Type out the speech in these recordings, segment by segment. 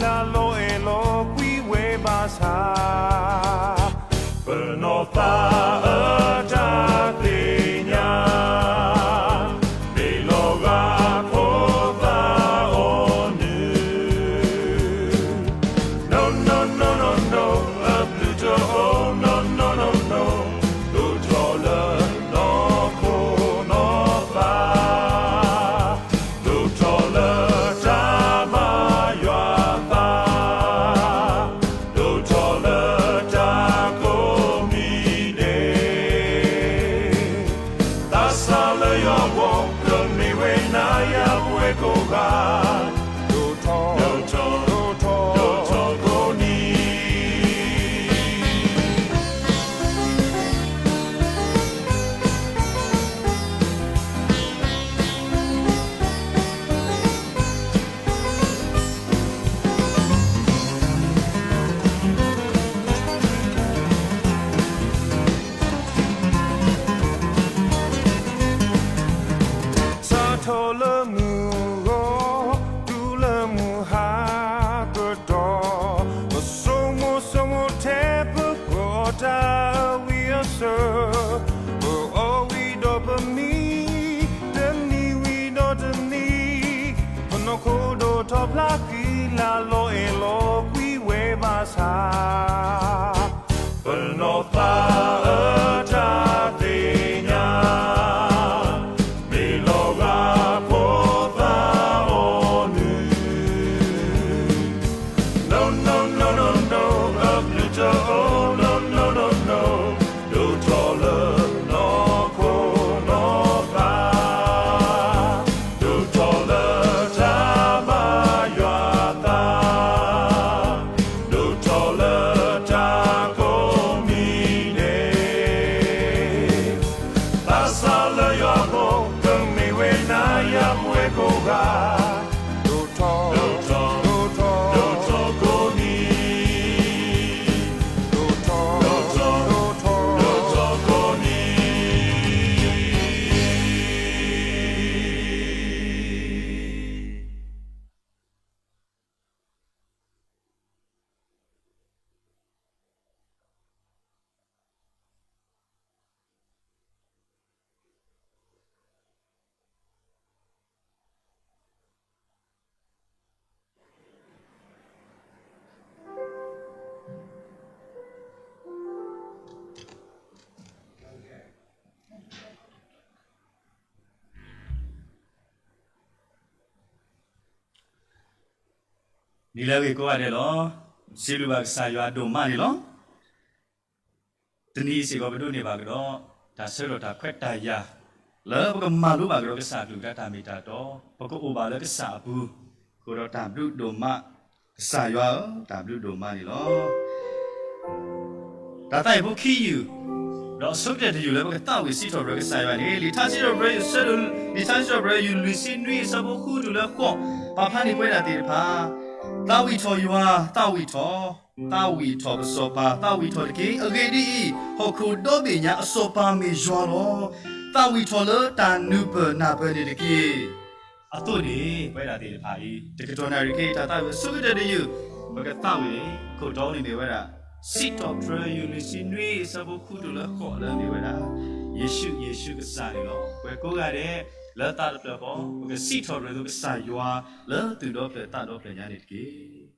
လၢလီၤအဲၣ်လီၤကွံဝဲဘၣ်ဆၣ်, ပနီၢ်သးအတၢ်သ့ၣ်ညါ, မ့ၢ်လီၤဂာ်ဖိသၣ်အီၤနုၢ်, no no no no no, အဘျုးတအိၣ် no no no no, ဒိၣ်ထီၣ်လၢနီၢ်ခိနီၢ်သး, ဒိၣ်ထီၣ်လၢတၢ်ဘၣ်ယွၤသး, ဒိၣ်ထီၣ်လၢတၢ်ကိးမံၤဒဲး, သးစၢ်လၢယွၤအဂီၢ် ကမ့ၢ်ဝဲနၤယၤပဝဲကိးဂၤ, ဒိၣ်ထီၣ်, ဒိၣ်ထီၣ်, ဒိၣ်ထီၣ်ကိးနံၤ စးထီၣ်လၢမုၢ်ဂီၤ တုၤလၢမုၢ်ဟါကတီၢ်, ပဆိကမိၣ်ဆိကမိၣ်ထဲပကီၢ်တၢ်အဝံအစၢၤ, ပအီၣ်ဝံၤဒီးပမံ, တနံၤဝံၤဒီးတနံၤ, ပနီၢ်ခိဒိၣ်ထီၣ်ဖျါဃံ လၢလီၤအဲၣ်လီၤကွံဝဲဘၣ်ဆၣ်, ပနီၢ်သးအတၢ်သ့ၣ်ညါ, မ့ၢ်လီၤဂာ်ဖိသၣ်အီၤနုၢ်, no no no no no, အဘျုးတအိၣ် no no no no, ဒိၣ်ထီၣ်လၢနီၢ်ခိနီၢ်သး, ဒိၣ်ထီၣ်လၢတၢ်ဘၣ်ယွၤသး, ဒိၣ်ထီၣ်လၢတၢ်ကိးမံၤဒဲး, သးစၢ်လၢယွၤအဂီၢ် ကမ့ၢ်ဝဲနၤယၤပဝဲကိးဂၤ, ဒိၣ်ထီၣ်, ဒိၣ်ထီၣ်, ဒိၣ်ထီၣ်ကိးနံၤ, ဒိၣ်ထီၣ်, ဒိၣ်ထီၣ်, ဒိၣ်ထီၣ်, ဒိၣ်ထီၣ်ကိးနံၤ. နံၤလၢအဂ့ၤကိးဂၤဒဲးလီၤ. စံးဘျုးဘၣ်ကစၢ်ယွၤဒိၣ်မးန့ၣ်လီၤ. တနံၤအံၤစ့ၢ်ကီးပဒိးန့ၢ်ဘၣ်ကဒီး တၢ်ဆၢကတီၢ်တၢ်ခွဲးတၢ်ယာ် လၢပကမၤလိဘၣ်ကဒီးကစၢ်အကလုၢ်ကထါတၢ်မ့ၢ်တၢ်တီ, ပကအိၣ်ဘၣ်လၢကစၢ်အပူၤ, အဃိဒီးတၢ်ဘျုးဒိၣ်မး, ကစၢ်ယွၤဧၢ, တၢ်ဘျုးဒိၣ်မးန့ၣ်လီၤ. တၢ်သးဝံၣ်ဖိခံယုၢ်, ဒီးအဆိကတၢၢ်တယုၢ်လၢပကသးဝံၣ်စံးထီၣ်ပတြၢၤကစၢ်ယွၤန့ၣ် လံာ်ထါစံးထီၣ်ပတြၢၤ လံာ်ထါစံးထီၣ်ပတြၢၤ ယုၢ်လွံၢ်ဆံနွံအဆၢဖိဃုတုၤလၢဃိး, ပာ်ဖျါန့ၢ်ပဝဲဒၣ်သ့ၣ်တဖၣ်, သးဝံၣ်ထီၣ်ယွၤ, သးဝံၣ်ထီၣ်, သးဝံၣ်ထီၣ်ပစီၤပၤ, သးဝံၣ်ထီၣ်တက့ၢ်. အဂ့ၢ်ဒ်အံၤ, ဟီၣ်ခိၣ်ဒီဘ့ၣ်ညါအစီၤပၤမ့ၢ်ယွၤလီၤ. သးဝံၣ်ထီၣ်လၢတၢ်နုာ်ပၢၢ်နၢ်ပၢၢ်န့ၣ်တက့ၢ်. အသိးန့ၣ် ပဝဲဒၣ်သ့ၣ်တဖၣ်အံၤ တကတီၢ်နၣ်ရံၣ်ခဲအံၤ တၢ်သးဝံၣ်အဆိကတၢၢ်တယုၢ်, ပကသးဝံၣ်န့ၣ် ခိၣ်တီန့ၣ်မ့ၢ်ဝဲဒၣ် စံးထီၣ်ပတြၢၤ ယုၢ်လွံၢ်ဆံနွံအဆၢဖိဃုတုၤလၢဃိးလၢမ့ၢ်ဝဲဒၣ် ယ့ၣ်ၡူး ယ့ၣ်ၡူးကစၢ်န့ၣ်လီၤ. ပှၤကိးဂၤဒဲး လၢသးတဖျၢၣ်ဃီ ပကစံးထီၣ်ပတြၢၤသိးကစၢ်ယွၤ လၢသူၣ်ဒီဖျၢၣ်သးဒီဖျၢၣ်ညါန့ၣ်တက့ၢ်.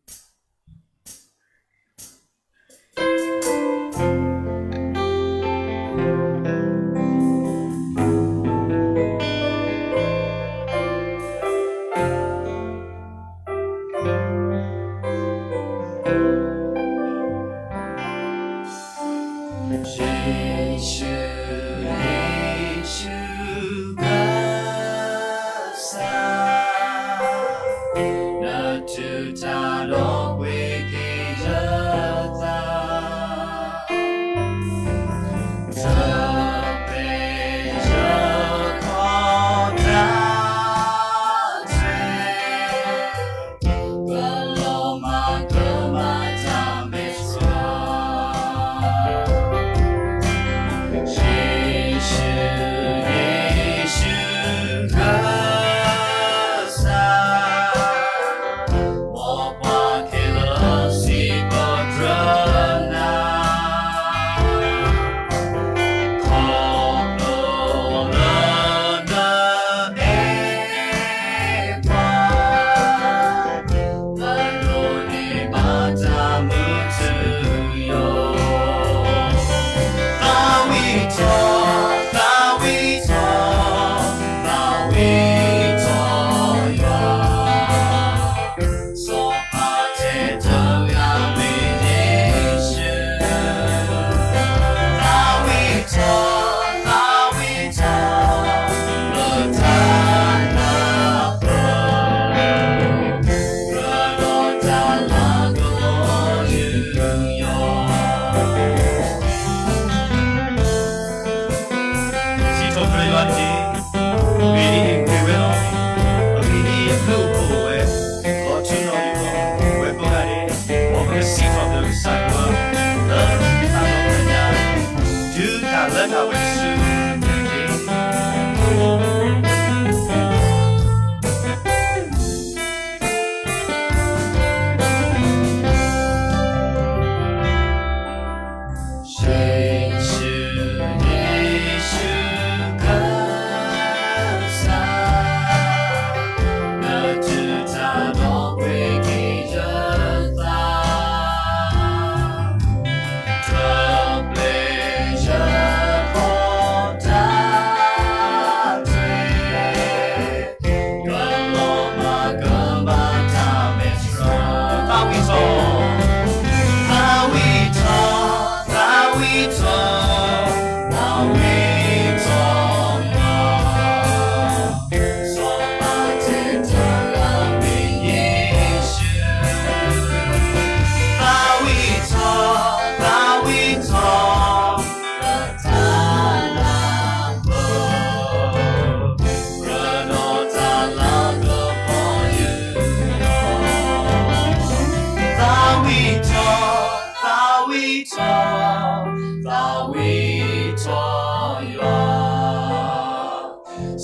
သးဝံၣ်ထီၣ်ယွၤ,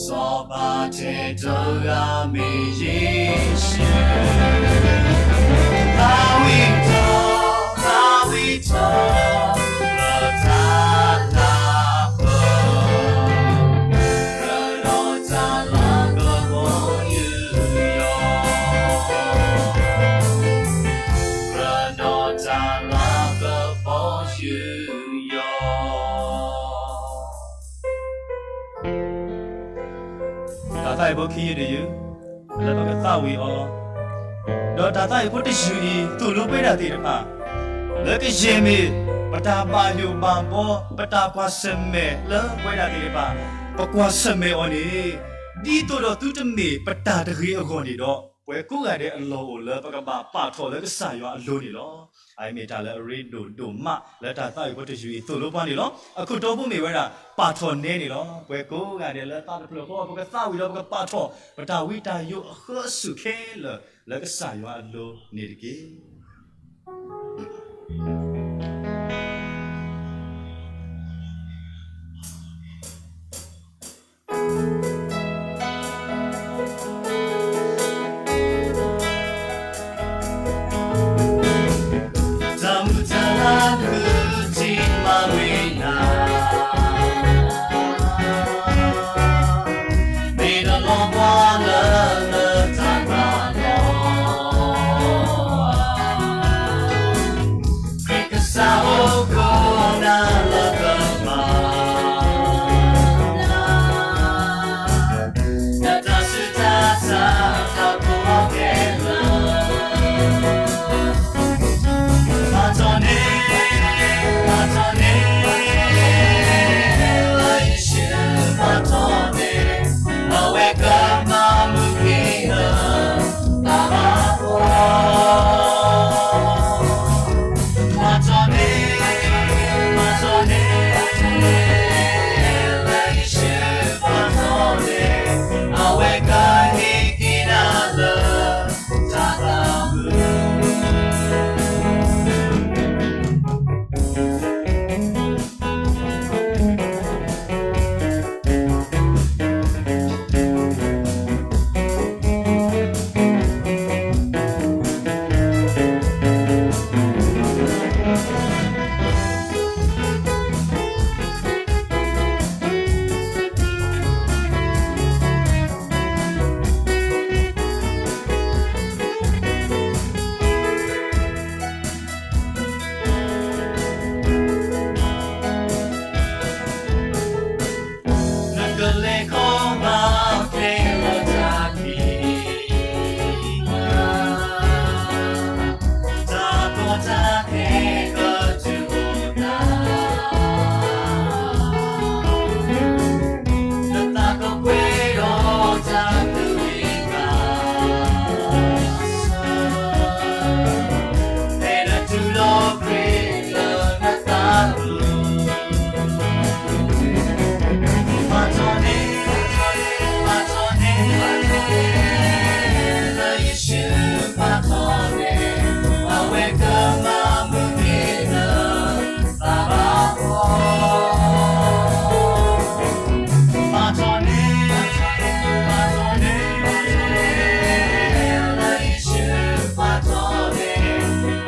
စီၤပၤတဲတဂၤမ့ၢ်ယ့ၣ်ၡူး, သးဝံၣ်ထီၣ်, သးဝံၣ်ထီၣ်, လၢတၢ်လၤကပီၤ, ရၤဒီးတၢ်လၤကပီၤယူးယီၣ်, ရၤဒီးတၢ်လၤကပီၤယူးယီၣ်. တၢ်သးဝံၣ်ဖိခံယုၢ်တယုၢ် လၢပကသးဝံၣ်အီၤ, ဒီးတၢ်သးဝံၣ်ဖိတယုၢ်အံၤ သိၣ်လိပဝဲဒၣ်သ့ၣ်တဖၣ် လၢကယဲၢ်မ့ၢ် ပတၢ်ဘၣ်ယိၣ်ဘၣ်ဘီ ပတၢ်ကွၢ်ဆၢၣ်မဲာ်လၢပဝဲဒၣ်သ့ၣ်တဖၣ်, ပကွၢ်ဆၢၣ်မဲာ်အီၤန့ၣ် ဒ်သိးဒီးသုတမ့ၢ်ပတၢ်တဂ့ၤအဂီၢ်န့ၣ်ဒီး ပှၤကိးဂၤဒဲးအလီၢ်အိၣ်လၢပကဘၣ်ပာ်ထီၣ်လၢကစၢ်ယွၤအလိၤန့ၣ်လီၤ. အမ့ၢ်တၢ်လၢအရ့ဒိၣ်ဒိၣ်မး လၢတၢ်သးဝံၣ်ဖိတယုၢ်အံၤသိၣ်လိပှၤန့ၣ်လီၤ. အခိၣ်တီဖိမ့ၢ်ဝဲဒၣ် ပာ်ထီၣ်နဲန့ၣ်လီၤ. ပှၤကိးဂၤဒဲးလၢသးတဖျၢၣ်ဃီ ပကသးဝံၣ်ဒီးပကပာ်ထီၣ် ပတၢ်ဝံတၢ်ယိးအဃၢအစူၢ်ခဲလၢာ် လၢကစၢ်ယွၤအလိၤန့ၣ်တက့ၢ်. တၢ်မုၢ်တၢ်လၤခုထံၣ်မၤဝံၤနၤ, မ့ၢ်တလီၤဘှါလၢနတၢ်မၤလီၤ. ခရံာ်ကစၢ်အိၣ်ခိးနၤလၢကမၤ နတၢ်ဆူးတၢ်ဆါတၢ်ကိးဂၤဒဲးလၢ ပာ်ထီၣ်န့ၣ်, ပာ်ထီၣ်န့ၣ်, လၢယ့ၣ်ၡူးပာ်ထီၣ်န့ၣ်, အဝဲကမၤမုၢ်က့ၤလၢ တၢ်ဘၣ်ဘီ ပာ်ထီၣ်န့ၣ်, ပာ်ထီၣ်န့ၣ်, လၢယ့ၣ်ၡူးပာ်ထီၣ်န့ၣ်, အဝဲကဟ့ၣ်က့ၤနၤလၢ တၢ်သးမုာ်. နကလဲၤခီမၤကျဲလၢတၢ်ခံ, တၢ်ကီတၢ်ခဲကတုၤအိၣ်နၤ, နသးကပှဲၤဒီးတၢ်ကဝံၤဘၣ် ဖဲနတူၢ်လိာ်ခရံာ်လၢနသးပူၤ, ပာ်ထီၣ်န့ၣ်, ပာ်ထီၣ်န့ၣ်, လၢယ့ၣ်ၡူးပာ်ထီၣ်န့ၣ်, အဝဲကမၤမုၢ်က့ၤလၢ သးဘၣ်ဘီ ပာ်ထီၣ်န့ၣ်, ပာ်ထီၣ်န့ၣ်, လၢယ့ၣ်ၡူးပာ်ထီၣ်န့ၣ်,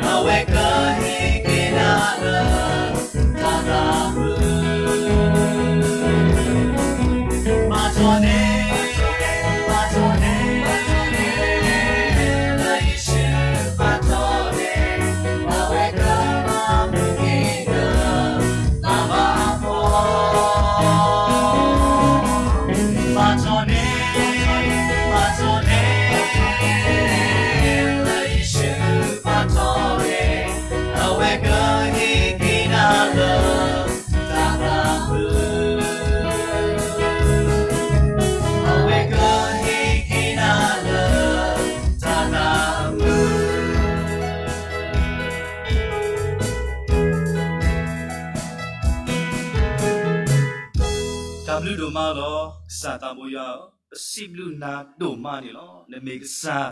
အဝဲကဟ့ၣ်က့ၤနၤလၢ တၢ်သးမုာ်, ပာ်ထီၣ်န့ၣ်, ပာ်ထီၣ်န့ၣ်, လၢယ့ၣ်ၡူးပာ်ထီၣ်န့ၣ်, အဝဲကမၤမုၢ်က့ၤလၢ သးဘၣ်ဘီ ပာ်ထီၣ်န့ၣ်, ပာ်ထီၣ်န့ၣ်, လၢယ့ၣ်ၡူးပာ်ထီၣ်န့ၣ်, အဝဲကဟ့ၣ်က့ၤနၤလၢ တၢ်သးမုာ်, အဝဲကဟ့ၣ်က့ၤနၤလၢ တၢ်သးမုာ်. တၢ်ဘျုးဒိၣ်မးလီၤ. ကစၢ်သးဘိယွၤဧၢ, ပစံးဘျုးနၤဒိၣ်မးန့ၣ်လီၤ. နမ့ၢ်ကစၢ်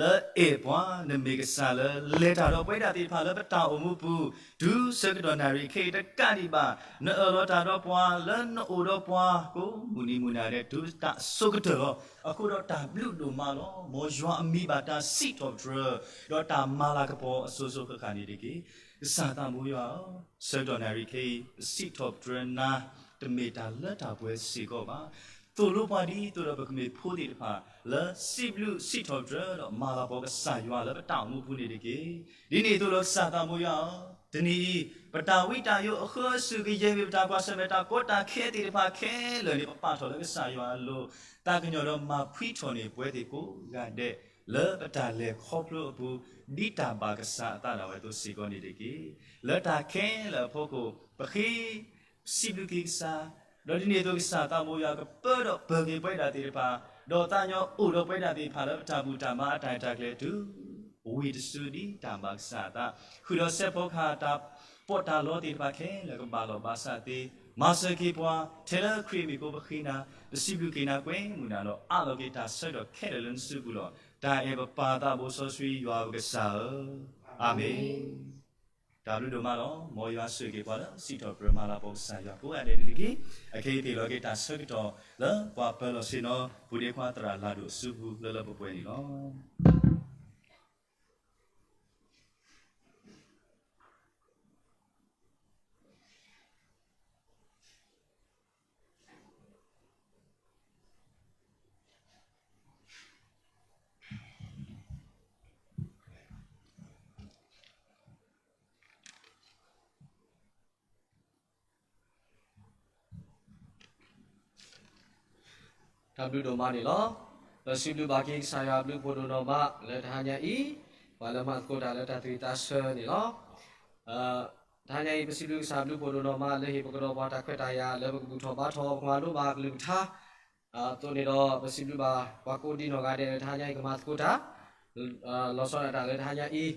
လၢအဲၣ်ပှၤ, နမ့ၢ်ကစၢ်လၢလဲၤတၢ်ဒီးပဝဲဒၣ်သ့ၣ်တဖၣ်လၢပတၢ်အိၣ်မူပူၤ, တုၤဆၢကတီၢ်နၣ်ရံၣ်ခဲအံၤတကးဒံးဘၣ်, နအၢၣ်လီၤတၢ်ဒီးပှၤ, လၢနအိၣ်ဒီးပှၤကိးမုၢ်နံၤမုၢ်နၤဒဲး တုၤတၢ်အစိၤကတၢၢ်လီၤ. အဃိဒီးတၢ်ဘျုးဒိၣ်မးလီၤ. မ်ယွၤအမံၤဘၣ်တၢ်စံးထီၣ်ပတြၢၤ, ဒီးတၢ်မၤလၤကပီၤအစိၤစိၤဃၣ်ဃၣ်န့ၣ်တက့ၢ်. ကစၢ်သးဘိယွၤဧၢ, ဆၢကတီၢ်နၣ်ရံၣ်ခဲအံၤ ပစံးထီၣ်ပတြၢၤနၤ, တမ့ၢ်တၢ်လၢတၢ်ပှဲၤစ့ၢ်ကီးဘၣ်. သိၣ်လိပှၤဒ်သိးဒီးပကမ့ၢ်ဖိသ့ၣ်တဖၣ် လၢစံးဘျုးစံးထီၣ်ပတြၢၤဒီးမၤလၤကပီၤကစၢ်ယွၤလၢပတၢ်အိၣ်မူပူၤန့ၣ်တက့ၢ်. ဒ်န့ၣ်အသိးဒီးကစၢ်သးဘိယွၤဧၢ, တနံၤအံၤ ပတၢ်ဝံတၢ်ယိးအဃၢအစုးကယဲၢ်မ့ၢ် ပတၢ်ကွၢ်ဆၢၣ်မဲာ်တၢ်ကီတၢ်ခဲသ့ၣ်တဖၣ်ခဲလၢာ်န့ၣ် ပပာ်ထီၣ်လၢကစၢ်ယွၤအလိၤ, သးကညီၤဒီးမၤဖှံထီၣ်န့ၢ်ပဝဲသ့ၣ်ကိးဂၤဒဲး လၢပတၢ်လဲၤခီဖျိအပူၤ ဒ်တၢ်ဘၣ်ကစၢ်အသးဒၣ်ဝဲအသိးစ့ၢ်ကီးန့ၣ်တက့ၢ်. လၢတၢ်ခဲလၢာ်အဖီခိၣ် ပဃ့ စံးဘျုးက့ၤကစၢ်, ဒီးဒ်န့ၣ်အသိးကစၢ်သးဘိယွၤကပၢဒီးပၢၤက့ၤပဝဲဒၣ်သ့ၣ်တဖၣ်, ဒီးသးညီအိၣ်ဒီးပဝဲဒၣ်သ့ၣ်တဖၣ်လၢပတၢ်ဘူၣ်တၢ်ဘါအတၢ်ရဲၣ်တၢ်ကျဲၤတုၤ ဝံၤတစုဒ်တၢ်ဘၣ်ကစၢ်အသး, ဃုာ်ဒီးစဲးဖီကဟၣ်တၢ်ပီးတၢ်လီသ့ၣ်တဖၣ်ခဲလၢာ်ကဘၣ်လီၢ်ဘၣ်စးသ့, မၤစၢၤက့ၤပှၤ ထဲလၢခရံာ်အမံၤအဃိပဃ့နၤ, ပစံးဘျုးက့ၤနၤကွဲမုာ်နၤဒီး အးလီၤက့ၤတၢ်ဆၢကတီၢ်ခဲလၢာ်လၢနစုပူၤလီၤ. တၢ်အဲၣ်ပပၢ်သးဘိစီဆှံယွၤပကစၢ်ဧၢ, အၤမ့ၣ်. တၢ်ဘျုးဒိၣ်မးလီၤ. မ်ယွၤဆိၣ်ဂ့ၤက့ၤပှၤလၢစံးထီၣ်ပတြၢၤမၤလၤကပီၤကစၢ်ယွၤကိးဂၤဒဲးန့ၣ်တက့ၢ်. အခဲအံၤပဟ့ၣ်လီၤက့ၤတၢ်ဆၢကတီၢ်လၢပှၤပၢၤလီၢ်ဆ့ၣ်နီၤ ပူၤဒ့ခွါသရၣ်လၤဒိၣ်အစုပူၤလၢလၢပှဲၤပှဲၤန့ၣ်လီၤ. တၢ်ဘျုးဒိၣ်မးန့ၣ်လီၤ. ပစံးဘျုးဘၣ်က့ၤကစၢ်ယွၤအဘျုးဖှိၣ်ဒိၣ်နီၢ်မး လၢတဟါညါအံၤ ပှၤလၢမၤသကိးတၢ်လၢတၢ်သးဝံၣ်သးဆၢန့ၣ်လီၤ. တဟါညါအံၤ ပစံးဘျုးကစၢ်အဘျုးဖှိၣ်ဒိၣ်နီၢ်မး လၢဟ့ၣ်ပကဒီးပှၤတၢ်ခွဲးတၢ်ယာ် လၢပကဘူၣ်ထီၣ်ဘါထီၣ်ပှၤလိၣ်ဘၣ်အကလုၢ်ကထါ အသိးန့ၣ်ဒီး ပစံးဘျုးဘၣ်ပှၤကိးဒံနီၢ်ဂၤဒဲးလၢတဟါညါအံၤ ကမၤသကိးတၢ် လီၤဆီဒၣ်တၢ်လၢတဟါညါအံၤ, ပသရၣ်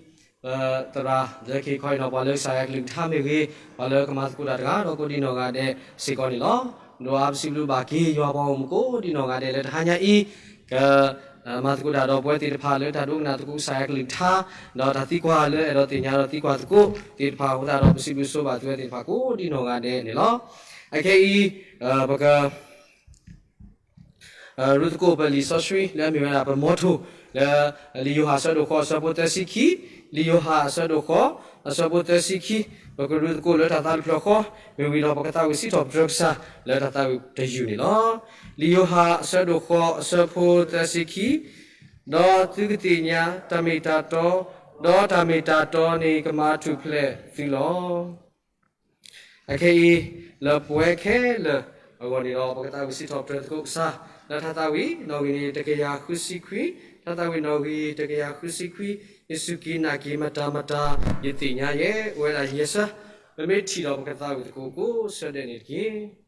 လၢခံခီအံၤနီၤ ပှၤလၢကစၢ်ယွၤကလုၢ်ကထါမ့ၢ်ဂ့ၤ, ပှၤလၢကမၤသကိးတၢ်တဂၤဒီးကိးဒံနီၢ်ဂၤဒဲးစ့ၢ်ကီးန့ၣ်လီၤ. ဒီးအါပစံးဘျုးဘၣ်က့ၤယွၤပှၤဂီၢ်မုၢ်ကိးဒံနီၢ်ဂၤဒဲးလၢတဟါညါအံၤ က မၤသကိးတၢ်ဒီးပဝဲသ့ၣ်တဖၣ်လၢတၢ်ဒိကနၣ်သကိးကစၢ်ယွၤကလုၢ်ကထါ, ဒီးတၢ်သံကွၢ်လၢအဲၣ်ဒိးသ့ၣ်ညါဒီးသံကွၢ်သကိးသ့ၣ်တဖၣ်အဃိသတးဒီး ပစံးဘျုးဆိဘၣ်သုဝဲသ့ၣ်တဖၣ်ကိးဒံနီၢ်ဂၤဒဲးန့ၣ်လီၤ. အခဲအံၤ ပက ရူၢ်သကိးပလံာ်စီဆှံလၢအမ့ၢ်ဝဲဒၣ်ပမီထိၣ် လၢ လံာ်ယိၤဟၣ်အဆၢဒိၣ်ဃိးအဆၢဖိသၢဆံခံ, လံာ်ယိၤဟၣ်အဆၢဒိၣ်ဃိးအဆၢဖိသၢဆံခံ, ပကရူၢ်သကိးလၢတၢ်သးတဖျၢၣ်ဃီ, မ့ၢ်ဝံၤဒီးပကသးဝံၣ်စံးထီၣ်ပတြၢၤကစၢ်လၢတၢ်သးဝံၣ်တယုၢ်န့ၣ်လီၤ. လံာ်ယိၤဟၣ်အဆၢဒိၣ်ဃိးအဆၢဖိသၢဆံခံ, ဒီးသုကသ့ၣ်ညါတၢ်မ့ၢ်တၢ်တီ, ဒီးတၢ်မ့ၢ်တၢ်တီန့ၣ်ကမၤထူၣ်ဖျဲးသုလီၤ. အခဲအံၤ လၢပဝဲခဲလၢာ်အဂီၢ်န့ၣ်ဒီး ပကသးဝံၣ်စံးထီၣ်ပတြၢၤသကိးကစၢ် လၢထါသးဝံၣ်နီၣ်ဂံၢ်န့ၣ် တကယၤဃုဆံခွံ, ထါသးဝံၣ်နီၣ်ဂံၢ်တကယၤဃုဆံခွံ, ယစူၢ်က့ၤနာ်က့ၤမတၤမတၤ ယသ့ၣ်ညါယဲ အိၣ်ဝဲဒၣ်ယဲၢ်ဆၢ, ပမ့ၢ်ထံၣ်ဒီးပကသးဝံၣ်သကိးကိးဆၢဒဲးန့ၣ်တက့ၢ်.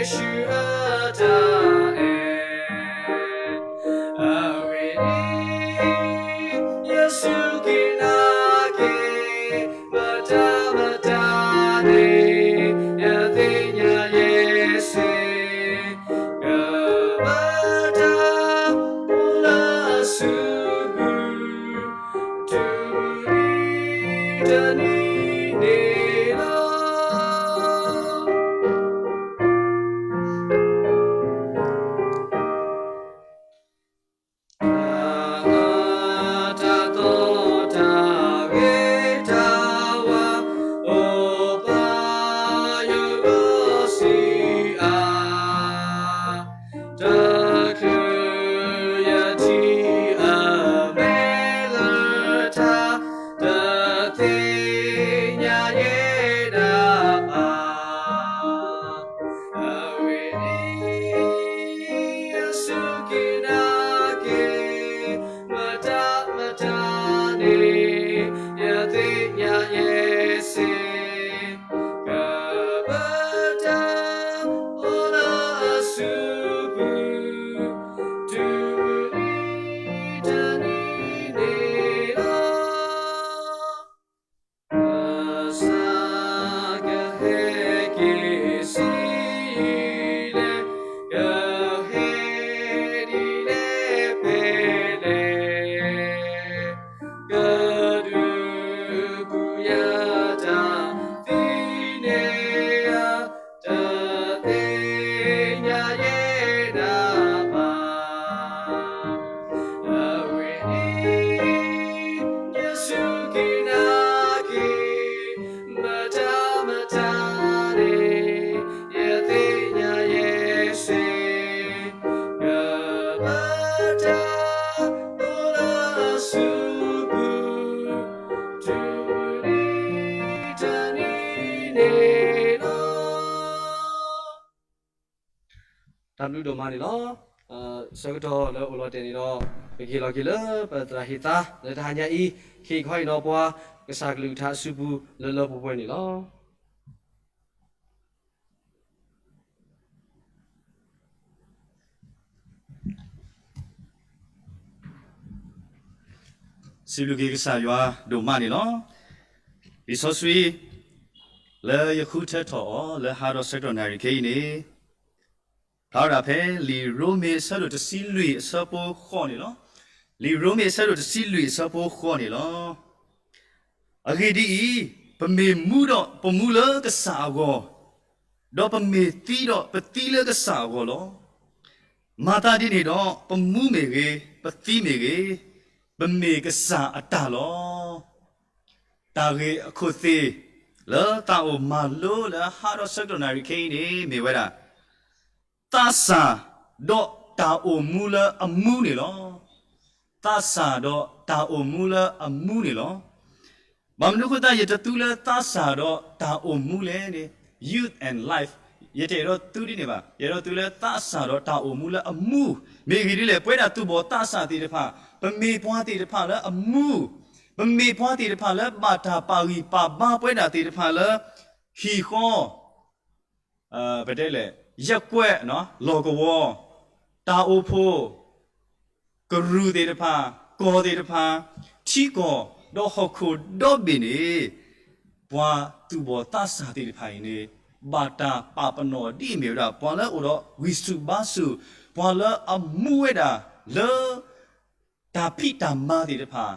ယ့ၣ်ၡူးအတၢ်အဲၣ်, အဝဲန့ၣ် ယစူၢ်က့ၤနာ်က့ၤ, မတၤမတၤန့ၣ် ယသ့ၣ်ညါယဲစ့ၢ်, ကဘၣ်တၢ်အိၣ်လၢအစုပူၤ တုၤတနံၤန့ၣ်လီၤ. တၢ်အၢတၢ်သီ တၢ်ဂ့ၤတၢ်ဝါ အိၣ်ပာ်ယဂီၢ်ဆံးအါ, တချုးယထံၣ်အမဲာ်လၢတၢ် တသ့ၣ်ညါယဲဒၣ်ဘၣ်. အဝဲန့ၣ် ယစူၢ်က့ၤနာ်က့ၤ, မတၤမတၤန့ၣ် ယသ့ၣ်ညါယဲစ့ၢ်, ကဘၣ်တၢ်အိၣ်လၢအစုပူၤ တုၤတနံၤန့ၣ်လီၤ. ကစၢ်ကဟဲက့ၤဆံးယံာ်လဲၣ်, ကဟဲဒ်လဲၣ်ဖဲလဲၣ်, ကဒုးပူၤယၤတၢ်သံန့ၣ်ဧါ, တသ့ၣ်ညါယဲဒၣ်ဘၣ်. အဝဲန့ၣ် ယစူၢ်က့ၤနာ်က့ၤ, မတၤမတၤန့ၣ် ယသ့ၣ်ညါယဲစ့ၢ်, ကဘၣ်တၢ်အိၣ်လၢအစုပူၤ တုၤတနံၤန့ၣ်လီၤ. တၢ်ဘျုးဒိၣ်မးန့ၣ်လီၤ. ဆၢကတီၢ်လၢအိၣ်လီၤတဲာ်န့ၣ်ဒီး ပကဟ့ၣ်လီၤက့ၤလၢပသရၣ်ဟ့ၣ်သါ လၢတဟါညါအံၤ ဟ့ၣ်ခီဟ့ၣ်နီၤပှၤ ကစၢ်ကလုၢ်ကထါအစုပူၤလၢလၢပှဲၤပှဲၤန့ၣ်လီၤ. စံးဘျုးက့ၤကစၢ်ယွၤဒိၣ်မးန့ၣ်လီၤ. လံာ်စီဆှံ လၢယဃုထၢထီၣ်အီၤ လၢဟါဒီးဆၢကတီၢ်နၣ်ရံၣ်ခဲအံၤန့ၣ် ဖျါဝဲဒၣ်ဖဲ လံာ်ရိမ့ၤအဆၢဒိၣ်တဆံလွံၢ်အဆၢဖိဃိးန့ၣ်လီၤ. လံာ်ရိမ့ၤအဆၢဒိၣ်တဆံလွံၢ်အဆၢဖိဃိးန့ၣ်လီၤ. အဂ့ၢ်ဒ်အံၤ, ပမ့ၢ်မူဒီးပမူလၢကစၢ်အဂီၢ်, ဒီးပမ့ၢ်သံဒီးပသံလၢကစၢ်အဂီၢ်လီၤ. မၤသးဒ်န့ၣ်ဒီး ပမူမ့ၢ်ဂ့ၤ, ပသံမ့ၢ်ဂ့ၤ, ပမ့ၢ်ကစၢ်အတၢ်လီၤ. တၢ်ဂ့ၢ်အခိၣ်သ့ၣ် လၢသးအိၣ်မၤလိလၢဟါဒီးဆၢကတီၢ်နၣ်ရံၣ်ခဲအံၤန့ၣ် မ့ၢ်ဝဲဒၣ် သးစၢ်ဒီးတၢ်အိၣ်မူလၢအမူန့ၣ်လီၤ. သးစၢ်ဒီးတၢ်အိၣ်မူလၢအမူန့ၣ်လီၤ. ဘၣ်မနုၤအဃိသတး ယတသူလၢသးစၢ်ဒီးတၢ်အိၣ်မူလဲၣ်န့ၣ် youth and life ယတအဲၣ်ဒိးသူဒ်န့ၣ်ဘၣ်. ယအဲၣ်ဒိးသူလၢသးစၢ်ဒီးတၢ်အိၣ်မူလၢအမူ, မ့ၢ်ဂ့ၢ်ဒ်လဲၣ် ပဝဲဒၣ်သူၣ်ဘီၣ်သးစၢ်သ့ၣ်တဖၣ် ပမ့ၢ်ပှၤသ့ၣ်တဖၣ်လၢအမူ, ပမ့ၢ်ပှၤသ့ၣ်တဖၣ်လၢဘၣ်တၢ်ပာ်ဂံၢ်ပာ်ဘါပဝဲဒၣ်သ့ၣ်တဖၣ်လၢ ဟံၣ်ဃီ ပတဲလဲၣ် ယကွဲး လီၢ်ကဝီၤ တၢ်အိၣ်ဖှိၣ် ကရူၢ်သ့ၣ်တဖၣ် ကီၢ်သ့ၣ်တဖၣ် ထံကီၢ်ဒီးဟီၣ်ခိၣ်ဒီဘ့ၣ်န့ၣ် ပှၤသူၣ်ဘီၣ်သးစၢ်သ့ၣ်တဖၣ်အံၤန့ၣ် ဘၣ်တၢ်ပာ်ပနီၣ်ဒ်အမ့ၢ်ဝဲဒၣ် ပှၤလၢအိၣ်ဒီးဂံၢ်ဆူၣ်ဘါဆူၣ်, ပှၤလၢအမူဝဲဒၣ်လၢ တၢ်ဖံးတၢ်မၤသ့ၣ်တဖၣ်,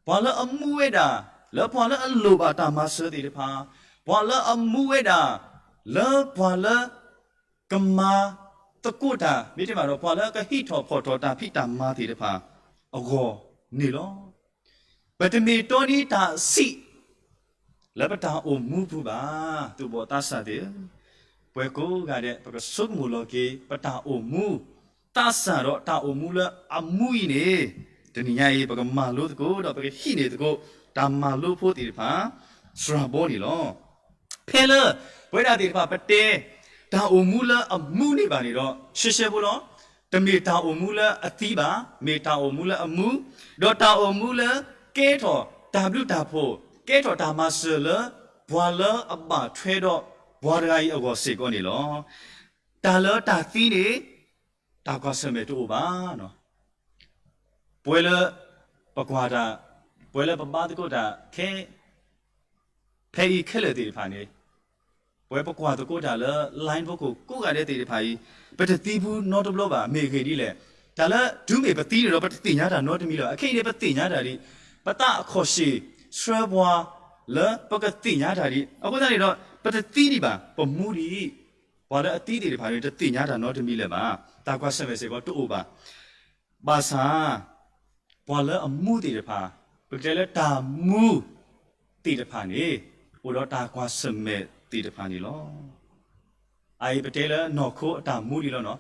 ပှၤလၢအမူဝဲဒၣ် လၢပှၤလၢအလိၣ်ဘၣ်တၢ်မၤစၢၤသ့ၣ်တဖၣ်, ပှၤလၢအမူဝဲဒၣ် လၢပှၤလၢ ကမၤသကိးတၢ် မ့တမ့ၢ်ဒီး ပှၤလၢကဟံးထီၣ်ဖီၣ်ထီၣ်တၢ်ဖံးတၢ်မၤသ့ၣ်တဖၣ်အဂီၢ်န့ၣ်လီၤ. ပတမ့ၢ်တီန့ၢ်တၢ်ဆံး လၢပတၢ်အိၣ်မူပူၤဘၣ်. သူၣ်ဘီၣ်သးစၢ်သ့ၣ်ဧၢ, ပှၤကိးဂၤဒဲး ပကဆိကမိၣ်လီၤက့ၤ ပတၢ်အိၣ်မူ, သးစၢ်ဒီးတၢ်အိၣ်မူလၢအမူအံၤန့ၣ်, တနံၤညါအံၤ ပကမၤလိသကိးဒီး ပကဟံးန့ၢ်သကိး တၢ်မၤလိဖိသ့ၣ်တဖၣ် စှၤဘီန့ၣ်လီၤ. ဖဲလၢ ပဝဲဒၣ်သ့ၣ်တဖၣ် ပတဲ တၢ်အိၣ်မူလၢအမူန့ၢ်ဘၣ်န့ၣ်ဒီး ရှဲရှဲဖိလီၤ. တမ့ၢ်တၢ်အိၣ်မူလၢအသံဘၣ်, မ့ၢ်တၢ်အိၣ်မူလၢအမူ, ဒီးတၢ်အိၣ်မူလၢကဲထီၣ်တၢ်ဘျုးတၢ်ဖှိၣ်, ကဲထီၣ်တၢ်မၤစၢၤလၢ ပှၤလၢအဘၣ်ထွဲဒီးပှၤတဂၤအံၤအဂီၢ်စ့ၢ်ကီးန့ၣ်လီၤ. တၢ်လၢတၢ်သံန့ၣ် တၢ်ကွၢ်ဆၢၣ်မဲာ်တအိၣ်ဘၣ်. ပဝဲလၢ ပကွၢ်တၢ်, ပဝဲလၢပဘါသကိးတၢ်ခဲ ဖဲအံၤခဲလၢာ်သ့ၣ်တဖၣ်န့ၣ်, ပဝဲပကွၢ်သကိးတၢ်လၢ line ဖိကိးဂၤဒဲးသ့ၣ်တဖၣ်အံၤ, ပတသံဘူးနီတဘျီဘၣ်. မ့ၢ်အဂ့ၢ်ဒ်လဲၣ်, တၢ်လၢတုၤမ့ၢ်ပသံန့ၣ်ဒီး ပတသ့ၣ်ညါတၢ်နီတမံၤလၢၤဘၣ်. အခဲအံၤန့ၣ် ပသ့ၣ်ညါတၢ်ဒံး, ပသးအခီၣ်ဆ့ၣ်ဆှၢပှၤလၢပကသ့ၣ်ညါတၢ်ဒံး. အဃိသတးန့ၣ်ဒီး ပတသံဒံးဘၣ်, ပမူဒံး. ပှၤလၢအသံသ့ၣ်တဖၣ်န့ၣ် တသ့ၣ်ညါတၢ်နီတမံၤလၢၤဘၣ်. တၢ်ကွၢ်ဆၢၣ်မဲာ်စ့ၢ်ကီးတအိၣ်ဘၣ်. ဘၣ်ဆၣ် ပှၤလၢအမူသ့ၣ်တဖၣ်, ပကတဲလၢတၢ်မူသ့ၣ်တဖၣ်န့ၣ် အိၣ်ဒီးတၢ်ကွၢ်ဆၢၣ်မဲာ်သ့ၣ်တဖၣ်န့ၣ်လီၤ. အအံၤပတဲလၢနီၢ်ခိအတၢ်မူန့ၣ်လီၤ.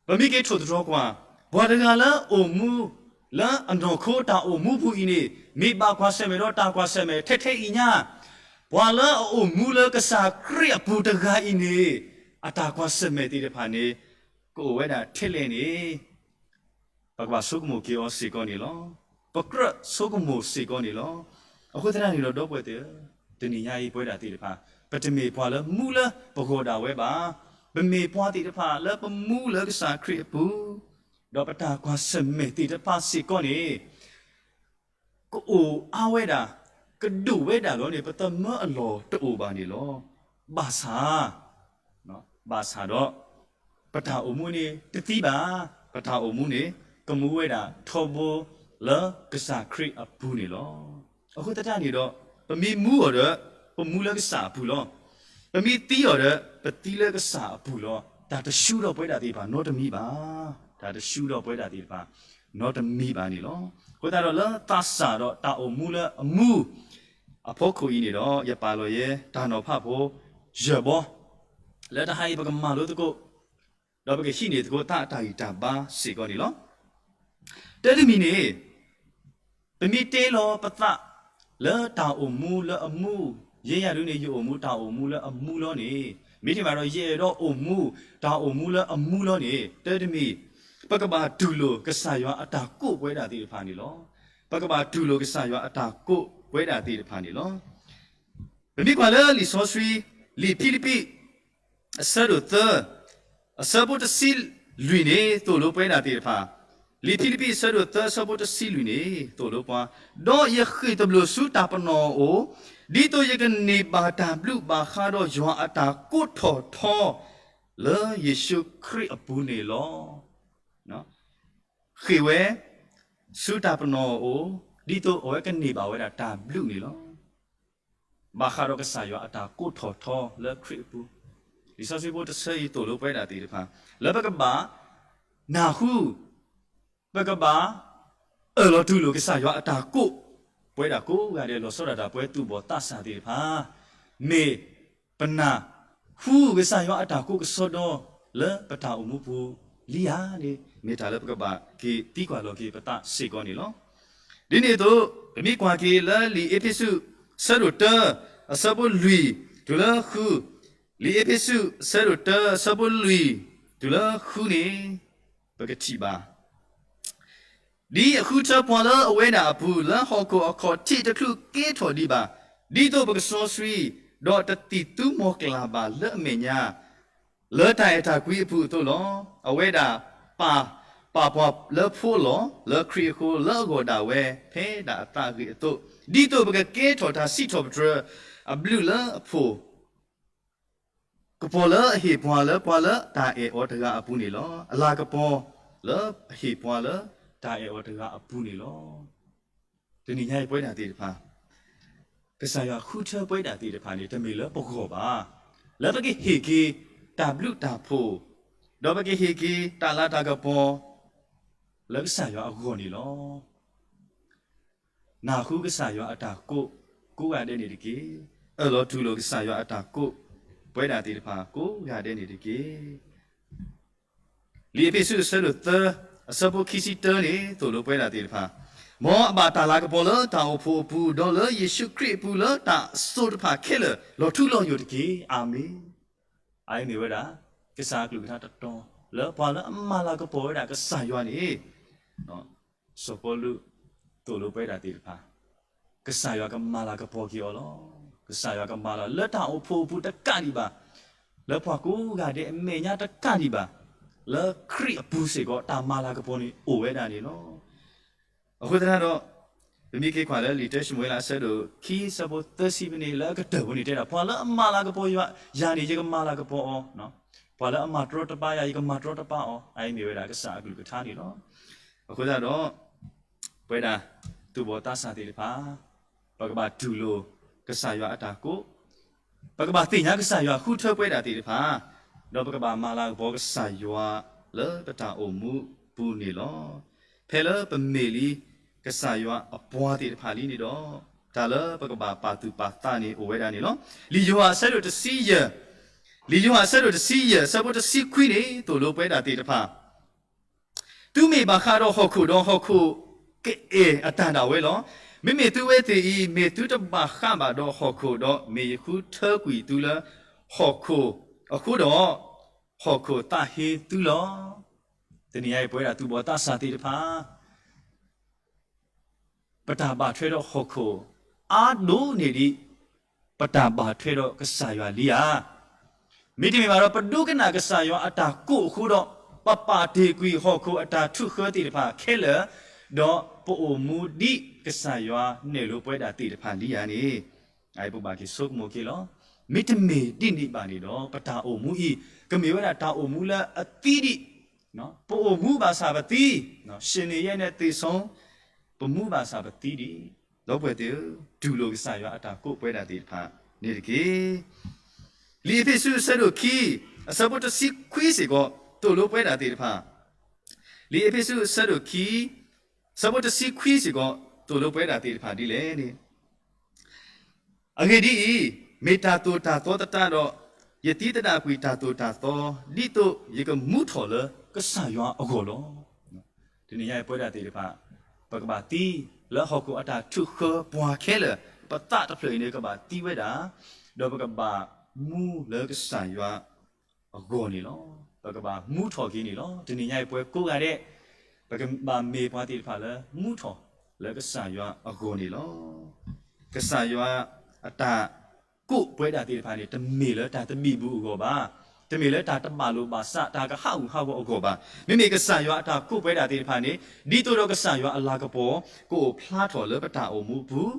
ပမ့ၢ်က့ၤထိၣ်သတြီၤကွၢ်, ပှၤတဂၤလၢအိၣ်မူလၢအနီၢ်ခိတၢ်အိၣ်မူပူၤအံၤန့ၣ် မ့ၢ်ဘၣ်ကွၢ်ဆၢၣ်မဲာ်ဒီးတၢ်ကွၢ်ဆၢၣ်မဲာ်ထဲထဲအံၤညါ, ပှၤလၢအအိၣ်မူလၢကစၢ်ခရံာ်အပူၤတဂၤအံၤန့ၣ် အတၢ်ကွၢ်ဆၢၣ်မဲာ်သ့ၣ်တဖၣ်န့ၣ် ကအိၣ်ဝဲဒၣ်ထဲလဲၣ်န့ၣ် ပကဘၣ်ဆိကမိၣ်က့ၤအီၤစ့ၢ်ကီးန့ၣ်လီၤ. ပကြၢးဆိကမိၣ်စ့ၢ်ကီးန့ၣ်လီၤ. အဃိသတးန့ၣ်ဒီး ဒီပုၢ်ဝဲၢ်သ့ၣ်ဧၢ, တနံၤညါအံၤပဝဲဒၣ်သ့ၣ်တဖၣ် ပတမ့ၢ်ပှၤလၢမူလၢပဂီၢ်ဒၣ်ဝဲဘၣ်. ပမ့ၢ်ပှၤသ့ၣ်တဖၣ်လၢပမူလၢကစၢ်ခရံာ်အပူၤ, ဒီးပတၢ်ကွၢ်ဆၢၣ်မဲာ်သ့ၣ်တဖၣ်စ့ၢ်ကီးန့ၣ် ကအိၣ်အါဝဲဒၣ်, ကဒိၣ်ဝဲဒၣ်လီၤန့ၣ် ပသမၢအလီၢ်တအိၣ်ဘၣ်န့ၣ်လီၤ. ဘၣ်ဆၣ်, ဘၣ်ဆၣ်ဒီး ပတၢ်အိၣ်မူန့ၣ်တသံဘၣ်. ပတၢ်အိၣ်မူန့ၣ် ကမူဝဲဒၣ်ထီဘိလၢကစၢ်ခရံာ်အပူၤန့ၣ်လီၤ. အဃိသတးန့ၣ်ဒီး ပမ့ၢ်မူအီၤဒီး ပမူလၢကစၢ်အပူၤလီၤ. ပမ့ၢ်သံအီၤဒီး ပသံလၢကစၢ်အပူၤလီၤ. တၢ်တဆူၣ်ထီၣ်ပဝဲဒၣ်သ့ၣ်တဖၣ်နီတမံၤဘၣ်. တၢ်တဆူၣ်ထီၣ်ပဝဲဒၣ်သ့ၣ်တဖၣ် နီတမံၤဘၣ်န့ၣ်လီၤ. အဃိသတးဒီးလၢသးစၢ်ဒီးတၢ်အိၣ်မူလၢအမူ အဖီခိၣ်အံၤန့ၣ်ဒီး ယပာ်လီၤယဲတၢ်နီၤဖးဖိ ယဲၢ်ဘီ, လၢတဟါအံၤပကမၤလိသကိး, ဒီးပကဟံးန့ၢ်သကိးသးအတၢ်ဂံၢ်တၢ်ဘါစ့ၢ်ကီးန့ၣ်လီၤ. တၢ်တမံၤန့ၣ် ပမ့ၢ်တဲလီၤပသး လၢတၢ်အိၣ်မူလၢအမူ, ယဲယၤဒုန့ၣ် ယအိၣ်မူတၢ်အိၣ်မူလၢအမူလီၤန့ၣ်, မ့တမ့ၢ်ဒီးယအဲၣ်ဒိးအိၣ်မူ တၢ်အိၣ်မူလၢအမူလီၤန့ၣ်, တၢ်တမံၤ ပကဘၣ်တူၢ်လိာ်ကစၢ်ယွၤအတၢ်ကိးပဝဲဒၣ်သ့ၣ်တဖၣ်န့ၣ်လီၤ. ပကဘၣ်တူၢ်လိာ်ကစၢ်ယွၤအတၢ်ကိးပဝဲဒၣ်သ့ၣ်တဖၣ်န့ၣ်လီၤ. ပမ့ၢ်ကွၢ်လၢလံာ်စီဆှံ, လံာ်ဖံလံးပံး အဆၢဒိၣ်သၢ, အဆၢဖိတဆံလွံၢ်န့ၣ် သိၣ်လိပဝဲဒၣ်သ့ၣ်တဖၣ်, လံာ်ဖံလံးပံး အဆၢဒိၣ်သၢ အဆၢဖိတဆံလွံၢ်န့ၣ် သိၣ်လိပှၤ, ဒီးယဃ့ၢ်သဘျိးဆူတၢ်ပနီၣ်အအိၣ်, ဒ်သိးယကန့ၢ်ဘၣ်တၢ်ဘျုးဘၣ်ဃးဒီးယွၤအတၢ်ကိးထီၣ်ထီ လၢယ့ၣ်ၡူးခရံာ်အပူၤန့ၣ်လီၤ. ဃ့ၢ်ဝဲ ဆူတၢ်ပနီၣ်အအိၣ်, ဒ်သိးအဝဲကန့ၢ်ဘၣ်ဝဲဒၣ်တၢ်ဘျုးန့ၣ်လီၤ. ဘၣ်ဃးဒီးကစၢ်ယွၤအတၢ်ကိးထီၣ်ထီလၢခရံာ်အပူၤ, လံာ်စီဆှံဖိတဆၢအံၤသိၣ်လိပဝဲဒၣ်သ့ၣ်တဖၣ်, လၢပကဘၣ်နၢ်ဟူ, ပကဘၣ်အၢၣ်လီၤတူၢ်လိာ်ကစၢ်ယွၤအတၢ်ကိးပဝဲဒၣ်ကိးဂၤဒဲး လီၤဆီဒၣ်တၢ်ပဝဲသူၣ်ဘီၣ်သးစၢ်သ့ၣ်တဖၣ်, မ့ၢ်ပနၢ်ဟူကစၢ်ယွၤအတၢ်ကိးကစီဒီလၢပတၢ်အိၣ်မူပူၤလံဧါန့ၣ် မ့ၢ်တၢ်လၢပကဘၣ်က့ၤသံကွၢ်လီၤက့ၤပသးစ့ၢ်ကီးန့ၣ်လီၤ. ဒ်န့ၣ်အသိး ပမ့ၢ်ကွၢ်က့ၤလၢလံာ်အ့းဖ့းစူး အဆၢဒိၣ်တၢ အဆၢဖိလွံၢ်တုၤလၢဃု, လံာ်အ့းဖ့းစူး အဆၢဒိၣ်တၢ အဆၢဖိလွံၢ်တုၤလၢဃုန့ၣ် ပကထံၣ်ဘၣ် ဒ်အဃုထၢပှၤလၢအဝဲဒၣ်အပူၤ လၢဟီၣ်ခိၣ်အခီၣ်ထံးတချုးကဲထီၣ်ဒံးဘၣ်, ဒ်သိးပကစီဆှံ, ဒီးတသံၣ်သူမီၤကျၢ်ဘၣ်လၢအမဲာ်ညါ, လၢတၢ်အဲၣ်တၢ်ကွံအပူၤအသိးလီၤ. အဝဲဒၣ်ပာ်, ပာ်ပှၤလၢဖိအလီၢ်, လၢခရံာ်အဃိ, လၢအဂီၢ်ဒၣ်ဝဲ, ဖဲဒၣ်အသးအဂ့ၢ်အသိး, ဒ်သိးပကကဲထီၣ်တၢ်စံးထီၣ်ပတြၢၤ အဘျုးလၢအဖှိၣ် ကပီၤလၢအဟ့ၣ်ပှၤလၢပှၤလၢတၢ်အဲၣ်အီၤတဂၤအပူၤန့ၣ်လီၤ. အလၤကပီၤလၢအဟ့ၣ်ပှၤလၢတၢ်အဲၣ်အီၤတဂၤအပူၤန့ၣ်လီၤ. တနံၤညါအံၤပဝဲဒၣ်သ့ၣ်တဖၣ် ကစၢ်ယွၤဃုထၢပဝဲဒၣ်သ့ၣ်တဖၣ်န့ၣ် တမ့ၢ်လၢပဂီၢ်ဘၣ်. လၢပကဟ့ၣ်က့ၤတၢ်ဘျုးတၢ်ဖှိၣ်, ဒီးပကဟ့ၣ်က့ၤတၢ်လၤတၢ်ကပီၤ လၢကစၢ်ယွၤအဂီၢ်န့ၣ်လီၤ. နၢ်ဟူကစၢ်ယွၤအတၢ်ကိးကိးဂၤဒဲးန့ၣ်တက့ၢ်. အၢၣ်လီၤတူၢ်လိာ်ကစၢ်ယွၤအတၢ်ကိး ပဝဲဒၣ်သ့ၣ်တဖၣ်ကိးဂၤဒဲးန့ၣ်တက့ၢ်. လံာ်အ့းဖ့းစူးအဆၢဒိၣ်သၢ အဆၢဖိခံဆံတၢန့ၣ် သိၣ်လိပဝဲဒၣ်သ့ၣ်တဖၣ်, မ်အဘၣ်တၢ်လၤကပီၤလၢတၢ်အိၣ်ဖှိၣ်အပူၤ, ဒီးလၢယ့ၣ်ၡူးခရံာ်အပူၤလၢတၢ်အစိၤတဖၣ်ခဲလၢာ် လီၤထူလီၤယိာ်တက့ၢ်. အၤမ့ၣ်. အအံၤမ့ၢ်ဝဲဒၣ် ကစၢ်အကလုၢ်ကထါတတီၤ လၢပှၤလၢအမၤလၤကပီၤဝဲဒၣ်ကစၢ်ယွၤန့ၣ် စီၤပီလူး သိၣ်လိပဝဲဒၣ်သ့ၣ်တဖၣ်, ကစၢ်ယွၤကမၤလၤကပီၤက့ၤအီၤလီၤ. ကစၢ်ယွၤကမၤလၤလၢတၢ်အိၣ်ဖှိၣ်အပူၤတကးဒံးဘၣ်. လၢပှၤကိးဂၤဒဲးအမဲာ်ညါတကးဒံးဘၣ်, လၢခရံာ်အပူၤစ့ၢ်ကီး တၢ်မၤလၤကပီၤန့ၣ်အိၣ်ဝဲဒၣ်န့ၣ်လီၤ. အဃိသတးဒီး ပမ့ၢ်က့ၤကွၢ်လၢလံာ်တၢၡမူၤအ့လးအဆၢဒိၣ်ခံ ဆၢဖိသၢဆံဖဲန့ၣ် လၢအကတၢၢ်ပူၤန့ၣ်တဲဒၣ် ပှၤလၢအမၤလၤကပီၤယၤန့ၣ် ယကမၤလၤကပီၤအီၤ, ပှၤလၢအမၤတရီတပါယၤ ယကမၤတရီတပါအီၤ, အအံၤမ့ၢ်ဝဲဒၣ်ကစၢ်အကလုၢ်ကထါန့ၣ်လီၤ. အဃိသတးဒီး ပဝဲဒၣ်သူၣ်ဘီၣ်သးစၢ်သ့ၣ်တဖၣ် ပကဘၣ်တူၢ်လိာ်ကစၢ်ယွၤအတၢ်ကိး, ပကဘၣ်သ့ၣ်ညါကစၢ်ယွၤဃုထၢပဝဲဒၣ်သ့ၣ်တဖၣ်, ဒီးပကဘၣ်မၤလၤကပီၤကစၢ်ယွၤလၢပတၢ်အိၣ်မူပူၤန့ၣ်လီၤ. ဖဲလၢပမ့ၢ်လံကစၢ်ယွၤအပှၤသ့ၣ်တဖၣ်လံန့ၣ်ဒီး တၢ်လၢပကဘၣ်ပာ်သူၣ်ပာ်သးန့ၣ်အိၣ်ဝဲဒၣ်န့ၣ်လီၤ. လံာ်ယိၤဟၣ်အဆၢဒိၣ်တဆံယဲၢ်, လံာ်ယိၤဟၣ်အဆၢဒိၣ်တဆံယဲၢ် အဆၢဖိတဆံခွံန့ၣ် သိၣ်လိပဝဲဒၣ်သ့ၣ်တဖၣ် သုမ့ၢ်ဘၣ်ဃးဒီးဟီၣ်ခိၣ်ဒီး ဟီၣ်ခိၣ်ကအဲၣ်အတၢ်ဒၣ်ဝဲလီၤ. မ့မ့ၢ်သုဝဲသ့ၣ်အံၤ မ့ၢ်သုတဘၣ်ဃးဘၣ်ဒီးဟီၣ်ခိၣ်ဒီး မ့ၢ်ယဃုထၢကွံာ်သုလၢဟီၣ်ခိၣ်အဃိဒီး, ဟီၣ်ခိၣ်သးဟ့သုလီၤ. တနံၤညါအံၤပဝဲဒၣ်သူၣ်ဘီၣ်သးစၢ်သ့ၣ်တဖၣ် ပတၢ်ဘၣ်ထွဲဒီးဟီၣ်ခိၣ်အါဒိၣ်န့ၢ်ဒံး ပတၢ်ဘၣ်ထွဲဒီးကစၢ်ယွၤလံဧါ. မ့တမ့ၢ်ဘၣ်ဒီး ပဒိကနၣ်ကစၢ်ယွၤအတၢ်ကိးအဃိဒီး ပပာ်တ့ၢ်ကွံာ်ဟီၣ်ခိၣ်အတၢ်ထုးဃၢသ့ၣ်တဖၣ်ခဲလၢာ်, ဒီးပအိၣ်မူဒ်ကစၢ်ယွၤနဲၣ်လိပဝဲဒၣ်သ့ၣ်တဖၣ်လံဧါန့ၣ်, အအံၤပဘၣ်က့ၤဆိကမိၣ်က့ၤလီၤ. မ့တမ့ၢ်ဒ်န့ၣ်ဘၣ်န့ၣ်ဒီး ပတၢ်အိၣ်မူအံၤ ကမ့ၢ်ဝဲဒၣ်တၢ်အိၣ်မူလၢအသံဒံး, ပအိၣ်မူဘၣ်ဆၣ်ပသံ, ရှင်နေရဲ့နဲ့သေဆုံး, ပမူဘၣ်ဆၣ်ပသံဒံး, ဒီပုၢ်ဝဲၢ်သ့ၣ်ဧၢ, တူၢ်လိာ်ကစၢ်ယွၤအတၢ်ကိးပဝဲဒၣ်သ့ၣ်တဖၣ်န့ၣ်တက့ၢ်. လံာ်အ့းဖ့းစူးအဆၢဒိၣ်ခံ အဆၢဖိတဆံခွံစ့ၢ်ကီး သိၣ်လိပဝဲဒၣ်သ့ၣ်တဖၣ်, လံာ်အ့းဖ့းစူးအဆၢဒိၣ်ခံ အဆၢဖိတဆံခွံစ့ၢ်ကီး သိၣ်လိပဝဲဒၣ်သ့ၣ်တဖၣ်ဒ်လဲၣ်န့ၣ် အဂ့ၢ်ဒ်အံၤ, မ့ၢ်တၢ်သိၣ်တၢ်သီသတးဒီး, ယသံသဒၣ်ကွံာ်တၢ်သိၣ်တၢ်သီ, ဒ်သိးယကမူထီၣ်လၢကစၢ်ယွၤအဂီၢ်လီၤ. တနံၤညါအံၤပဝဲဒၣ်သ့ၣ်တဖၣ် ပကဘၣ်သံလၢဟီၣ်ခိၣ်အတၢ်ထုးဃၢပှၤခဲလၢာ်, ပသးတဖျၢၣ်အံၤန့ၣ် ကဘၣ်သံဝဲဒၣ်, ဒီးပကဘၣ်မူလၢကစၢ်ယွၤအဂီၢ်န့ၣ်လီၤ. ပကဘၣ်မူထီၣ်က့ၤန့ၣ်လီၤ. တနံၤညါအံၤပဝဲကိးဂၤဒဲး ပကဘၣ်မ့ၢ်ပှၤသ့ၣ်တဖၣ်လၢမူထီၣ်လၢကစၢ်ယွၤအဂီၢ်န့ၣ်လီၤ. ကစၢ်ယွၤအတၢ်ကိးပဝဲဒၣ်သ့ၣ်တဖၣ်န့ၣ် တမ့ၢ်လၢတၢ်တဘံၣ်ဘုၣ်အဂီၢ်ဘၣ်, တမ့ၢ်လၢတၢ်တဘၣ်လိာ်ဘၣ်စး တၢ်ကဟးဂူာ်ဟးဂီၤအဂီၢ်ဘၣ်. မ့မ့ၢ်ကစၢ်ယွၤအတၢ်ကိးပဝဲဒၣ်သ့ၣ်တဖၣ်န့ၣ် ဒ်သိးဒီးကစၢ်ယွၤအလၤကပီၤ ကအိၣ်ဖျါထီၣ်လၢပတၢ်အိၣ်မူအပူၤ,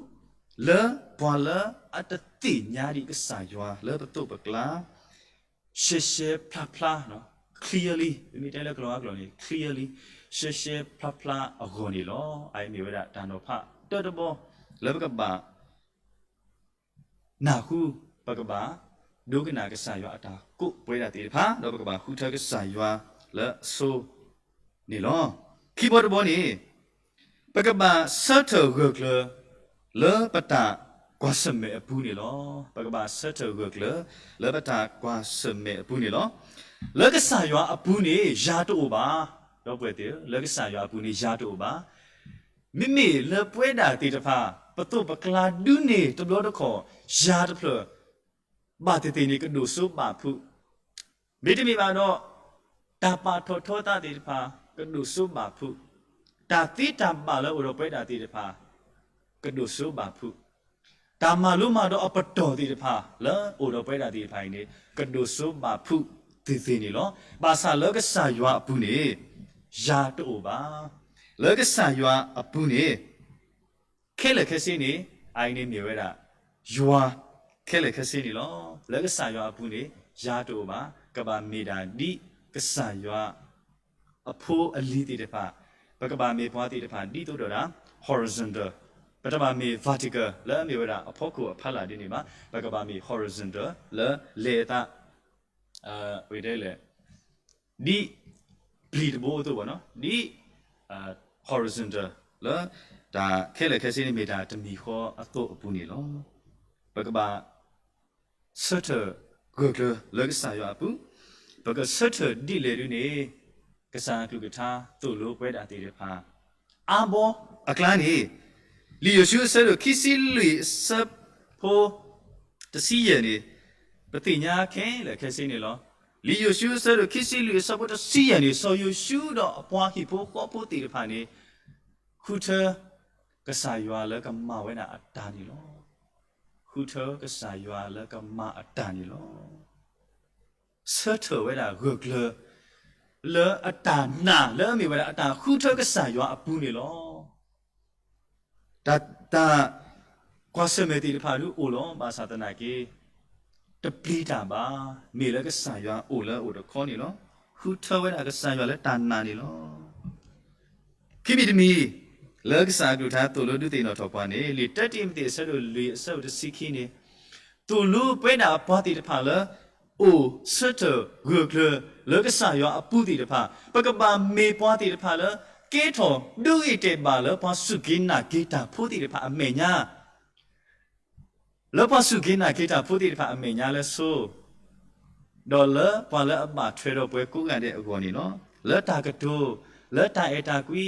လၢပှၤလၢအတသ့ၣ်ညါဒံးကစၢ်ယွၤလၢပသိးပကျါ ရှဲရှဲဖျါဖျါ, clearly, ပမ့ၢ်တဲလၢကလီၤအါကလီၤန့ၣ် clearly, ရှဲရှဲဖျါဖျါအဂီၢ်န့ၣ်လီၤ. အအံၤမ့ၢ်ဝဲဒၣ်တၢ်နီၤဖးတၢတဘီ လၢပကဘၣ်နၢ်ဟူ, ပကဘၣ်ဒိကနၣ်ကစၢ်ယွၤအတၢ်ကိးပဝဲဒၣ်သ့ၣ်တဖၣ်, ဒီးပကဘၣ်ဃုထၢကစၢ်ယွၤလၢအဆိန့ၣ်လီၤ. ခံဘီတဘီန့ၣ် ပကဘၣ်ဆၢထၢၣ်ဂၢၢ်ကျၢၤ လၢပတၢ်ကွၢ်ဆၢၣ်မဲာ်အပူၤန့ၣ်လီၤ. ပကဘၣ်ဆၢထၢၣ်ဂၢၢ်ကျၢၤ လၢပတၢ်ကွၢ်ဆၢၣ်မဲာ်အပူၤန့ၣ်လီၤ. လၢကစၢ်ယွၤအပူၤန့ၣ် ယၤတအိၣ်ဘၣ်, ဒီပုၢ်ဝဲၢ်သ့ၣ်ဧၢ, လၢကစၢ်ယွၤအပူၤန့ၣ် ယၤတအိၣ်ဘၣ်. မ့မ့ၢ်လၢပဝဲဒၣ်သ့ၣ်တဖၣ် ပသိးပကျါဒုးန့ၢ်တဘျီတခီၣ် ယၤတဖျၢၣ် ဘၣ်သ့ၣ်သ့ၣ်န့ၣ် ကဒိၣ်စိဘၣ်ဖုး, မ့တမ့ၢ်ဘၣ်ဒီး တၢ်ပာ်ထီၣ်ထီသးသ့ၣ်တဖၣ် ကဒိၣ်စိဘၣ်ဖုး, တၢ်သ့တၢ်ဘၣ်လၢအိၣ်ဒီးပဝဲဒၣ်သ့ၣ်တဖၣ် ကဒိၣ်စိဘၣ်ဖုး, တၢ်မၤလိမၤဒိးအပတီၢ်သ့ၣ်တဖၣ် လၢအိၣ်ဒီးပဝဲဒၣ်သ့ၣ်တဖၣ်အံၤန့ၣ် ကဒိၣ်စိဘၣ်ဖုးသ့ၣ်သ့ၣ်န့ၣ်လီၤ. ဘၣ်ဆၣ်လၢကစၢ်ယွၤအပူၤန့ၣ် ယၤတအိၣ်ဘၣ်. လၢကစၢ်ယွၤအပူၤန့ၣ် ခဲလၢာ်ခဲဆ့န့ၣ် အအံၤန့ၣ်မ့ၢ်ဝဲဒၣ် ယွၤခဲလၢာ်ခဲဆ့န့ၣ်လီၤ. လၢကစၢ်ယွၤအပူၤန့ၣ် ယၤတအိၣ်ဘၣ်. ကဘၣ်မ့ၢ်ဒၣ်ဒ်ကစၢ်ယွၤအဖိအလံၤသ့ၣ်တဖၣ်, ပကဘၣ်မ့ၢ်ပှၤသ့ၣ်တဖၣ် ဒ်သိးဒီးဒၣ် horizontal, ပတဘၣ်မ့ၢ် vertical လၢအမ့ၢ်ဝဲဒၣ်အဖီခိၣ်အဖီလာ်ဒ်န့ၣ်ဘၣ်. ပကဘၣ်မ့ၢ် horizontal လၢလဲၤအသး ဝဲတဲလဲၣ် ဒ်ပျံၤတဘိအသိးဘၣ်နီၤ, ဒ် horizontal လၢတၢ်ခဲလၢာ်ခဲဆ့န့ၣ်မ့ၢ်တၢ်တမံၤဃီအသိးအပူၤန့ၣ်လီၤ. ပကဘၣ်ဆၢထၢၣ်ဂၢၢ်ကျၢၤလၢကစၢ်ယွၤအပူၤ, ပကဆၢထၢၣ်ဒ်လဲၣ်ဒ်န့ၣ် ကစၢ်အကလုၢ်ကထါသိၣ်လိပဝဲဒၣ်သ့ၣ်တဖၣ် အါဘီအကျါန့ၣ် လံာ်ယိၤၡူအဆၢဒိၣ်ခံဆံလွံၢ်အဆၢဖိ တဆံယဲၢ်န့ၣ် ပသ့ၣ်ညါခဲလၢာ်ခဲဆ့န့ၣ်လီၤ. လံာ်ယိၤၡူအဆၢဒိၣ်ခံဆံလွံၢ်အဆၢဖိတဆံယဲၢ်န့ၣ် စီၤယိၤၡူဒီးအပှၤဟံၣ်ဖိဃီဖိသ့ၣ်တဖၣ်န့ၣ် ဃုထၢကစၢ်ယွၤလၢကမၤဝဲဒၣ်အတၢ်န့ၣ်လီၤ. ဃုထၢကစၢ်ယွၤလၢကမၤအတၢ်န့ၣ်လီၤ. ဆၢထၢၣ်ဝဲဒၣ်ဂၢၢ်ကျၢၤ လၢအတၢ်နာ်လၢအမ့ၢ်ဝဲဒၣ်အတၢ်ဃုထၢကစၢ်ယွၤအပူၤန့ၣ်လီၤ. တၢ် တၢ်ကွၢ်ဆၢၣ်မဲာ်သ့ၣ်တဖၣ်ဒုးအိၣ်လီၤ. ဘၣ်ဆၣ်သနာ်က့ တပျံၤတၢ်ဘၣ်, မ့ၢ်လၢကစၢ်ယွၤအိၣ်လၢအအိၣ်တခီန့ၣ်လီၤ. ဃုထၢဝဲဒၣ်ကစၢ်ယွၤလၢတၢ်နာ်န့ၣ်လီၤ. ခံမံၤတမံၤ လၢကစၢ်အကလုၢ်ကထါသိၣ်လိဒုးသ့ၣ်နီၣ်ထီၣ်ပှၤန့ၣ် လံာ်တၢတံၤမသ့း အဆၢဒိၣ်လွံၢ် အဆၢဖိတဆံခံန့ၣ် သိၣ်လိပဝဲဒၣ်ပှၤသ့ၣ်တဖၣ်လၢ အိၣ်ဆၢထၢၣ်ဂၢၢ်ကျၢၤလၢကစၢ်ယွၤအပူၤသ့ၣ်တဖၣ်, ပကဘၣ်မ့ၢ်ပှၤသ့ၣ်တဖၣ်လၢ ကဲထီၣ်ဒိဂ့ၤတဲာ်ဘၣ်လၢပှၤစူၢ်က့ၤနာ်က့ၤတၢ်ဖိသ့ၣ်တဖၣ်အမဲာ်ညါ လၢပှၤစူၢ်က့ၤနာ်က့ၤတၢ်ဖိသ့ၣ်တဖၣ်အမဲာ်ညါလၢဆိ, ဒီးလၢပှၤလၢအဘၣ်ထွဲဒီးပှၤကိးဂၤဒဲးအဂီၢ်န့ၣ်လီၤ. လၢတၢ်ကတိၤ, လၢတၢ်အဲၣ်တၢ်ကွံ,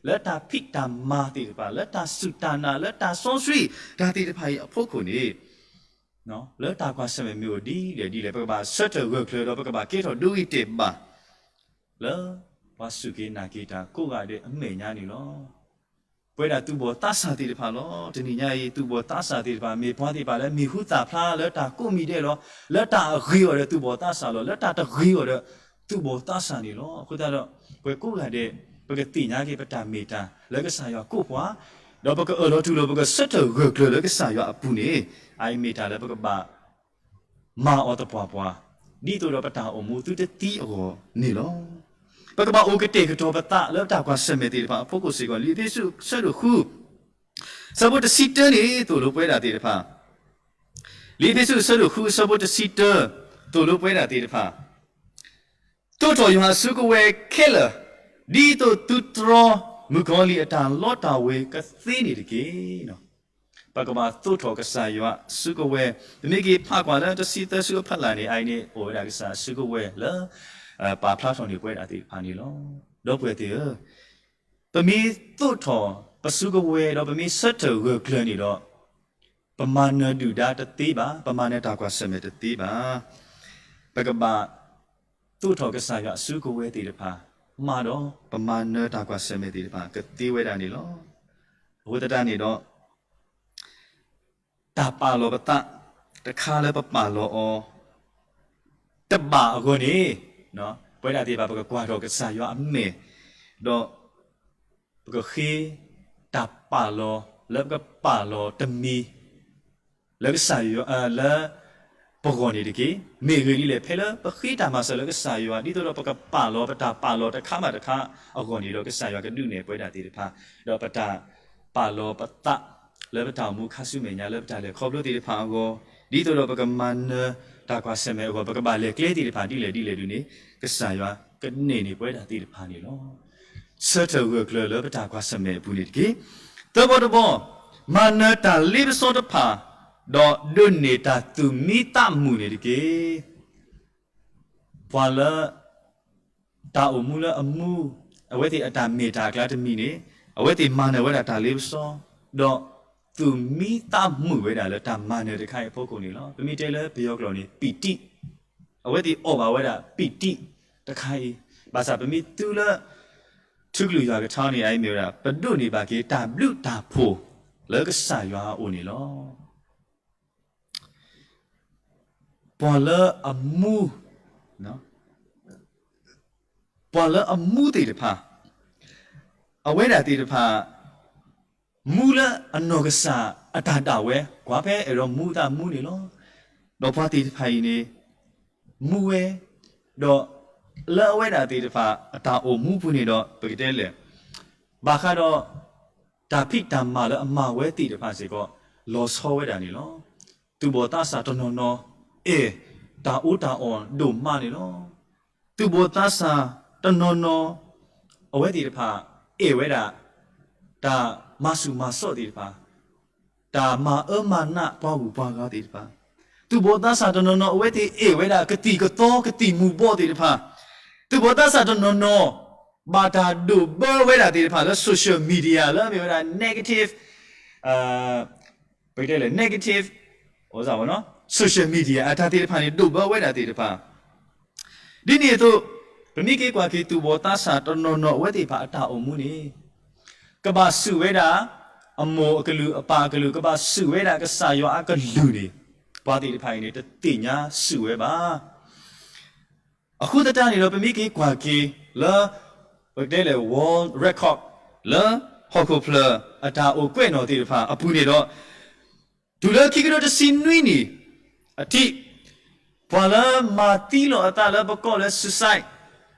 လၢတၢ်ဖံးတၢ်မၤသ့ၣ်တဖၣ်, လၢတၢ်စူၢ်တၢ်နာ်, လၢတၢ်စီဆှံတၢ်သ့ၣ်တဖၣ်အံၤအဖီခိၣ်န့ၣ်, လၢတၢ်ကွၢ်ဆၢၣ်မဲာ်မ့ၢ်အိၣ်ဒ်လဲၣ်ဒ်လဲၣ် ပကဘၣ်ဆၢထၢၣ်ဂၢၢ်ကျၢၤဒီးပကဘၣ်ကဲထီၣ်ဒိဂ့ၤတဲာ်ဘၣ် လၢပှၤစူၢ်က့ၤနာ်က့ၤတၢ်ကိးဂၤဒဲးအမဲာ်ညါန့ၣ်လီၤ. ပဝဲဒၣ်သူၣ်ဘီၣ်သးစၢ်သ့ၣ်တဖၣ်လီၤ. တနံၤညါအံၤ သူၣ်ဘီၣ်သးစၢ်သ့ၣ်တဖၣ် မ့ၢ်ပှၤသ့ၣ်တဖၣ်လၢမံၤဟူသၣ်ဖျါလၢတၢ်ကိးမံၤဒဲးလီၤ. လၢတၢ်အဂ့ၤအီၤဒီးသူၣ်ဘီၣ်သးစၢ်လီၤ. လၢတၢ်တဂ့ၤအီၤဒီးသူၣ်ဘီၣ်သးစၢ်န့ၣ်လီၤ. အဃိသတးဒီး ပှၤကိးဂၤဒဲး ပကသ့ၣ်ညါက့ၤပတၢ်မ့ၢ်တၢ်လၢကစၢ်ယွၤကိးပှၤ, ဒီးပကအၢၣ်လီၤတူၢ်လိာ် ပကဆၢထၢၣ်ဂၢၢ်ကျၢၤလၢကစၢ်ယွၤအပူၤန့ၣ်, အအံၤမ့ၢ်တၢ်လၢပကဘၣ် မၤအီၤသပှၢ်ပှၢ်, ဒ်သိးဒီးပတၢ်အိၣ်မူသုတသံအဂီၢ်န့ၣ်လီၤ. ပကဘၣ်အိၣ်ကတဲာ်ကတီၤပသးလၢတၢ်ကွၢ်ဆၢၣ်မဲာ်သ့ၣ်တဖၣ်အဖီခိၣ်စ့ၢ်ကီး, လံာ်အ့းဖ့းစူး အဆၢဒိၣ်ဃု အဆၢဖိတဆံတၢန့ၣ် သိၣ်လိပဝဲဒၣ်သ့ၣ်တဖၣ်, လံာ်အ့းဖ့းစူး အဆၢဒိၣ်ဃု အဆၢဖိတဆံတၢ, သိၣ်လိပဝဲဒၣ်သ့ၣ်တဖၣ် သိးထီၣ်ယွၤအစုကဝဲၤခဲလၢာ်, ဒ်သိးသုတြီမုၣ်ကီၤလံၢ်အတၢ်လီတၢ်ဝ့ၤကသ့န့ၣ်တက့ၢ်. ပကဘၣ်သိးထီၣ်ကစၢ်ယွၤအစုကဝဲၤ, ပမ့ၢ်က့ၤဖးကွၢ်လၢတဆံသၢဆူအဖီလာ်န့ၣ် အအံၤန့ၣ် အိၣ်ဝဲဒၣ်ကစၢ်အစုကဝဲၤလၢ ပာ်ဖျါထီၣ်န့ၢ်ပဝဲဒၣ်သ့ၣ်တဖၣ်န့ၣ်လီၤ. ဒီပုၢ်ဝဲၢ်သ့ၣ်ဧၢ, ပမ့ၢ်သိးထီၣ်ပစုကဝဲၤဒီးပမ့ၢ်ဆၢထၢၣ်ဂၢၢ်ကျၢၤန့ၣ်ဒီး ပမၤနၢၤဒုၣ်ဒါတသ့ဘၣ်, ပမၤနၢၤတၢ်ကွၢ်ဆၢၣ်မဲာ်တသ့ဘၣ်. ပကဘၣ်သိးထီၣ်ကစၢ်ယွၤအစုကဝဲၤသ့ၣ်တဖၣ်, မၤဒီးပမၤနၢၤတၢ်ကွၢ်ဆၢၣ်မဲာ်သ့ၣ်တဖၣ် ကသ့ဝဲဒၣ်န့ၣ်လီၤ. အဃိသတးန့ၣ်ဒီး တၢ်ပာ်လီၤပသးတခါလၢပပာ်လီၤအီၤ တဘၣ်အဂီၢ်န့ၣ်, ပဝဲဒၣ်သ့ၣ်တဖၣ် ပကကွၢ်ထီၣ်ကစၢ်ယွၤအမဲာ်, ဒီးပကဃ့တၢ်ပာ်လီၤလၢပကပာ်လီၤတမံၤ လၢကစၢ်ယွၤ လၢပဂီၢ်န့ၣ်တက့ၢ်. မ့ၢ်အဂ့ၢ်ဒ်လဲၣ်, ဖဲလၢပဃ့တၢ်မၤစၢၤလၢကစၢ်ယွၤ ဒ်သိးဒီးပကပာ်လီၤပတၢ်ပာ်လီၤတခါဘၣ်တခါအဂီၢ်န့ၣ်ဒီး ကစၢ်ယွၤကဒုးနဲၣ်ပဝဲဒၣ်သ့ၣ်တဖၣ်, ဒီးပတၢ်ပာ်လီၤပသး လၢပတၢ်အိၣ်မူခါဆူမဲာ်ညါ လၢပတၢ်လဲၤခီဖျိသ့ၣ်တဖၣ်အဂီၢ်, ဒ်သိးဒီးပကမၤနၢၤတၢ်ကွၢ်ဆၢၣ်မဲာ်အဂီၢ် ပကဘၣ်လဲၤကျဲသ့ၣ်တဖၣ်ဒ်လဲၣ်ဒ်လဲၣ်ဒုးန့ၣ် ကစၢ်ယွၤကနဲၣ်န့ၢ်ပဝဲဒၣ်သ့ၣ်တဖၣ်န့ၣ်လီၤ. ဆၢထၢၣ်ဂၢၢ်ကျၢၤလၢပတၢ်ကွၢ်ဆၢၣ်မဲာ်အပူၤန့ၣ်တက့ၢ်. သၢဘီတဘီ, မၤနၢၤတၢ်လ့ပစီတဖၣ်, ဒီးဒိးန့ၢ်တၢ်သူၣ်မံသးမုာ်န့ၣ်တက့ၢ်. ပှၤလၢ တၢ်အိၣ်မူလၢအမူ, အဝဲသ့ၣ်အတၢ်မ့ၢ်တၢ်အကျါတမံၤန့ၣ်, အဝဲသ့ၣ်မၤနၢၤဝဲဒၣ်တၢ်လ့ပစီ, ဒီးသူၣ်မံသးမုာ်ဝဲဒၣ်လၢတၢ်မၤနၢၤတခါအံၤအဖီခိၣ်န့ၣ်လီၤ. ပမ့ၢ်တဲလၢပယီၤကျိာ်န့ၣ် ပံၤတံၣ်, အဝဲသ့ၣ်အီၣ်ဘၣ်ဝဲဒၣ်ပံၤတံၣ်တခါအံၤ, ဘၣ်ဆၣ်ပမ့ၢ်သူလၢ ထူကလုာ်ယွၤကထါန့ၣ် အအံၤမ့ၢ်ဝဲဒၣ် ပဒိးန့ၢ်ဘၣ်က့ၤတၢ်ဘျုးတၢ်ဖှိၣ်လၢကစၢ်ယွၤအအိၣ်န့ၣ်လီၤ. ပှၤလၢအမူ, ပှၤလၢအမူသ့ၣ်တဖၣ်, အဝဲဒၣ်သ့ၣ်တဖၣ် မူလၢအနီၢ်ကစၢ်အတၢ်ဒၣ်ဝဲ, ကွၢ်ဖဲအဲၣ်ဒိးမူသးမူန့ၣ်လီၤ. ဒီးပှၤသ့ၣ်တဖၣ်အံၤန့ၣ် မူဝဲ, ဒီးလၢအဝဲဒၣ်သ့ၣ်တဖၣ်အတၢ်အိၣ်မူပူၤန့ၣ်ဒီး ပကတဲလဲၣ်, ဘၣ်ဃးဒီး တၢ်ဖံးတၢ်မၤလၢအမၤဝဲသ့ၣ်တဖၣ်စ့ၢ်ကီး လီၤဆီဝဲဒၣ်န့ၣ်လီၤ. သူၣ်ဘီၣ်သးစၢ်တနီၤနီၤ အဲၣ်တၢ်အီၣ်တၢ်အီဒိၣ်မးန့ၣ်လီၤ. သူၣ်ဘီၣ်သးစၢ်တနီၤနီၤ အဝဲသ့ၣ်တဖၣ် အဲၣ်ဝဲဒၣ် တၢ်မၤဆူၣ်မၤစိးသ့ၣ်တဖၣ်, တၢ်မၤအၢမၤနးပှၤဂုၤပှၤဂၤသ့ၣ်တဖၣ်, သူၣ်ဘီၣ်သးစၢ်တနီၤနီၤ အဝဲသ့ၣ်အဲၣ်ဝဲဒၣ် ကသံၣ်ကသီကသံၣ်မူၤဘှီးသ့ၣ်တဖၣ်, သူၣ်ဘီၣ်သးစၢ်တနီၤနီၤ ဘၣ်တၢ်ဒိးဘၢဝဲဒၣ်သ့ၣ်တဖၣ်လၢ social media လၢအမ့ၢ်ဝဲဒၣ် negative, ပကတဲလဲၣ် negative, social media အတၢ်သ့ၣ်တဖၣ်န့ၣ် ဒိးဘၢဝဲဒၣ်သ့ၣ်တဖၣ် ဒ်န့ၣ်အသိး, ပမ့ၢ်က့ၤကွၢ်က့ၤ သူၣ်ဘီၣ်သးစၢ်တနီၤနီၤ အဝဲသ့ၣ်တဖၣ်အတၢ်အိၣ်မူန့ၣ် ကဘၣ်စူၢ်ဝဲဒၣ် အမိၢ်အကလုၢ်အပၢ်အကလုၢ်, ကဘၣ်စူၢ်ဝဲဒၣ်ကစၢ်ယွၤအကလုၢ်န့ၣ်, ပှၤသ့ၣ်တဖၣ်အံၤန့ၣ် တသ့ၣ်ညါစူၢ်ဝဲဘၣ်. အဃိသတးန့ၣ်ဒီး ပမ့ၢ်က့ၤကွၢ်က့ၤလၢ ပကတဲလဲၣ် world record လၢဟီၣ်ခိၣ်ဖျၢၣ်အတၢ်အိၣ်ကွဲးနီၣ်သ့ၣ်တဖၣ်အပူၤန့ၣ်ဒီး တုၤလၢခံကထိတဆံနွံနံၣ်အထံး ပှၤလၢမၤသံလီၤအသးလၢပကိးလၢ suicide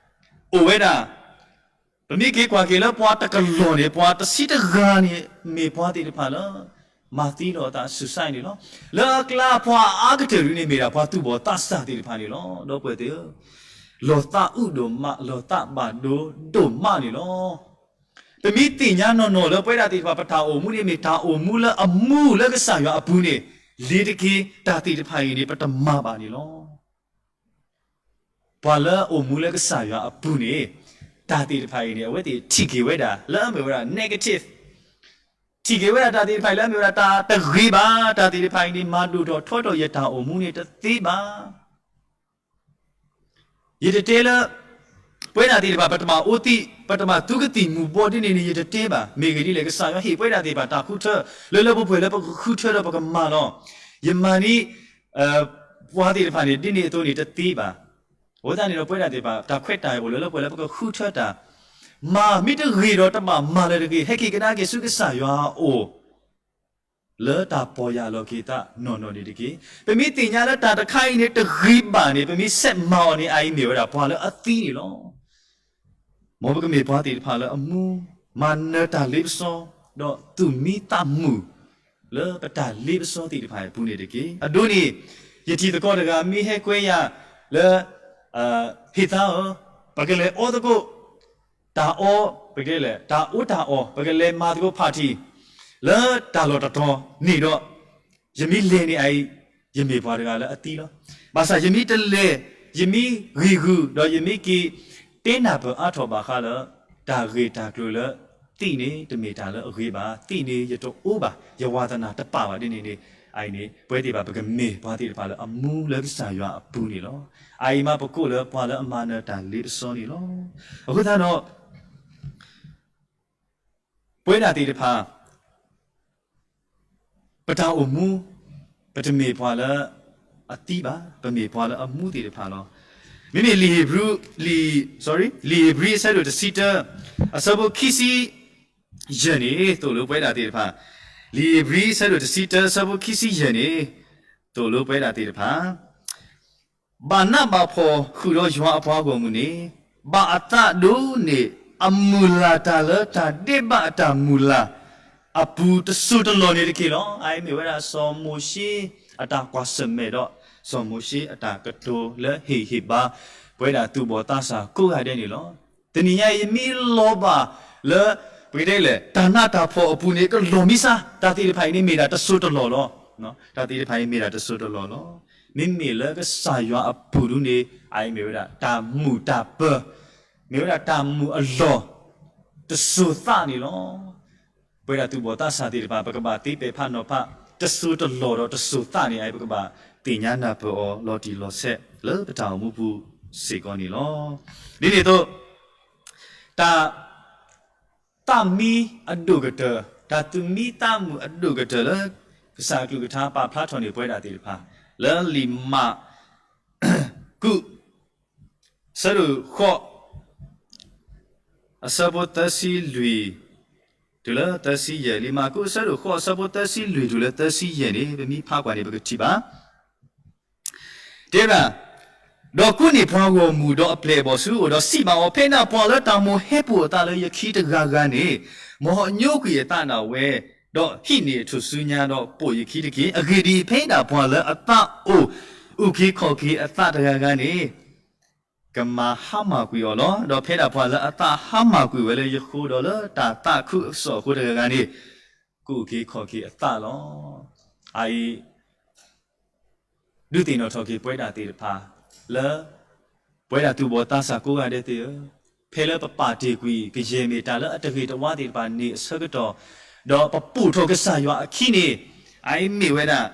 အိၣ်ဝဲဒၣ် ပမ့ၢ်က့ၤကွၢ်က့ၤလၢပှၤတကလီၢ်န့ၣ် ပှၤတဆံတဂၤန့ၣ် မ့ၢ်ပှၤသ့ၣ်တဖၣ်လၢ မၤသံလီၤအသး suicide န့ၣ်လီၤ. လၢအကျါပှၤအါကတၢၢ်ဒုန့ၣ် မ့ၢ်ဒၣ်ပှၤသူၣ်ဘီၣ်သးစၢ်သ့ၣ်တဖၣ်န့ၣ်လီၤ. ဒီပုၢ်ဝဲၢ်သ့ၣ်ဧၢ, လီၤသးအုးဒိၣ်မး လီၤသးဘၣ်ဒိဒိၣ်မးန့ၣ်လီၤ. ပမ့ၢ်သ့ၣ်ညါနီၢ်နီၢ်လၢပဝဲဒၣ်သ့ၣ်တဖၣ် ပတၢ်အိၣ်မူန့ၣ် မ့ၢ်တၢ်အိၣ်မူလၢအမူလၢကစၢ်ယွၤအပူၤန့ၣ် လ့ၤတက့ၢ် တၢ်သ့ၣ်တဖၣ်အံၤန့ၣ် ပတမၤဘၣ်န့ၣ်လီၤ. ပှၤလၢအအိၣ်မူလၢကစၢ်ယွၤအပူၤန့ၣ် တၢ်သ့ၣ်တဖၣ်အံၤန့ၣ် အဝဲသ့ၣ်ထံၣ်က့ၤဝဲဒၣ် လၢအမ့ၢ်ဝဲဒၣ် negative, ထံၣ်က့ၤဝဲဒၣ်တၢ်သ့ၣ်တဖၣ်အံၤ လၢအမ့ၢ်ဝဲဒၣ်တၢ်တဂ့ၤဘၣ်, တၢ်သ့ၣ်တဖၣ်အံၤန့ၣ် မၤဒိၣ်ထီၣ်ထီထီၣ်ယတၢ်အိၣ်မူန့ၣ်တသ့ဘၣ်. ယတတဲလၢ ပဝဲဒၣ်သ့ၣ်တဖၣ် ပတဘၣ်အိၣ်သံ, ပတဘၣ်သူကသံၣ်မူၤဘှီးဒ်န့ၣ်န့ၣ် ယတတဲဘၣ်. မ့ၢ်ဂ့ၢ်ဒ်လဲၣ် ကစၢ်ယွၤဟ့ၣ်ပဝဲဒၣ်သ့ၣ်တဖၣ်တၢ်ဃုထၢ လၢလၢပှဲၤပှဲၤလၢပကဃုထၢဒီး ပကမၤလီၤ. ယမၤန့ၢ် ပှၤသ့ၣ်တဖၣ်န့ၣ် ဒ်န့ၣ်အသိးန့ၣ်တသ့ဘၣ်. အဃိသတးန့ၣ်ဒီး ပဝဲဒၣ်သ့ၣ်တဖၣ် တၢ်ခွဲးတၢ်ယာ်အိၣ်လၢလၢပှဲၤပှဲၤလၢပကဃုထၢတၢ်, မၤမ့ၢ်တဂ့ၤဒီးတဘၣ်မၤလၢၤတဂ့ၤ, ဟဲက့ၤကဒါက့ၤဆူကစၢ်ယွၤအအိၣ် လၢတၢ်ပီၢ်ယၢ်လီၤက့ၤသးနီၢ်နီၢ်န့ၣ်တက့ၢ်. ပမ့ၢ်သ့ၣ်ညါလၢတၢ်တခါအံၤန့ၣ်တဂ့ၤဘၣ်န့ၣ် ပမ့ၢ်ဆဲးမၤအီၤန့ၣ် အအံၤမ့ၢ်ဝဲဒၣ်ပှၤလၢအသံန့ၣ်လီၤ. မ်ပကမ့ၢ်ပှၤသ့ၣ်တဖၣ်လၢအမူ မၤနၢၤတၢ်လ့ပစီ ဒီးသူၣ်မံသးမုာ် လၢပတၢ်လ့ပစီသ့ၣ်တဖၣ်အပူၤန့ၣ်တက့ၢ်. အဒိန့ၣ် ယထံၣ်သကိးတဂၤမ့ၢ်ဟဲကွဲယၤလၢ ဟ့ၣ်သါဧၢ, ပကလဲၤအီသကိး တၢ်အီ, ပကလဲၤ တၢ်အီတၢ်အီ, ပကလဲၤမၤသကိး party လၢတၢ်လီၢ်တတီၤန့ၣ်ဒီး ယမ့ၢ်လဲၤန့ၣ်အအံၤ ယမ့ၢ်ပှၤတဂၤလၢအသံလီၤ. ဘၣ်ဆၣ်ယမ့ၢ်တလဲၤ ယမ့ၢ်ဂံၢ်ဂုာ် ဒီးယမ့ၢ်က့ၤတဲနၢ်ပၢၢ်အါထီၣ်ဘၣ်ဃးလၢ တၢ်ဂ့ၢ်တၢ်ကျိၤလၢ သံန့ၣ်တမ့ၢ်တၢ်လၢအဂ့ၤဘၣ်, သံန့ၣ်ယတအိၣ်ဘၣ်, ယဝၤသနာ်တပာ်ဘၣ်ဒ်န့ၣ်န့ၣ် အအံၤန့ၣ် ပဝဲသ့ၣ်တဖၣ် ပကမ့ၢ်ပှၤသ့ၣ်တဖၣ်လၢအမူလၢကစၢ်ယွၤအပူၤန့ၣ်လီၤ. အအံၤမးပကိးလၢပှၤလၢအမၤနၢၤတၢ်လ့ပစီန့ၣ်လီၤ. အဃိသတးဒီး ပဝဲဒၣ်သ့ၣ်တဖၣ် ပတၢ်အိၣ်မူ ပတမ့ၢ်ပှၤလၢအသံဘၣ်, ပမ့ၢ်ပှၤလၢအမူသ့ၣ်တဖၣ်လီၤ. မ့မ့ၢ်လံာ်ဧ့ၤဘြံၤ, လံာ်ဧ့ၤဘြံၤအဆၢဒိၣ်တဆံတၢ အဆၢဖိခံဆံယဲၢ်န့ၣ် သိၣ်လိပဝဲဒၣ်သ့ၣ်တဖၣ်, လံာ်ဧ့ၤဘြံၤအဆၢဒိၣ်တဆံတၢ အဆၢဖိခံဆံယဲၢ်န့ၣ် သိၣ်လိပဝဲဒၣ်သ့ၣ်တဖၣ် ဘၣ်နးဘၣ်ဖှီၣ်ဃုာ်ဒီးယွၤအပှၤဂီၢ်မုၢ်န့ၣ်, ဘၣ်အသးဒိၣ်န့ၢ် အမုၢ်လၢ်တၢ်လၢတၢ်ဒဲးဘးအတၢ်မုၢ်လၢ်အပူၤတစိၢ်တလီၢ်န့ၣ်တက့ၢ်လီၤ. အအံၤမ့ၢ်ဝဲဒၣ်စီၤမိၤၡ့အတၢ်ကွၢ်ဆၢၣ်မဲာ်ဒီး စီၤမိၤၡ့အတၢ်ကတိၤလၢဟ့ၣ်ဟ့ၣ်ဘါ ပဝဲဒၣ်သူၣ်ဘီၣ်သးစၢ်ကိးဂၤဒဲးန့ၣ်လီၤ. တနံၤညါအံၤ ယမ့ၢ်လီၤဘၣ်လၢ ပကတဲလဲၣ် တၢ်နးတၢ်ဖှီၣ်အပူၤန့ၣ် ကလီၤမံစါ တၢ်သ့ၣ်တဖၣ်အံၤန့ၣ်မ့ၢ်ဒၣ်တစိၢ်တလီၢ်လီၤ. တၢ်သ့ၣ်တဖၣ်အံၤမ့ၢ်ဒၣ်တစိၢ်တလီၢ်လီၤ. မ့မ့ၢ်လၢကစၢ်ယွၤအပူၤဒုန့ၣ် အအံၤမ့ၢ်ဝဲဒၣ်တၢ်မုာ်တၢ်ပၢၤ, မ့ၢ်ဝဲဒၣ်တၢ်မုာ်အလီၢ် တစိၢ်သးန့ၣ်လီၤ. ပဝဲဒၣ်သူၣ်ဘီၣ်သးစၢ်သ့ၣ်တဖၣ် ပကဘၣ်သ့ပဲာ်ဖးနီၤဖး တစိၢ်တလီၢ်ဒီးတစိၢ်သးန့ၣ် အအံၤပကဘၣ်သ့ၣ်ညါနၢ်ပၢၢ်အီၤလီၤတံၢ်လီၤဆဲး လၢပတၢ်အိၣ်မူပူၤစ့ၢ်ကီးန့ၣ်လီၤ. ဒ်န့ၣ်အသိး တၢ် သးမံအဒိၣ်ကတၢၢ်, တၢ်သူၣ်မံသးမုာ်အဒိၣ်ကတၢၢ်လၢ ကစၢ်အကလုၢ်ကထါပာ်ဖျါထီၣ်န့ၢ်ပဝဲဒၣ်သ့ၣ်တဖၣ် လၢလံာ်မၢ်ကူး အဆၢဒိၣ်ဃိး အဆၢဖိသၢဆံလွံၢ် တုၤလၢသၢဆံယဲၢ်, လံာ်မၢ်ကူးအဆၢဒိၣ်ဃိး အဆၢဖိသၢဆံလွံၢ်တုၤလၢသၢဆံယဲၢ်န့ၣ် ပမ့ၢ်ဖးကွၢ်န့ၣ် ပကထံၣ်ဘၣ် တဲဝဲဒၣ်, ဒီးကူးန့ၢ်ပှၤဂီၢ်မုၢ်ဒီးအပျဲၢ်အဘီၣ်ဆူအအိၣ်, ဒီးစံးဘၣ်အီၤ, ဖဲဒၣ်ပှၤလၢတၢ်မိၣ်ဟဲပိာ်အသးလၢယခံတဂၤဂၤန့ၣ်, မ်ဟီညိကွံာ်အသးဒၣ်ဝဲ, ဒီးဟံးန့ၢ်အထူၣ်စုညါဒီးပိာ်ယခံတက့ၢ်. အဂ့ၢ်ဒ်အံၤ, ဖဲဒၣ်ပှၤလၢအသးအိၣ်အုၣ်က့ၤခီၣ်က့ၤအသးတဂၤဂၤန့ၣ် ကမၤဟါမၢ်ကွံာ်အီၤလီၤ. ဒီးဖဲဒၣ်ပှၤလၢအသးဟါမၢ်ကွံာ်ဝဲလၢယဃိဒီးလၢတၢ်သးခုကစီၣ်အဃိတဂၤဂၤန့ၣ် ကအုၣ်က့ၤခီၣ်က့ၤအသးလီၤ. အအံၤ ဒုးသ့ၣ်နီၣ်ထီၣ်က့ၤပဝဲဒၣ်သ့ၣ်တဖၣ်လၢ ပဝဲဒၣ်သူၣ်ဘီၣ်သးစၢ်ကိးဂၤဒဲးသ့ၣ်ဧၢ, ဖဲလၢပပာ်တ့ၢ်ကွံာ် ကယဲၢ်မ့ၢ်တၢ်လၢအတဂ့ၤတဝါသ့ၣ်တဖၣ်န့ၣ်အဆၢကတီၢ်, ဒီးပပိာ်ထီၣ်ကစၢ်ယွၤအခံန့ၣ်, အအံၤမ့ၢ်ဝဲဒၣ်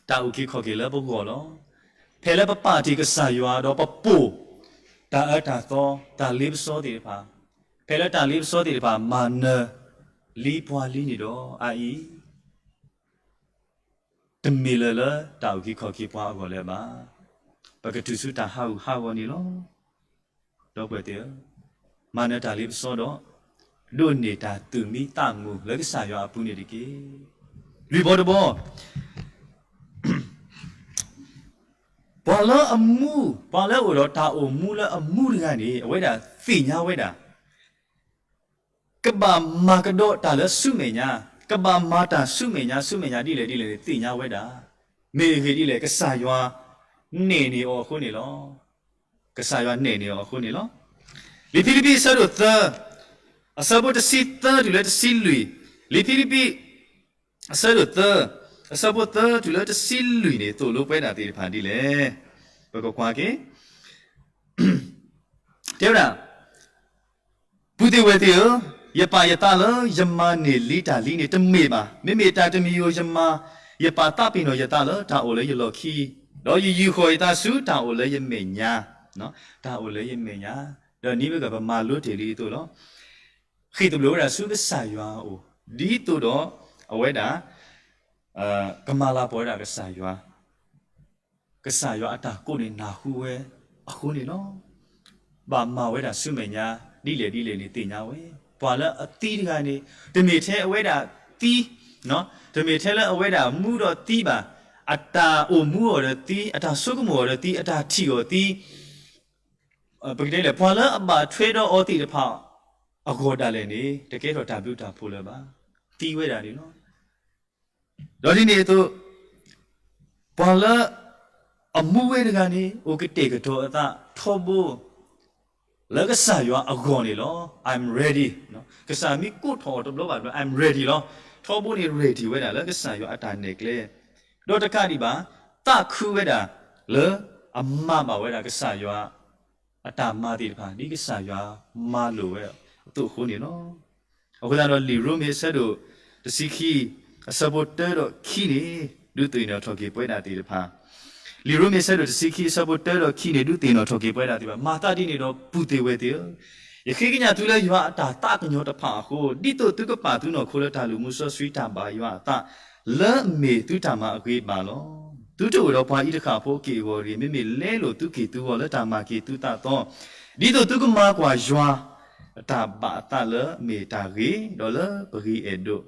တၢ်အုၣ်က့ၤခီၣ်က့ၤလၢပဂီၢ်လီၤ. ဖဲလၢပပာ်တ့ၢ်ကစၢ်ယွၤဒီးပပိာ် တၢ်အၢတၢ်သီ တၢ်လ့ပစီသ့ၣ်တဖၣ်, ဖဲလၢတၢ်လ့ပစီသ့ၣ်တဖၣ် မၤနၢၤလံပှၤလံန့ၣ်ဒီး အအံၤ တမ့ၢ်လၢၤလၢတၢ်အုၣ်က့ၤခီၣ်က့ၤပှၤအဂီၢ်လၢၤဘၣ်. ပကတုၤဆူတၢ်ဟးဂူာ်ဟးဂီၤန့ၣ်လီၤ. ဒီပုၢ်ဝဲၢ်သ့ၣ်ဧၢ, မၤနၢၤတၢ်လ့ပစီဒီး ဒိးန့ၢ်တၢ်သူၣ်မံသးမုာ်လၢကစၢ်ယွၤအပူၤန့ၣ်တက့ၢ်. လွံၢ်ဘီတဘီ, ပှၤလၢအမူ, ပှၤလၢအအိၣ်ဒီးတၢ်အိၣ်မူလၢအမူတဂၤန့ၣ် အဝဲဒၣ်သ့ၣ်ညါဝဲဒၣ် ကဘၣ်မၤကဒီးတၢ်လၢဆူမဲာ်ညါ, ကဘၣ်မၤတၢ်ဆူမဲာ်ညါ, ဆူမဲာ်ညါဒ်လဲၣ်ဒ်လဲၣ်န့ၣ် သ့ၣ်ညါဝဲဒၣ်. မ့ၢ်အဂ့ၢ်ဒ်လဲၣ်, ကစၢ်ယွၤနဲၣ်န့ၢ်အီၤအဃိန့ၣ်လီၤ. ကစၢ်ယွၤနဲၣ်န့ၢ်အီၤအဃိန့ၣ်လီၤ. လံာ်ဖံလံးပံးအဆၢဒိၣ်သၢ, အဆၢဖိတဆံသၢတုၤလၢတဆံလွံၢ်, လံာ်ဖံလံးပံး အဆၢဒိၣ်သၢ, အဆၢဖိသၢတုၤလၢတဆံလွံၢ်န့ၣ် သိၣ်လိပဝဲဒၣ်သ့ၣ်တဖၣ်ဒ်လဲၣ်. ပကကွၢ်က့ၤ, တဲဝဲဒၣ်, ပုၢ်သ့ၣ်ဝဲၢ်သ့ၣ်ဧၢ, ယပာ်ယသးလၢယမၤန့ၢ်လံတၢ်လံန့ၣ်တမ့ၢ်ဘၣ်. မ့မ့ၢ်တၢ်တမံၤဧိၤယမၤ, ယပာ်သးပ့ၤနီၣ်ယသးလၢတၢ်အိၣ်လၢယလီၢ်ခံ, ဒီးယယူာ်ဃီၤယသးဆူတၢ်အိၣ်လၢယမဲာ်ညါ, တၢ်အိၣ်လၢယမဲာ်ညါ, ဒီးနံၤမ့ၢ်ကပမၤလိတ့ၢ်လံအသိးလီၤ. ဃ့ၢ်သဘျိးဝဲဒၣ်ဆူကစၢ်ယွၤအအိၣ်, ဒ်သိးဒီးအဝဲဒၣ် ကမၤလၤကပီၤဝဲဒၣ်ကစၢ်ယွၤ, ကစၢ်ယွၤအတၢ်ကိးန့ၣ်နၢ်ဟူဝဲအဃိန့ၣ်လီၤ. ဘၣ်မၤဝဲဒၣ်ဆူမဲာ်ညါ ဒ်လဲၣ်ဒ်လဲၣ်န့ၣ်သ့ၣ်ညါဝဲ. ပှၤလၢအသံတဂၤန့ၣ် တမ့ၢ်ထဲအဝဲဒၣ်သံ, တမ့ၢ်ထဲလၢအဝဲဒၣ်မူဒီးသံဘၣ်, အတၢ်အိၣ်မူအီၤဒီးသံ, အတၢ်ဆိကမိၣ်အီၤဒီးသံ, အတၢ်ထံၣ်အီၤသံ, ပကတဲလဲၣ် ပှၤလၢအဘၣ်ထွဲဒီးအီၤသ့ၣ်တဖၣ်အဂီၢ်ဒၣ်လဲာ်န့ၣ် တကဲထီၣ်တၢ်ဘျုးတၢ်ဖှိၣ်လၢၤဘၣ်, သံဝဲဒၣ်န့ၣ်လီၤ. ဒီးဒ်န့ၣ်အသိး ပှၤလၢအမူဝဲတဂၤန့ၣ် အိၣ်ကတဲာ်ကတီၤအသးထီဘိ လၢကစၢ်ယွၤအဂီၢ်န့ၣ်လီၤ. I'm ready. ကစၢ်မ့ၢ်ကိးထီၣ်အီၤတဘျီဘၣ်တဘျီ I'm ready လီၤ. ထီဘိန့ၣ် ready ဝဲဒၣ်လၢကစၢ်ယွၤအတၢ်နဲၣ်ကျဲ, ဒီးတကးဒံးဘၣ် သးခုဝဲဒၣ်လၢအမၤဘၣ်ဝဲဒၣ်ကစၢ်ယွၤ အတၢ်မၤသ့ၣ်တဖၣ် ဒ်ကစၢ်ယွၤမၤလိာ်ဝဲအသိးအဃိန့ၣ်လီၤ. အဃိသတးဒီး လံာ်ရိမ့ၤအဆၢဒိၣ်တဆံခံ အဆၢဖိတၢဒီးခံန့ၣ် ဒုးသ့ၣ်နီၣ်ထီၣ်က့ၤပဝဲဒၣ်သ့ၣ်တဖၣ်, လံာ်ရိမ့ၤအဆၢဒိၣ်တဆံခံ အဆၢဖိတၢဒီးခံန့ၣ် ဒုးသ့ၣ်နီၣ်ထီၣ်က့ၤပဝဲဒၣ်သ့ၣ်တဖၣ်, မၤသးဒ်န့ၣ်ဒီး ပုၢ်သ့ၣ်ဝဲၢ်သ့ၣ်ဧၢ, ယဃ့ကညးသုလၢယွၤအတၢ်သးကညီၤတဖၣ်အဃိ, ဒ်သိးသုကပာ်သုနီၢ်ခိလၢတၢ်လုၢ်မူစီဆှံတၢ်ဘၣ်ယွၤအသး လၢအမ့ၢ်သုတၢ်မၤအဂ့ၤဘၣ်လီၤ. သုတအိၣ်ဒီးပှၤအံၤတဃၣ်ဖိအက့ၢ်အဂီၤတဂ့ၤ, မ့မ့ၢ်လဲလိာ်သုက့ၢ်သုဂီၤလၢတၢ်မၤက့ၤသုသးသီ, ဒ်သိးသုကမၤကွၢ်ယွၤအတၢ်ဘၣ်အသးလၢအမ့ၢ်တၢ်ဂ့ၤ, ဒီးလၢပဂ့ၤအဲၣ်ဒိး,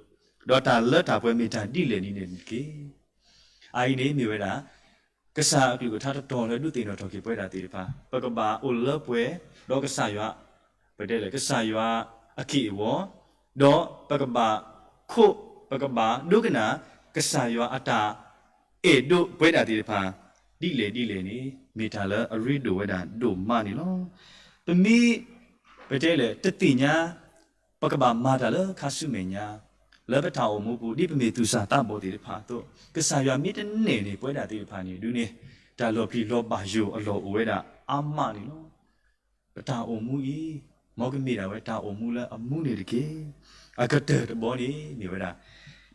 ဒီးတၢ်လၢတၢ်ပှဲၤမ့ၢ်တၢ်ဒ်လဲၣ်ဒ်လဲၣ်န့ၣ်တက့ၢ်. အအံၤန့ၣ်မ့ၢ်ဝဲဒၣ် ကစၢ်အကလုၢ်ကထါတတီၤလၢဒုးသ့ၣ်နီၣ်ထီၣ်က့ၤပဝဲဒၣ်သ့ၣ်တဖၣ်, ပကဘၣ်အိၣ်လၢပှဲၤဒီးကစၢ်ယွၤ, ပတဲလဲၣ် ကစၢ်ယွၤအက့ၢ်အဂီၤ, ဒီးပကဘၣ်ခိး, ပကဘၣ်ဒိကနၣ် ကစၢ်ယွၤအတၢ်အဲၣ်ဒိးပဝဲဒၣ်သ့ၣ်တဖၣ် ဒ်လဲၣ်ဒ်လဲၣ်န့ၣ် မ့ၢ်တၢ်လၢအရ့ဒိၣ်ဝဲဒၣ်ဒိၣ်မးန့ၣ်လီၤ. ပမ့ၢ်, ပတဲလဲၣ် တသ့ၣ်ညါ ပကဘၣ်မၤတၢ်လၢခါဆူမဲာ်ညါ, လၢပတၢ်အိၣ်မူပူၤ ဒ်ပမ့ၢ်သူၣ်စၢ်သးဘီၣ်သ့ၣ်တဖၣ်အသိး, ကစၢ်ယွၤမ့ၢ်တနဲၣ်န့ၢ်ပဝဲဒၣ်သ့ၣ်တဖၣ်န့ၣ် ဒုးန့ၣ် တၢ်လီၤပျံၤလီၤဘၣ်ယိၣ်အလီၢ်အိၣ်ဝဲဒၣ်အါမးန့ၣ်လီၤ. ပတၢ်အိၣ်မူအံၤ မ်ကမ့ၢ်ဒၣ်ဝဲတၢ်အိၣ်မူလၢအမူန့ၣ်တက့ၢ်. အကတၢၢ်တဘီန့ၣ်မ့ၢ်ဝဲဒၣ်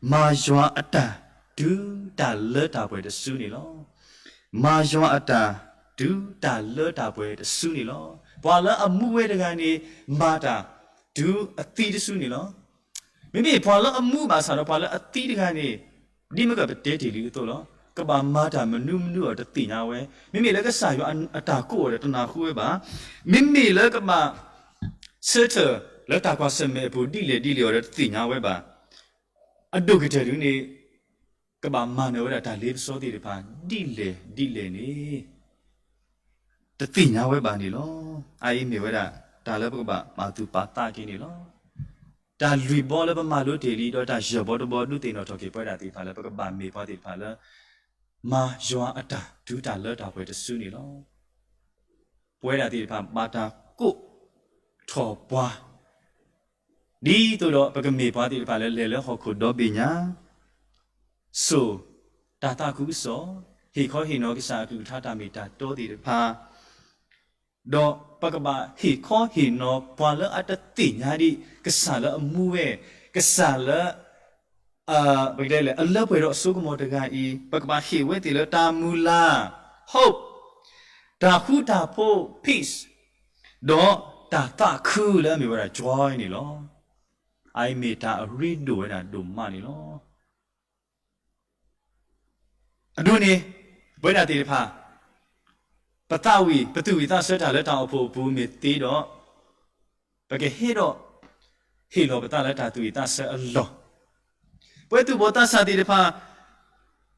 မၤယွၤအတၢ်တုၤတၢ်လၢတၢ်ပှဲၤတစုန့ၣ်လီၤ. မၤယွၤအတၢ်တုၤတၢ်လၢတၢ်ပှဲၤတစုန့ၣ်လီၤ. ပှၤလၢအမူဝဲတဂၤန့ၣ် မၤတၢ်တုၤအသံတစုန့ၣ်လီၤ. မ့မ့ၢ်ပှၤလၢအမူဘၣ်ဆၣ်ဒီးပှၤလၢအသံတဂၤန့ၣ် ဒ်မ့ၢ်ကပတဲတ့ၢ်လံအသိးလီၤ. ကဘၣ်မၤတၢ်မနုၤမနုၤအီၤတသ့ၣ်ညါဝဲ, မ့မ့ၢ်လၢကစၢ်ယွၤအတၢ်ကိးအီၤဒီးတနၢ်ဟူဝဲဘၣ်, မ့မ့ၢ်လၢကဘၣ်ဆၢထၢၣ်လၢတၢ်ကွၢ်ဆၢၣ်မဲာ်အပူၤဒ်လဲၣ်ဒ်လဲၣ်အီၤဒီးတသ့ၣ်ညါဝဲဘၣ်, အဒိၣ်ကတၢၢ်ဒုးန့ၣ် ကဘၣ်မၤနၢၤဝဲဒၣ်တၢ်လ့ပစီသ့ၣ်တဖၣ် ဒ်လဲၣ်ဒ်လဲၣ်န့ၣ် တသ့ၣ်ညါဝဲဘၣ်န့ၣ်လီၤ. အအံၤမ့ၢ်ဝဲဒၣ် တၢ်လၢပကဘၣ်ပာ်သူၣ်ပာ်သးက့ၤန့ၣ်လီၤ. တၢ်လွံၢ်ဘီလၢပမၤလိတ့ၢ်လံ ဒီးတၢ်ယဲၢ်ဘီတဘီ ဒုးသ့ၣ်နီၣ်ထီၣ်က့ၤပဝဲဒၣ်သ့ၣ်တဖၣ်လၢ ပကဘၣ်မ့ၢ်ပှၤသ့ၣ်တဖၣ်လၢ မၤယွၤအတၢ်တုၤတၢ်လၢတၢ်ပှဲၤတစုန့ၣ်လီၤ. ပဝဲဒၣ်သ့ၣ်တဖၣ်ဘၣ်တၢ်ကိးထီၣ်ပှၤ ဒ်သိးဒီးပကမ့ၢ်ပှၤသ့ၣ်တဖၣ်လၢလဲၤလၢဟီၣ်ခိၣ်ဒီဘ့ၣ်ညါ, စိာ်တၢ်သးခုကစီၣ်, ဟ့ၣ်ခီဟ့ၣ်နီၤကစၢ်အကလုၢ်ကထါတၢ်မ့ၢ်တၢ်တီသ့ၣ်တဖၣ်, ဒီးပကဘၣ်ဟ့ၣ်ခီဟ့ၣ်နီၤပှၤလၢအတသ့ၣ်ညါဒံး ကစၢ်လၢအမူဝဲ, ကစၢ်လၢ ပကတဲလဲၣ် အလၢပှဲၤဒီးအစိကမီၤတဂၤအံၤ ပကဘၣ်ဟ့ၣ်ဝဲသ့ၣ်လၢတၢ်မုၢ်လၢ် hope, တၢ်ဃူတၢ်ဖိး peace, ဒီးတၢ်သးခုလၢအမ့ၢ်ဝဲဒၣ် joy န့ၣ်လီၤ. အအံၤမ့ၢ်တၢ်အရ့ဒိၣ်ဝဲဒၣ်ဒိၣ်မးန့ၣ်လီၤ. အဒိန့ၣ် ပဝဲဒၣ်သ့ၣ်တဖၣ် ပသးဝံၣ် ပသူၣ်ဝံၣ်သးဆၢတၢ်လၢတၢ်အိၣ်ဖှိၣ်အပူၤမ့ၢ်သ့ဒီး, ပကဟဲဒီး ဟ့ၣ်လီၤပသးလၢတၢ်သူၣ်ဝံၣ်သးဆၢအလီၢ်. ပဝဲသူၣ်ဘီၣ်သးစၢ်သ့ၣ်တဖၣ်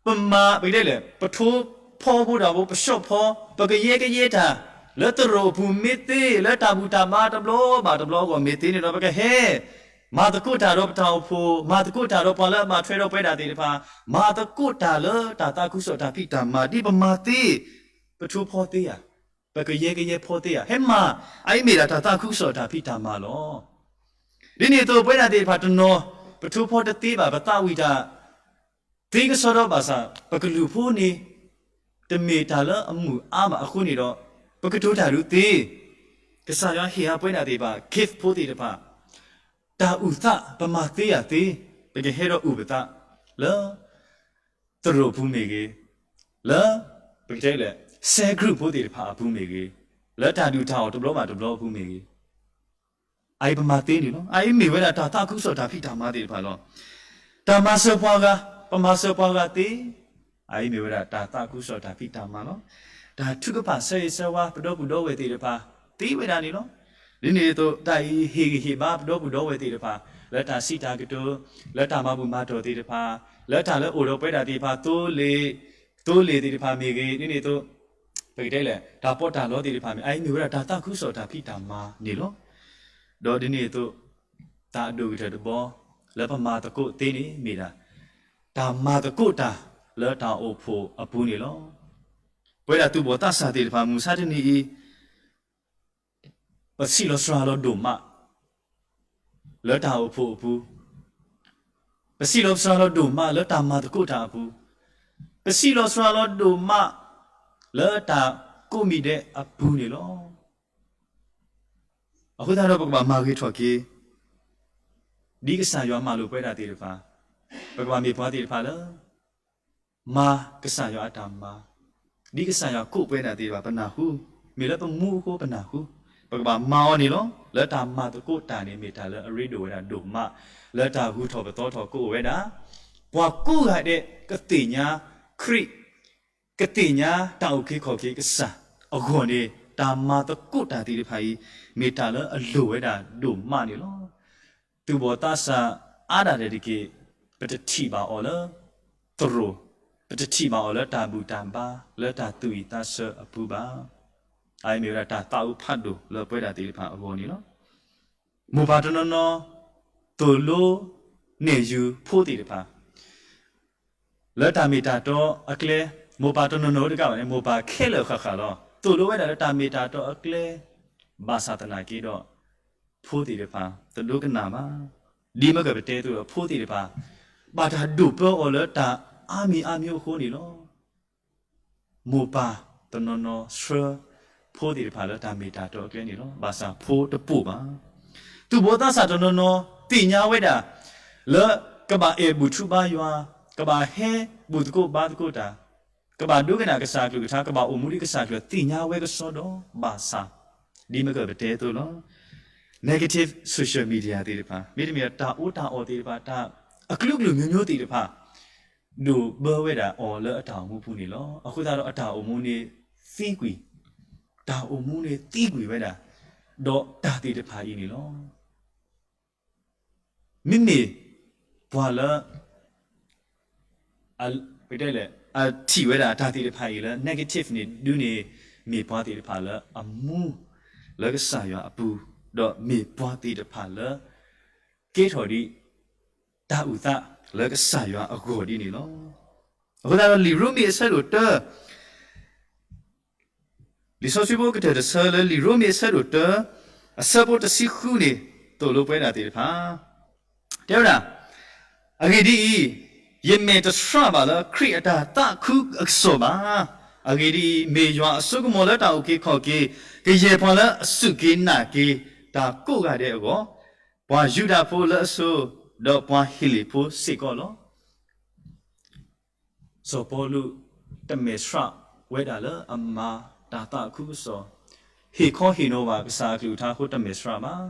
ပမၤ ပကတဲလဲၣ် ပထိဖီဖိတၢ်ဖိ ပရှီၣ်ဖီ ပကယဲကယဲတၢ် လၢသရိာ်အပူၤမ့ၢ်သ့ လၢတၢ်ဘူၣ်တၢ်ဘါတဘျီဘၣ်တဘျီအဂီၢ်မ့ၢ်သ့န့ၣ်ဒီး ပကဟဲ မၤသကိးတၢ်ဒီးပတၢ်အိၣ်ဖှိၣ်, မၤသကိးတၢ်ဒီးပှၤလၢအမၤထွဲဒီးပဝဲဒၣ်သ့ၣ်တဖၣ်, မၤသကိးတၢ်လၢတၢ်သးခုကစီၣ်တၢ်ဖံးတၢ်မၤ ဒ်ပမၤသ့, ပထိဖီသ့ဧါ, ပကယဲကယဲဖီသ့ဧါ, ဟဲမၤ, အအံၤမ့ၢ်ဒၣ်တၢ်သးခုကစီၣ်တၢ်ဖံးတၢ်မၤလီၤ. ဒ်န့ၣ်အသိး ပဝဲဒၣ်သ့ၣ်တဖၣ်တနီၤ ပထိဖီတသ့ဘၣ် ပသးဝံၣ်တၢ် သ့ကစီဒီဘၣ်ဆၣ် ပကလုၢ်ဖိန့ၣ် တမ့ၢ်တၢ်လၢအမုာ်အါဘၣ်အဃိန့ၣ်ဒီး ပကတိၤတၢ်ဒုးသ့, ကစၢ်ယွၤဟ့ၣ်အပဝဲဒၣ်သ့ၣ်တဖၣ် gift ဖိသ့ၣ်တဖၣ်, တၢ်အုၣ်သး ပမၤသ့ဧါသ့, ပကဟဲဒီးအုၣ်ပသး လၢ သရိာ်ပူၤမ့ၢ်ဂ့ၤ, လၢ ပကတဲလဲၣ် cell group ဖိသ့ၣ်တဖၣ်အပူၤမ့ၢ်ဂ့ၤ, လၢတၢ်ဒုၣ်တၢ်အီၣ်တဘျီဘၣ်တဘျီအပူၤမ့ၢ်ဂ့ၤ, အအံၤပမၤသ့န့ၣ်လီၤ. အအံၤမ့ၢ်ဝဲဒၣ်တၢ်သးခုကစီၣ်တၢ်ဖံးတၢ်မၤသ့ၣ်တဖၣ်လီၤ. တၢ်မၤစၢၤပှၤဂၤ, ပမၤစၢၤပှၤဂၤသ့, အအံၤမ့ၢ်ဝဲဒၣ်တၢ်သးခုကစီၣ်တၢ်ဖံးတၢ်မၤလီၤ. တၢ်ထုကဖၣ်ဆၢဂ့ၤဆၢဝါ ပဒီပုၢ်ဒီဝဲၢ်သ့ၣ်တဖၣ် သ့ဝဲဒၣ်န့ၣ်လီၤ. ဒ်န့ၣ်အသိး တၢ်အံၤဟ့ၣ်ဂံၢ်ဟ့ၣ်ဘါ ပဒီပုၢ်ဒီဝဲၢ်သ့ၣ်တဖၣ် လၢတၢ်စံးတၢ်ကတိၤ, လၢတၢ်မၤဘူၣ်မၤတီၢ်သ့ၣ်တဖၣ်, လၢတၢ်လၢအိၣ်ဒီးပဝဲဒၣ်သ့ၣ်တဖၣ် သိလ့ၣ်, သိလ့ၣ်သ့ၣ်တဖၣ်မ့ၢ်ဂ့ၤ, ဒ်န့ၣ်အသိး ပကတဲလဲၣ် တၢ်ပီးတၢ်လီသ့ၣ်တဖၣ်မ့ၢ် အအံၤမ့ၢ်ဝဲဒၣ်တၢ်သးခုကစီၣ်တၢ်ဖံးတၢ်မၤန့ၣ်လီၤ. ဒီးဒ်န့ၣ်အသိး တၢ်အဒိၣ်ကတၢၢ်တဘီ လၢပမၤသကိးသ့န့ၣ်မ့ၢ်ဒၣ် တၢ်မၤသကိးတၢ်လၢတၢ်အိၣ်ဖှိၣ်အပူၤန့ၣ်လီၤ. ပဝဲဒၣ်သူၣ်ဘီၣ်သးစၢ်သ့ၣ်တဖၣ် မုၢ်ဆါတနံၤအံၤ ပစံးလီၤစှၤလီၤဒိၣ်မး လၢတၢ်အိၣ်ဖှိၣ်အပူၤ, ပစံးလီၤစှၤလီၤဒိၣ်မးလၢတၢ်မၤသကိးတၢ်အပူၤ, ပစံးလီၤစှၤလီၤဒိၣ်မး လၢတၢ်ကိးမံၤဒဲးအပူၤန့ၣ်လီၤ. အဃိသတးဒီးပကဘၣ်မၤဂ့ၤထီၣ်က့ၤ ဒ်ကစၢ်ယွၤမၤလိာ်ပဝဲဒၣ်သ့ၣ်တဖၣ်, ပကဘၣ်မ့ၢ်ပှၤသ့ၣ်တဖၣ်လၢ မၤကစၢ်ယွၤအတၢ်မၤ, ဒ်ကစၢ်ယွၤကိးပဝဲဒၣ်သ့ၣ်တဖၣ် ပနၢ်ဟူ, မ့ၢ်လၢပမူအဃိပနၢ်ဟူ, ပကဘၣ်မၤအီၤန့ၣ်လီၤ. လၢတၢ်မၤသကိးတၢ်န့ၣ် မ့ၢ်တၢ်လၢအရ့ဒိၣ်ဝဲဒၣ်ဒိၣ်မး, လၢတၢ်ဂုၤထီၣ်ပသီထီၣ်ကအိၣ်ဝဲဒၣ်, ပှၤကိးဂၤဒဲးကသ့ၣ်ညါခရံာ်, ကသ့ၣ်ညါတၢ်အုၣ်က့ၤခီၣ်က့ၤကစၢ်အဂီၢ်န့ၣ် တၢ်မၤသကိးတၢ်သ့ၣ်တဖၣ်အံၤ မ့ၢ်တၢ်လၢအလိၣ်ဝဲဒၣ်ဒိၣ်မးန့ၣ်လီၤ. သူၣ်ဘီၣ်သးစၢ်အါဒၣ်လဲာ်တက့ၢ်, ပတထံၣ်ဘၣ်အီၤလၢ သရိာ်, ပတထံၣ်ဘၣ်အီၤလၢတၢ်ဘူၣ်တၢ်ဘါ လၢတၢ်သူၣ်ဝံၣ်သးဆၢအပူၤဘၣ်. အအံၤမ့ၢ်ဝဲဒၣ်တၢ်သးအုးဖးဒိၣ်လၢပဝဲဒၣ်သ့ၣ်တဖၣ်အဂီၢ်န့ၣ်လီၤ. မိၢ်ပၢ်တနီၤနီၤ သိၣ်လိနဲၣ်ယုၤဖိသ့ၣ်တဖၣ် လၢတၢ်မ့ၢ်တၢ်တီအကျဲ, မိၢ်ပၢ်တနီၤနီၤတကးဘၣ်န့ၣ် မိၢ်ပၢ်ခဲလၢာ်ဃၣ်ဃၣ်လီၤ. သိၣ်လိဝဲဒၣ်လၢတၢ်မ့ၢ်တၢ်တီအကျဲ, ဘၣ်ဆၣ်သနာ်က့ဒီး ဖိသ့ၣ်တဖၣ် တဒိကနၣ်ဘၣ်. ဒ်မ့ၢ်ကပတဲသိးဒီးဖိသ့ၣ်တဖၣ် ဘၣ်တၢ်ဒိၣ်ပၢအီၤလၢတၢ်အါမံၤအါမံၤအဃိန့ၣ်လီၤ. မိၢ်ပၢ်တနီၤနီၤဆှၢ ဖိသ့ၣ်တဖၣ်လၢတၢ်မ့ၢ်တၢ်တီအကျဲန့ၣ်လီၤ. ဘၣ်ဆၣ်ဖိတပိာ်ဘၣ်. သူၣ်ဘီၣ်သးစၢ်တနီၤနီၤ သ့ၣ်ညါဝဲဒၣ် လၢကဘၣ်အဲၣ်ဘူၣ်ထူဘါယွၤ, ကဘၣ်ဟဲဘူၣ်သကိးဘါသကိးတၢ်, ကဘၣ်ဒိကနၣ်ကစၢ်အကလုၢ်ကထါ, ကဘၣ်အိၣ်မူဒ်ကစၢ်အကလုၢ်သ့ၣ်ညါဝဲကစီဒီ ဘၣ်ဆၣ် ဒ်မ့ၢ်ကပတဲသိးလီၤ. Negative social media သ့ၣ်တဖၣ်, မ့တမ့ၢ်တၢ်အီၣ်တၢ်အီသ့ၣ်တဖၣ်, တၢ်အကလုာ်ကလုာ်မျိုးမျိုးသ့ၣ်တဖၣ် ဒိၣ်ဘၢဝဲဒၣ်အီၤလၢအတၢ်အိၣ်မူပူၤန့ၣ်လီၤ. အဃိသတးဒီးအတၢ်အိၣ်မူန့ၣ်သံကွံာ်, တၢ်အိၣ်မူန့ၣ်သံကွံာ်ဝဲဒၣ် ဒီးတၢ်သ့ၣ်တဖၣ်အံၤန့ၣ်လီၤ. မ့မ့ၢ်ပှၤလၢ ပတဲလဲၣ် အထံၣ်ဝဲဒၣ်တၢ်သ့ၣ်တဖၣ်အံၤလၢ negative န့ၣ် ဒုးန့ၣ် မ့ၢ်ပှၤသ့ၣ်တဖၣ်လၢအမူလၢကစၢ်ယွၤအပူၤ, ဒီးမ့ၢ်ပှၤသ့ၣ်တဖၣ်လၢ ကဲထီၣ်ဒံး တၢ်အုၣ်သးလၢကစၢ်ယွၤအဂီၢ်ဒ်န့ၣ်လီၤ. အဃိသတးဒီးလံာ်ရိမ့ၤအဆၢဒိၣ်တၢ လံာ်စီဆှံဖိကတၢၢ်တဆၢလၢလံာ်ရိမ့ၤအဆၢဒိၣ်တၢ အဆၢဖိတဆံဃုန့ၣ် သိၣ်လိပဝဲဒၣ်သ့ၣ်တဖၣ် တဲဝဲဒၣ်, အဂ့ၢ်ဒ်အံၤ, ယမဲာ်တဆှးဘၣ်လၢခရံာ်အတၢ်သးခုအကစီၣ်ဘၣ်. အဂ့ၢ်ဒ်အံၤ, မ့ၢ်ယွၤအစိကမီၤလၢတၢ်အုၣ်က့ၤခီၣ်က့ၤ ကယဲၢ်ပှၤလၢအစူၢ်က့ၤနာ်က့ၤတၢ်ကိးဂၤဒဲးအဂီၢ်, ပှၤယူဒၤဖိလၢအဆိ, ဒီးပှၤဟ့လ့ၣ်ဖိစ့ၢ်ကီးလီၤ. စီၤပီလူးတမဲာ်ဆှးဝဲဒၣ်လၢအမၤတၢ်သးခုကစီၣ်, ဟ့ၣ်ခီဟ့ၣ်နီၤဘၣ်ကစၢ်အကလုၢ်ကထါအဃိတမဲာ်ဆှးဘၣ်.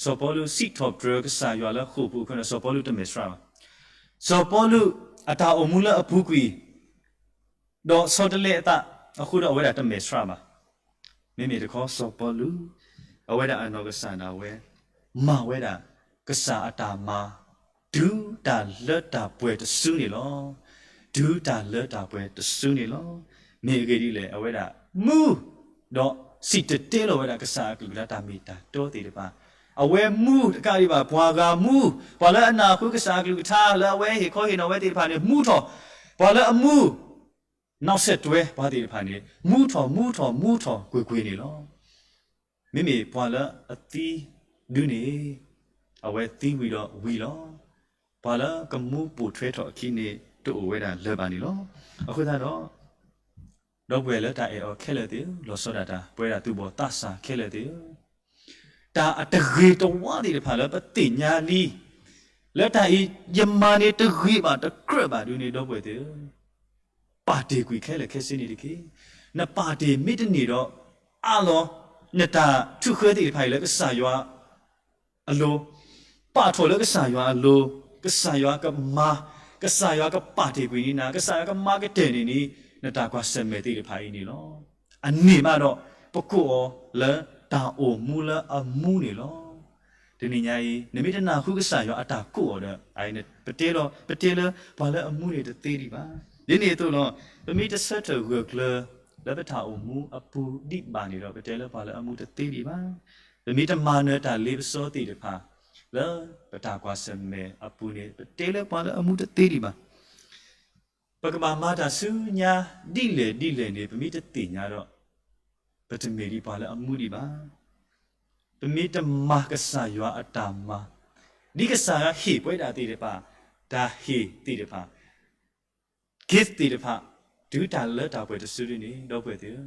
စီၤပီလူးစံးထီၣ်ပတြၢၤကစၢ်ယွၤလၢဃိာ်ပူၤအဃိန့ၣ် စီၤပီလူးတမဲာ်ဆှးဘၣ်. စီၤပီလူးအတၢ်အိၣ်မူလၢအပူၤကွံာ် ဒီးဆီတလဲအသး အဃိဒီးအဝဲဒၣ်တမဲာ်ဆှးဘၣ်. မ့မ့ၢ်တခီစီၤပီလူး အဝဲဒၣ်အနီၢ်ကစၢ်ဒၣ်ဝဲ မၤဝဲဒၣ် ကစၢ်အတၢ်မၤ တုၤတၢ်လၢတၢ်ပှဲၤတစုန့ၣ်လီၤ. တုၤတၢ်လၢတၢ်ပှဲၤတစုန့ၣ်လီၤ. မ့ၢ်အဂ့ၢ်ဒ်လဲၣ် အဝဲဒၣ်မူ ဒီးစံၣ်တဲၤတဲလီၤဝဲဒၣ်ကစၢ်အကလုၢ်ကထါတၢ်မ့ၢ်တၢ်တီသ့ၣ်တဖၣ်. အဝဲမူတကးဒံးဘၣ် ပှၤဂၤမူ, ပှၤလၢအနၢ်ဟူကစၢ်အကလုၢ်ကထါ လၢအဝဲဟ့ၣ်ခီဟ့ၣ်နီၤဝဲသ့ၣ်တဖၣ်န့ၣ် မူထီၣ်, ပှၤလၢအမူ နီၣ်ဆံးတွဲပှၤသ့ၣ်တဖၣ်န့ၣ် မူထီၣ်မူထီၣ်မူထီၣ်ကွ့ၢ်ကွ့ၢ်န့ၣ်လီၤ. မ့မ့ၢ်ပှၤလၢအသံဒုန့ၣ် အဝဲသံဝံၤဒီးဝံၤလီၤ. ပှၤလၢကမူပိာ်ထွဲထီၣ်အခံန့ၣ် တအိၣ်ဝဲဒၣ်လၢၤဘၣ်န့ၣ်လီၤ. အဃိသတးဒီး ဒီပုၢ်ဝဲၢ်လၢတၢ်အဲၣ်အီၤခဲလၢာ်သ့ၣ်ဧၢ, လီၤဆီဒၣ်တၢ် ပဝဲဒၣ်သူၣ်ဘီၣ်သးစၢ်ခဲလၢာ်သ့ၣ်ဧၢ, တၢ်အတဂ့ၤတဝါသ့ၣ်တဖၣ်လၢပသ့ၣ်ညါလံ, လၢတၢ်အံၤယမၤန့ၣ်တဂ့ၤဘၣ်တကြၢးဘၣ်ဒုန့ၣ် ဒီပုၢ်ဝဲၢ်သ့ၣ်ဧၢ, ပာ်တ့ၢ်ကွံာ်ခဲလၢာ်ခဲဆ့န့ၣ်တက့ၢ်. နပာ်တ့ၢ်မ့တမ့ၢ်ဒီး အါလီၤ နတၢ်ထုးဃၢသ့ၣ်တဖၣ်အံၤလၢကစၢ်ယွၤ အလိၤ, ပာ်ထီၣ်လၢကစၢ်ယွၤအလိၤ, ကစၢ်ယွၤကမၤ, ကစၢ်ယွၤကပာ်တ့ၢ်ကွံာ်န့ၢ်နၤ, ကစၢ်ယွၤကမၤကတၢၢ်န့ၢ်နၤ နတၢ်ကွၢ်ဆၢၣ်မဲာ်သ့ၣ်တဖၣ်အံၤန့ၣ်လီၤ. အန့ၣ်မးဒီး ပကိးအီၤလၢတၢ်အိၣ်မူလၢအမူန့ၣ်လီၤ. တနံၤညါအံၤ နမ့ၢ်တနၢ်ဟူကစၢ်ယွၤအတၢ်ကိးအီၤဒီး ပတဲလၢ ပတဲလၢပှၤလၢအမူန့ၣ်တသ့ဒံးဘၣ်. ဒ်န့ၣ်အသိးလီၤ. ပမ့ၢ်တဆၢထၢၣ်ဂၢၢ်ကျၢၤ လၢပတၢ်အိၣ်မူအပူၤဒံးဘၣ်န့ၣ်ဒီး ပတဲလၢပှၤလၢအမူတသ့ဒံးဘၣ်. ပမ့ၢ်တမၤနၢၤတၢ်လ့ပစီသ့ၣ်တဖၣ် လၢပတၢ်ကွၢ်ဆၢၣ်မဲာ်အပူၤန့ၣ် ပတဲလၢပှၤလၢအမူတသ့ဒံးဘၣ်. ပကဘၣ်မၤတၢ်ဆူညါဒ်လဲၣ်ဒ်လဲၣ်န့ၣ် ပမ့ၢ်တသ့ၣ်ညါဒီး ပတမ့ၢ်ဒ်ပှၤလၢအမူဒံးဘၣ်. ပမ့ၢ်တမၤကစၢ်ယွၤအတၢ်မၤ ဒ်ကစၢ်ယွၤဟ့ၣ်ပဝဲဒၣ်သ့ၣ်တဖၣ် တၢ်ဟ့ၣ်သ့ၣ်တဖၣ် gift သ့ၣ်တဖၣ် တုၤတၢ်လၢတၢ်ပှဲၤတစုဒ်န့ၣ် ဒီပုၢ်ဝဲၢ်သ့ၣ်ဧၢ,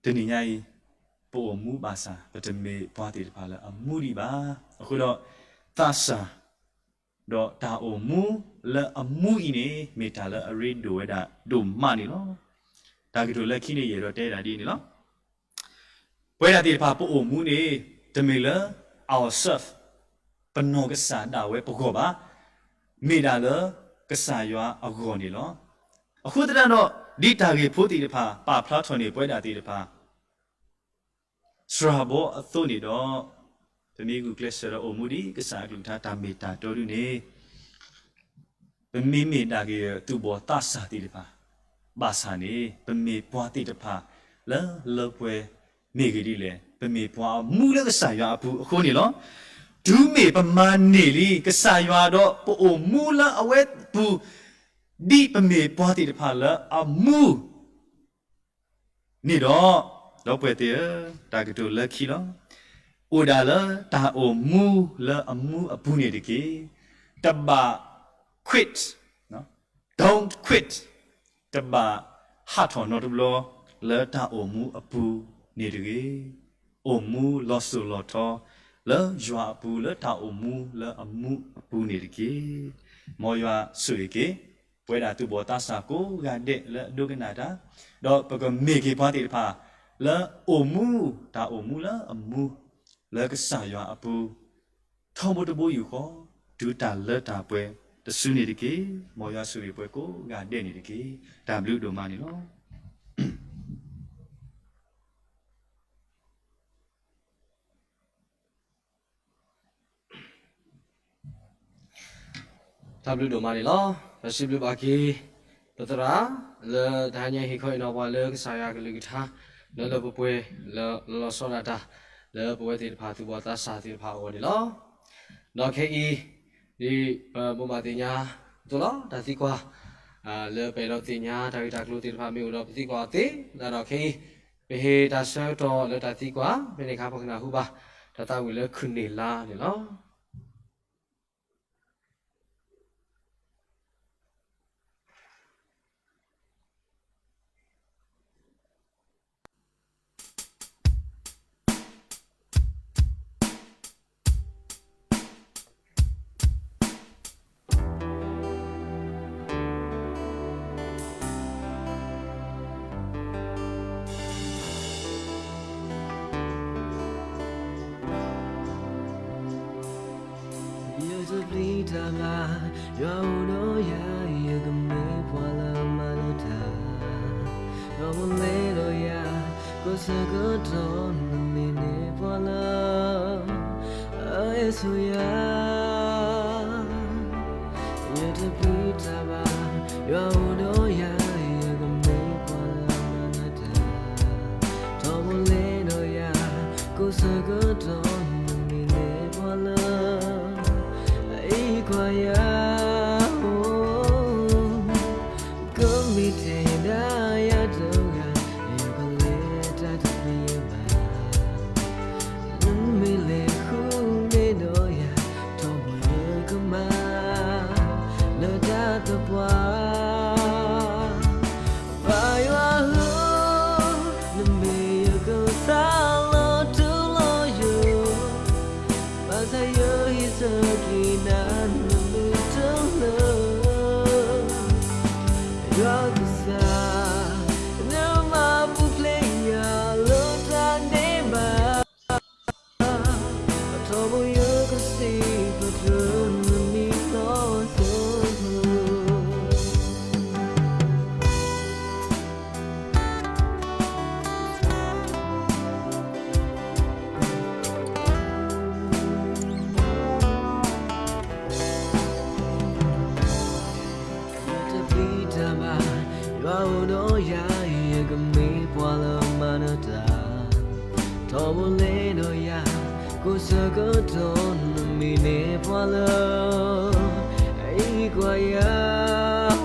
တနံၤညါအံၤ ပအိၣ်မူဘၣ်ဆၣ် ပတမ့ၢ်ပှၤသ့ၣ်တဖၣ်လၢအမူဒံးဘၣ်. အဃိဒီး သးစၢ် ဒီးတၢ်အိၣ်မူလၢအမူအံၤန့ၣ် မ့ၢ်တၢ်လၢအရ့ဒိၣ်ဝဲဒၣ်ဒိၣ်မးန့ၣ်လီၤ. တၢ်ကတိၤလၢခံန့ၣ် ယအဲၣ်ဒိးတဲဒၣ်ဒ်န့ၣ်လီၤ. ပဝဲဒၣ်သ့ၣ်တဖၣ်ပအိၣ်မူန့ၣ် တမ့ၢ်လၢ ourself ပနီၢ်ကစၢ်ဒၣ်ဝဲပဂီၢ်ဘၣ်, မ့ၢ်ဒၣ်လၢကစၢ်ယွၤအဂီၢ်န့ၣ်လီၤ. အဃိသတးဒီး ဒ်တၢ်ဂ့ၢ်ဖိသ့ၣ်တဖၣ် ပာ်ဖျါထီၣ်န့ၢ်ပဝဲဒၣ်သ့ၣ်တဖၣ် စှၤဘီအသိးန့ၣ်ဒီး, ပမ့ၢ်ဂုာ်ကျဲးစၢးဒီးအိၣ်မူဒ်ကစၢ်အကလုၢ်ကထါတၢ်မ့ၢ်တၢ်တီဒ်န့ၣ်, ပမ့မ့ၢ်ဒၣ်က့ၤသူၣ်ဘီၣ်သးစၢ်သ့ၣ်တဖၣ် ဘၣ်ဆၣ်န့ၣ် ပမ့ၢ်ပှၤသ့ၣ်တဖၣ်လၢလၢပှဲၤ, မ့ၢ်ဂ့ၢ်ဒ်လဲၣ်, ပမ့ၢ်ပှၤအမူလၢကစၢ်ယွၤအပူၤအဃိန့ၣ်လီၤ. တုၤမ့ၢ်ပမၤန့ၢ်လံ ကစၢ်ယွၤဒီးပအိၣ်မူလၢအဝဲပူၤ, ဒ်ပမ့ၢ်ပှၤသ့ၣ်တဖၣ်လၢအမူ န့ၣ်ဒီး, ဒီပုၢ်ဝဲၢ်သ့ၣ်ဧၢ, တၢ်ကတိၤလၢခံလီၤ. အိၣ်ဒၣ်လၢတၢ်အိၣ်မူလၢအမူအပူၤန့ၣ်တက့ၢ်. တဘၣ် quit, don't quit, တဘၣ်ဟးထီၣ်နီတဘျီလၢတၢ်အိၣ်မူအပူၤန့ၣ်တဂ့ၤ. အိၣ်မူလီၤစိၤလီၤထီလၢယွၤအပူၤ လၢတၢ်အိၣ်မူလၢအမူအပူၤန့ၣ်တက့ၢ်. မ်ယွၤဆိၣ်ဂ့ၤက့ၤ ပဝဲဒၣ်သူၣ်ဘီၣ်သးစၢ်ကိးဂၤဒဲးလၢအဒိကနၣ်တၢ်, ဒီးပကမ့ၢ်က့ၤပှၤသ့ၣ်တဖၣ် လၢအိၣ်မူ တၢ်အိၣ်မူလၢအမူ လၢကစၢ်ယွၤအပူၤ ထီဘိတဘိယူၢ်ဃီ, တုၤတၢ်လၢတၢ်ပှဲၤတစုန့ၣ်တက့ၢ်. မ်ယွၤဆိၣ်ဂ့ၤပှၤကိးဂၤဒဲးန့ၣ်တက့ၢ်. တၢ်ဘျုးဒိၣ်မးန့ၣ်လီၤ. တၢ်ဘျုးဒိၣ်မးန့ၣ်လီၤ. ပစံးဘျုးဘၣ်က့ၤ ပသရၣ် လၢတဟါညါဟ့ၣ်ခီဟ့ၣ်နီၤပှၤလၢကစၢ်ယွၤကလုၢ်ကထါ လၢလၢပှဲၤပှဲၤ လၢလီၤဆီဒၣ်တၢ် လၢပဝဲသ့ၣ်တဖၣ်သူၣ်ဘီၣ်သးစၢ်သ့ၣ်တဖၣ်အဂီၢ်န့ၣ်လီၤ. ဒီးခဲအံၤ ဒ်ပဘိးဘၣ်သ့ၣ်ညါအသိးလီၤ. တၢ်သံကွၢ် လၢပအဲၣ်ဒိးသ့ၣ်ညါတၢ်ဂ့ၢ်တၢ်ကျိၤသ့ၣ်တဖၣ်မ့ၢ်အိၣ်ဒီးပသံကွၢ်အီၤသ့, သတးဒီးခဲအံၤ ပဟ့ၣ်တၢ်ဆၢကတီၢ်လၢတၢ်သံကွၢ် ဖဲန့ၣ်အခါပကနၢ်ဟူဘၣ် တၢ်သးဝံၣ်လၢခုၣ်န့ၢ်လါန့ၣ်လီၤ. ယတပျံၤတၢ်ဘၣ်, ယွၤအိၣ်ဒီးယၤ, ယကမ့ၢ်ပှၤလၢအမၤလိတၢ် ဒီးမ့ၢ်လဲၤဒီးယၤ ကိးဆၢကတီၢ် နမ့ၢ်န့ၢ်ပှၤလၢ အအဲၣ်ဆိယၤ, ယတပျံၤတၢ်ဘၣ်, ယွၤအိၣ်ဒီးယၤ ယကမ့ၢ်ပှၤလၢမၤနၢၤတၢ်, ဒီးမ့ၢ်လဲၤဒီးယၤ ကိးဆၢကတီၢ် နမ့ၢ်န့ၢ်ပှၤလၢ အအံးကွၢ်ယၤ ကမ့ၢ်ထဲဒၣ်ယၤတဂၤ ယကလဲၤတၢ်တသ့ဘၣ်, နမ့ၢ်လဲၤဃုန့ၢ်ဒီးယၤ ဒီးမ့ၢ်ယကမၤ လၢတၢ်သပှၢ် ပၢ်ယွၤဧၢ, နမ့ၢ်ယကစၢ်လီၤထူလီၤယိာ်, ဘၣ်ဆၣ်ယဟ့ၣ်ဆၢက့ၤနၤ နဘျုးတလၢ, ယွၤကစၢ်, နမၤပူၤဖျဲးယၤလၢတၢ်ဒဲးဘး ထီဘိယကစံးပတြၢၤနမံၤလီၤစိၤ ယတပျံၤတၢ်ဘၣ်, ယွၤအိၣ်ဒီးယၤ, ယကမ့ၢ်ပှၤလၢမၤနၢၤတၢ်, ထီဘိလဲၤဒီးယၤ, ကိးဆၢကတီၢ်နမ့ၢ်န့ၢ်ပှၤလၢ အအံးကွၢ်ယၤ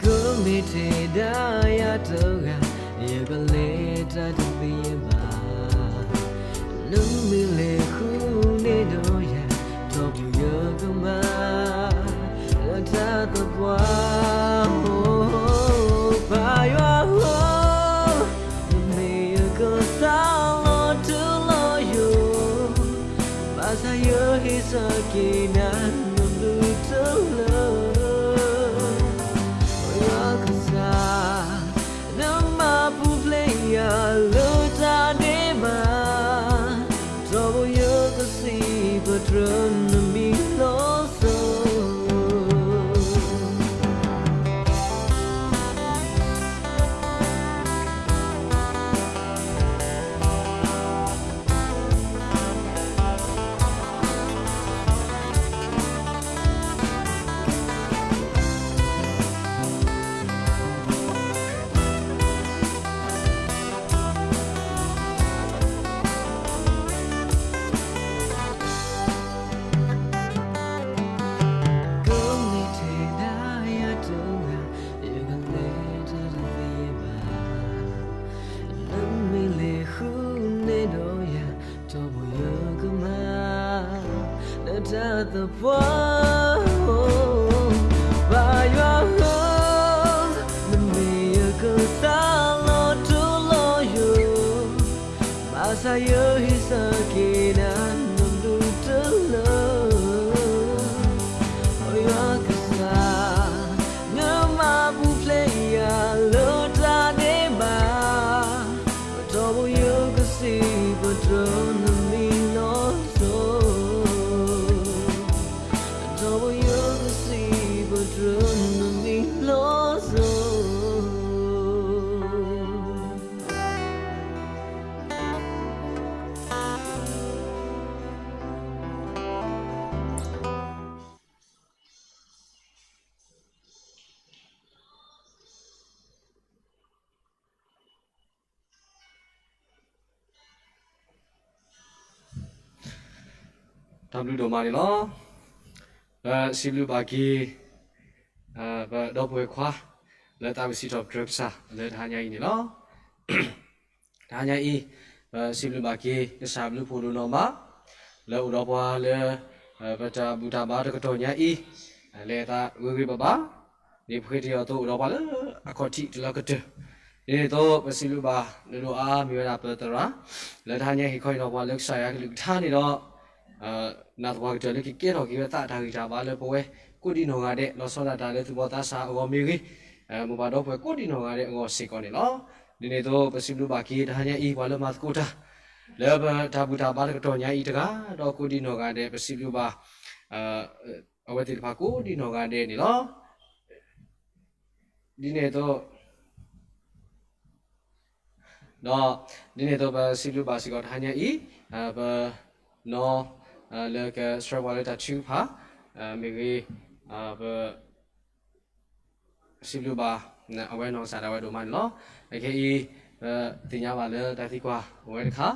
ကမ့ၢ်ထဲဒၣ်ယၤတဂၤ, ယကလဲၤတၢ်တသ့ဘၣ်. နမ့ၢ်လဲၤဃုန့ၢ်ဒီးယၤ, ထီဘိယကမၤ လၢတၢ်သပှၢ်. ပၢ်ယွၤဧၢ, နမ့ၢ်ယကစၢ်လီၤထူလီၤယိာ်, ဘၣ်ဆၣ်ယဟ့ၣ်ဆၢက့ၤနၤ နဘျုးတလၢ ယွၤကစၢ်, နမၤပူၤဖျဲးယၤလၢတၢ်ဒဲးဘး, ထီဘိယကစံးပတြၢၤနမံၤလီၤစိၤ. ကမ့ၢ်ထဲဒၣ်ယၤတဂၤ, ယကလဲၤတၢ်တသ့ဘၣ်. နမ့ၢ်လဲၤဃုန့ၢ်ဒီးယၤ, ထီဘိယကမၤ လၢတၢ်သပှၢ်. ပၢ်ယွၤဧၢ, နမ့ၢ်ယကစၢ်လီၤထူလီၤယိာ်, ဘၣ်ဆၣ်ယဟ့ၣ်ဆၢက့ၤနၤ နဘျုးတလၢ ယွၤကစၢ်, နမၤပူၤဖျဲးယၤလၢတၢ်ဒဲးဘး, ထီဘိယကစံးပတြၢၤနမံၤလီၤစိၤ, ထီဘိယကစံးပတြၢၤနမံၤလီၤစိၤ. တၢ်ဘျုးဒိၣ်မးန့ၣ်လီၤ. ပစံးဘျုးဘၣ်က့ၤ ပဒီပုၢ်ဝဲၢ်ခွါ လၢသးဝံၣ်စံးထီၣ်ပတြၢၤကစၢ်လၢတဟါညါအံၤန့ၣ်လီၤ. တဟါညါအံၤ ပစံးဘျုးဘၣ်က့ၤ ကစၢ်ဘျုးဖှိၣ်ဒိၣ်နီၢ်မး လၢအိၣ်ဒီးပှၤလၢ ပတၢ်ဘူၣ်တၢ်ဘါတကတီၢ်ညါအံၤ လဲၤအသးဂ့ၤဂ့ၤဘၣ်ဘၣ် ဒ်ပဃ့တယီၤအသိးအိၣ်ဒီးပှၤလၢအခီၣ်ထံးတလၢကတၢၢ်. ဒ်န့ၣ်အသိး ပစံးဘျုးဘၣ် နဒိၣ်အါမ့ၢ်ဝဲဒၣ်ပသရၣ် လၢတဟါညါဟ့ၣ်ခီဟ့ၣ်နီၤပှၤလၢကစၢ်ယွၤကလုၢ်ကထါန့ၣ်ဒီး နၢ်သပှၢ်ကတၢၢ်လၢကကဲထီၣ်က့ၤဝဲသးတၢ်ဂံၢ်တၢ်ဘါလၢပဝဲ ကိးဒံနီၢ်ဂၤဒဲး လီၤဆီဒၣ်တၢ်လၢသူၣ်ဘီၣ်သးစၢ်အဂီၢ်မ့ၢ်ဂ့ၤ, မိၢ်ပၢ်ဒီပုၢ်ဝဲၢ်ကိးဒံနီၢ်ဂၤဒဲးအဂီၢ်စ့ၢ်ကီးန့ၣ်လီၤ. ဒ်န့ၣ်အသိး ပစံးဘျုးဘၣ်က့ၤတဟါညါအံၤ ပှၤလၢမၤသကိးတၢ် လၢပတၢ်ဘူၣ်တၢ်ဘါတကတီၢ်ညါအံၤတဂၤ ဒီးကိးဒံနီၢ်ဂၤဒဲး ပစံးဘျုးဘၣ် အဝဲသ့ၣ်တဖၣ်ကိးဒံနီၢ်ဂၤဒဲးန့ၣ်လီၤ. ဒ်န့ၣ်အသိး, ဒီးဒ်န့ၣ်အသိး ပစံးဘျုးဘၣ်စ့ၢ်ကီးတဟါညါအံၤ, ပနီၤ လၢကဆှၢပှၤလၢတၢ်ထုကဖၣ် မ့ၢ်ဂ့ၤ, ပ စံးဘျုးဘၣ် အဝဲနီၢ်ကစၢ်ဒၣ်ဝဲဒိၣ်မးန့ၣ်လီၤ. အခဲအံၤ ပသ့ၣ်ညါဘၣ်လၢတၢ်သံကွၢ်အိၣ်ဝဲတခါ,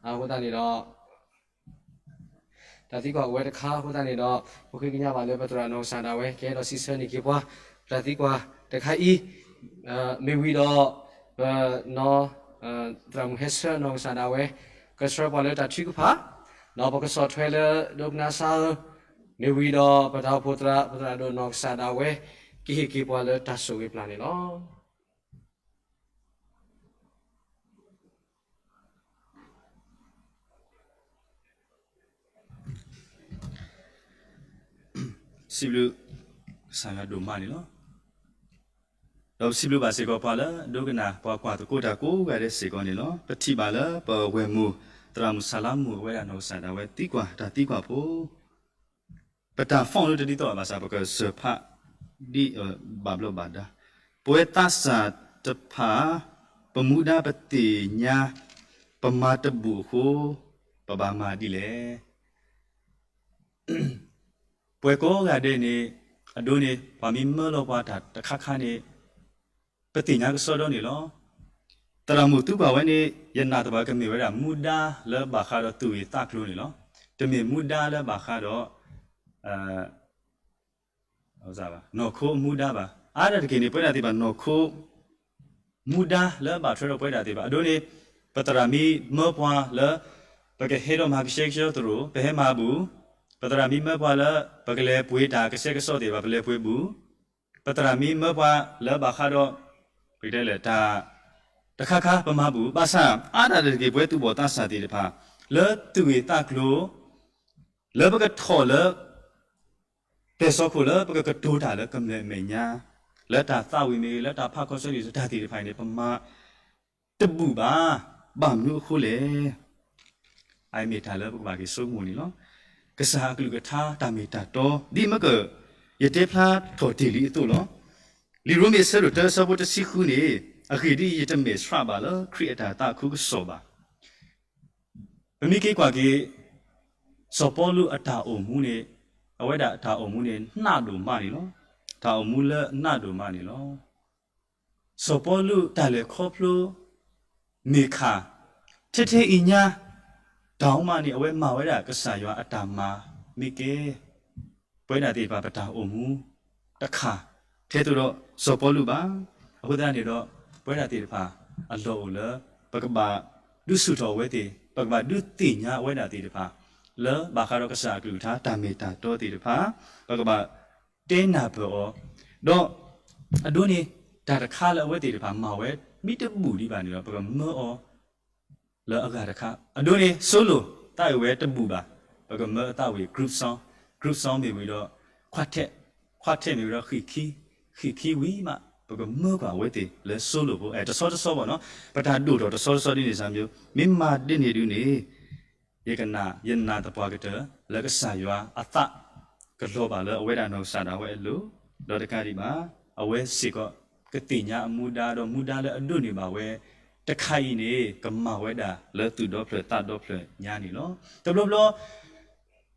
အဃိသတးန့ၣ်ဒီး တၢ်သံကွၢ်အိၣ်ဝဲတခါအဃိသတးန့ၣ်ဒီး ပဃ့ကညးဘၣ်လၢပသရၣ်နီၢ်ကစၢ်ဒၣ်ဝဲ ကဟဲဒီးစံးဆၢန့ၢ်က့ၤပှၤ တၢ်သံကွၢ်တခါအံၤ, မ့ၢ်ဝံၤဒီး ပနီၤ သရၣ်မုၣ်ဟဲဆၢနီၢ်ကစၢ်ဒၣ်ဝဲ ကဆှၢပှၤလၢတၢ်ထုကဖၣ်, ဒီးပကဆီၣ်ထွဲလၢဒိကနၣ်စၢ်ဧၢ, မ့ၢ်ဝံၤဒီးပတၢ်အိၣ်ဖှိၣ်သရၣ် ပသရၣ်ဒိၣ်နီၢ်ကစၢ်ဒၣ်ဝဲ ကဟ့ၣ်က့ၤပှၤလၢတၢ်ဆိၣ်ဂ့ၤပျၢ်န့ၣ်လီၤ. စံးဘျုးကစၢ်ယွၤဒိၣ်မးန့ၣ်လီၤ. ဒီးပစံးဘျုးဘၣ်စ့ၢ်ကီးပှၤလၢအဒိကနၣ် ပှၤကွၢ်သကိးတၢ်ကိးဂၤဒဲးစ့ၢ်ကီးန့ၣ်လီၤ. ပထံၣ်ဘၣ်လၢပဝဲၢ်မုၣ် သရၣ်မုၣ်စၤလါမုၣ် အဝဲဒၣ်နီၢ်ကစၢ်ဒၣ်ဝဲသံကွၢ်တၢ်သံကွၢ်ဖိ ပတၢ် font လၢတဒ်သိးဘၣ်ဆၣ် ပကစၢၢ်ဖးဒ်အဘၣ်ဘျီးဘၣ်ဒါ, ပဝဲသးစၢ်တဖၣ် ပမူဒါပသ့ၣ်ညါ ပမၤတဘူၣ်အဃိ ပဘၣ်မၤဒ်လဲၣ်. ပဝဲကိးဂၤဒဲးန့ၣ် အဒိန့ၣ် ပှၤမ့ၢ်မၢလီၤပှၤတၢ်တခါခါန့ၣ် ပသ့ၣ်ညါကစီဒီန့ၣ်လီၤ. သရၣ်မုၣ်သံကွၢ်ဝဲန့ၣ် ယနာ်သပှၢ်ကမ့ၢ်ဝဲဒၣ်မူဒါလၢဘၣ်ဃးဒီးသူၣ်ဂ့ၢ်သးကျိၤန့ၣ်လီၤ. တမ့ၢ်မူဒါလၢဘၣ်ဃးဒီး နီၢ်ခိအမူဒါဘၣ်. အါဒၣ်တက့ၢ်န့ၣ် ပဝဲဒၣ်သ့ၣ်တဖၣ်နီၢ်ခိ မူဒါလၢဘၣ်ထွဲဒီးပဝဲဒၣ်သ့ၣ်တဖၣ် အဒိန့ၣ် ပသရၣ်မ့ၢ်မၢပှၤလၢ ပကဟဲဒီးမၤကဆှဲကဆှီသရိာ် ပဟဲမၤဘူၣ်, ပသရၣ်မ့ၢ်မၢပှၤလၢ ပကလဲၤပှ့ၤတၢ်ကဆှဲကဆှီသ့ၣ်တဖၣ် ပလဲၤပှ့ၤဘူၣ်, ပသရၣ်မ့ၢ်မၢပှၤလၢဘၣ်ဃးဒီး ပကတဲလဲၣ် တၢ်တခါခါပမၤဘူၣ်, ဘၣ်ဆၣ် အါဒၣ်တက့ၢ် ပဝဲသူၣ်ဘီၣ်သးစၢ်သ့ၣ်တဖၣ် လၢသူၣ်ဂ့ၢ်သးကျိၤ လၢပကထီၣ်လၢ ပျဲၢ်စီခိၣ်လၢပကကတိၤတၢ်လၢကမျၢၢ်အမဲာ်ညါ, လၢတၢ်သးဝံၣ်မ့ၢ်ဂ့ၤ လၢတၢ်ဖးခီဆၢဒ်တၢ်သ့ၣ်တဖၣ်အံၤန့ၣ် ပမၤတဘူၣ်ဘၣ်. ဘၣ်မနုၤအဃိလဲၣ်. အအံၤမ့ၢ်တၢ်လၢပကဘၣ်က့ၤဆိကမိၣ်န့ၣ်လီၤ. ကစၢ်အကလုၢ်ကထါတၢ်မ့ၢ်တၢ်တီ ဒ်မ့ၢ်က ယတဲဖျါထီၣ်တ့ၢ်လံအသိးလီၤ. လံာ်ရိမ့ၤအဆၢဒိၣ်တၢအဆၢဖိတဆံဃုန့ၣ်, အဂ့ၢ်ဒ်အံၤ, ယတမဲာ်ဆှးဘၣ်လၢခရံာ်အတၢ်သးခုကစီၣ်ဘၣ်. ပမ့ၢ်က့ၤကွၢ်က့ၤ စီၤပီလူးအတၢ်အိၣ်မူန့ၣ်, အဝဲဒၣ်အတၢ်အိၣ်မူန့ၣ် နးဒိၣ်မးန့ၣ်လီၤ. တၢ်အိၣ်မူလၢနးဒိၣ်မးန့ၣ်လီၤ. စီၤပီလူးတၢ်လဲၤခီဖျိ မ့ၢ်ခါ ထဲထဲအံၤညါ တၢ်အိၣ်မူန့ၣ် အဝဲမၤဝဲဒၣ်ကစၢ်ယွၤအတၢ်မၤမ့ၢ်ကဲ ပဝဲဒၣ်သ့ၣ်တဖၣ်ပတၢ်အိၣ်မူတခါ ထဲသိးဒီးစီၤပီလူးဘၣ်. အဃိသတးန့ၣ်ဒီး ပဝဲဒၣ်သ့ၣ်တဖၣ်အလီၢ်အိၣ်လၢ ပကဘၣ်ဒုးဆူၣ်ထီၣ်အဝဲသ့ၣ်, ပကဘၣ်ဒုးသ့ၣ်ညါအဝဲဒၣ်သ့ၣ်တဖၣ် လၢဘၣ်ဃးဒီးကစၢ်အကလုၢ်ကထါတၢ်မ့ၢ်တၢ်တီသ့ၣ်တဖၣ် ပကဘၣ်တဲနၢ်ပၢၢ်အီၤ, ဒီးအဒိန့ၣ် တၢ်တခါလၢအဝဲသ့ၣ်တဖၣ်မၤဝဲ မ့ၢ်တဘူၣ်ဒံးဘၣ်န့ၣ်ဒီး ပကမၢအီၤ လၢအဂၤတခါ အဒိန့ၣ် solo သးဝံၣ်ဝဲတဘူၣ်ဘၣ်, ပကမၢအသးဝံၣ် group song, group song မ့ၢ်ဝံၤဒီး quartet, quartet မ့ၢ်ဝံၤဒီး ဃံးခံ, ဃံးခံဝံၤမး ပကမၢကွၢ်အဝဲသ့ၣ်လၢ solo ဖိ အဲ တဆီတဆီဘၣ်နီၤ, ပတၢ်ဒိၣ်ထီၣ်တဆီတဆီဒ်န့ၣ်စၢ်မ့ၢ် မ့ၢ်မၤဒ်န့ၣ်ဒုးန့ၣ် ယကနၣ် ယနာ်သပှၢ်ကတၢၢ် လၢကစၢ်ယွၤအသး ကလီၤဘၣ်လၢအဝဲဒၣ်နီၢ်ကစၢ်ဒၣ်ဝဲအလိၤ, ဒီးတကးဒံးဘၣ် အဝဲစ့ၢ်ကီး ကသ့ၣ်ညါအမူဒါ ဒီးမူဒါလၢအဒိးန့ၢ်ဘၣ်ဝဲ တခါအံၤန့ၣ် ကမၤဝဲဒၣ်လၢသူၣ်ဒီဖျၢၣ်သးဒီဖျၢၣ်ညါန့ၣ်လီၤ. တဘျီဘျီ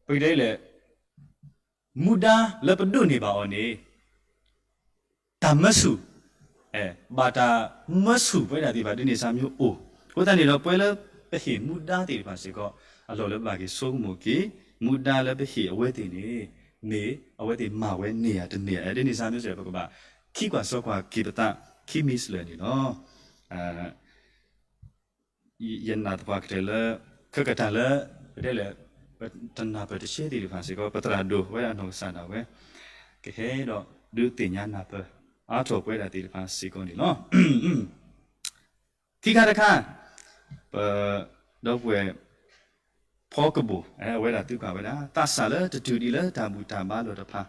ပကတဲလဲၣ် မူဒါလၢပဒိးန့ၢ်ဘၣ်အီၤန့ၣ် တၢ်မၢဆူၣ်, ဘၣ်တၢ်မၢဆူၣ်ပဝဲဒၣ်သ့ၣ်တဖၣ်ဒ်န့ၣ်စၢ်မ့ၢ်အိၣ်, အဃိသတးန့ၣ်ဒီး ပဝဲလၢပဟ့ၣ်မူဒါသ့ၣ်တဖၣ်စ့ၢ်ကီး အလီၢ်လၢပဘၣ်က့ၤဆိကမိၣ်က့ၤ မူဒါလၢပဟ့ၣ်အဝဲသ့ၣ်န့ၣ် မ့ၢ်အဝဲသ့ၣ်မၤဝဲန့ၢ်ဧါတန့ၢ်ဧါ, ဒ်န့ၣ်စၢ်မ့ၢ်စ့ၢ် ပကဘၣ်ခံကွၢ်စီကွၢ်က့ၤပသး ခံမံၤစလၢၣ်န့ၣ်လီၤ. ယနာ်သပှၢ်ကတၢၢ်လၢ ခဲကတၢၢ်လၢ ပတဲလဲၣ် ပတနၢ်ပၢၢ်တဆဲသ့ၣ်တဖၣ်စ့ၢ်ကီး ပသရၣ်ဒိၣ်ဝဲဒၣ်နီၢ်ကစၢ်ဒၣ်ဝဲ ကဟဲဒီးဒုးသ့ၣ်ညါနၢ်ပၢၢ် အါထီၣ်ပဝဲဒၣ်သ့ၣ်တဖၣ်စ့ၢ်ကီးန့ၣ်လီၤ. ခံခါတခါ ပ ဒီပုၢ်ဝဲၢ် ဖီကဘိၣ် အဝဲဒၣ်သံကွၢ်ဝဲဒၣ် သးစၢ်လၢတတုၤဒံးလၢတၢ်ဘူၣ်တၢ်ဘါလီၢ်တဖၣ်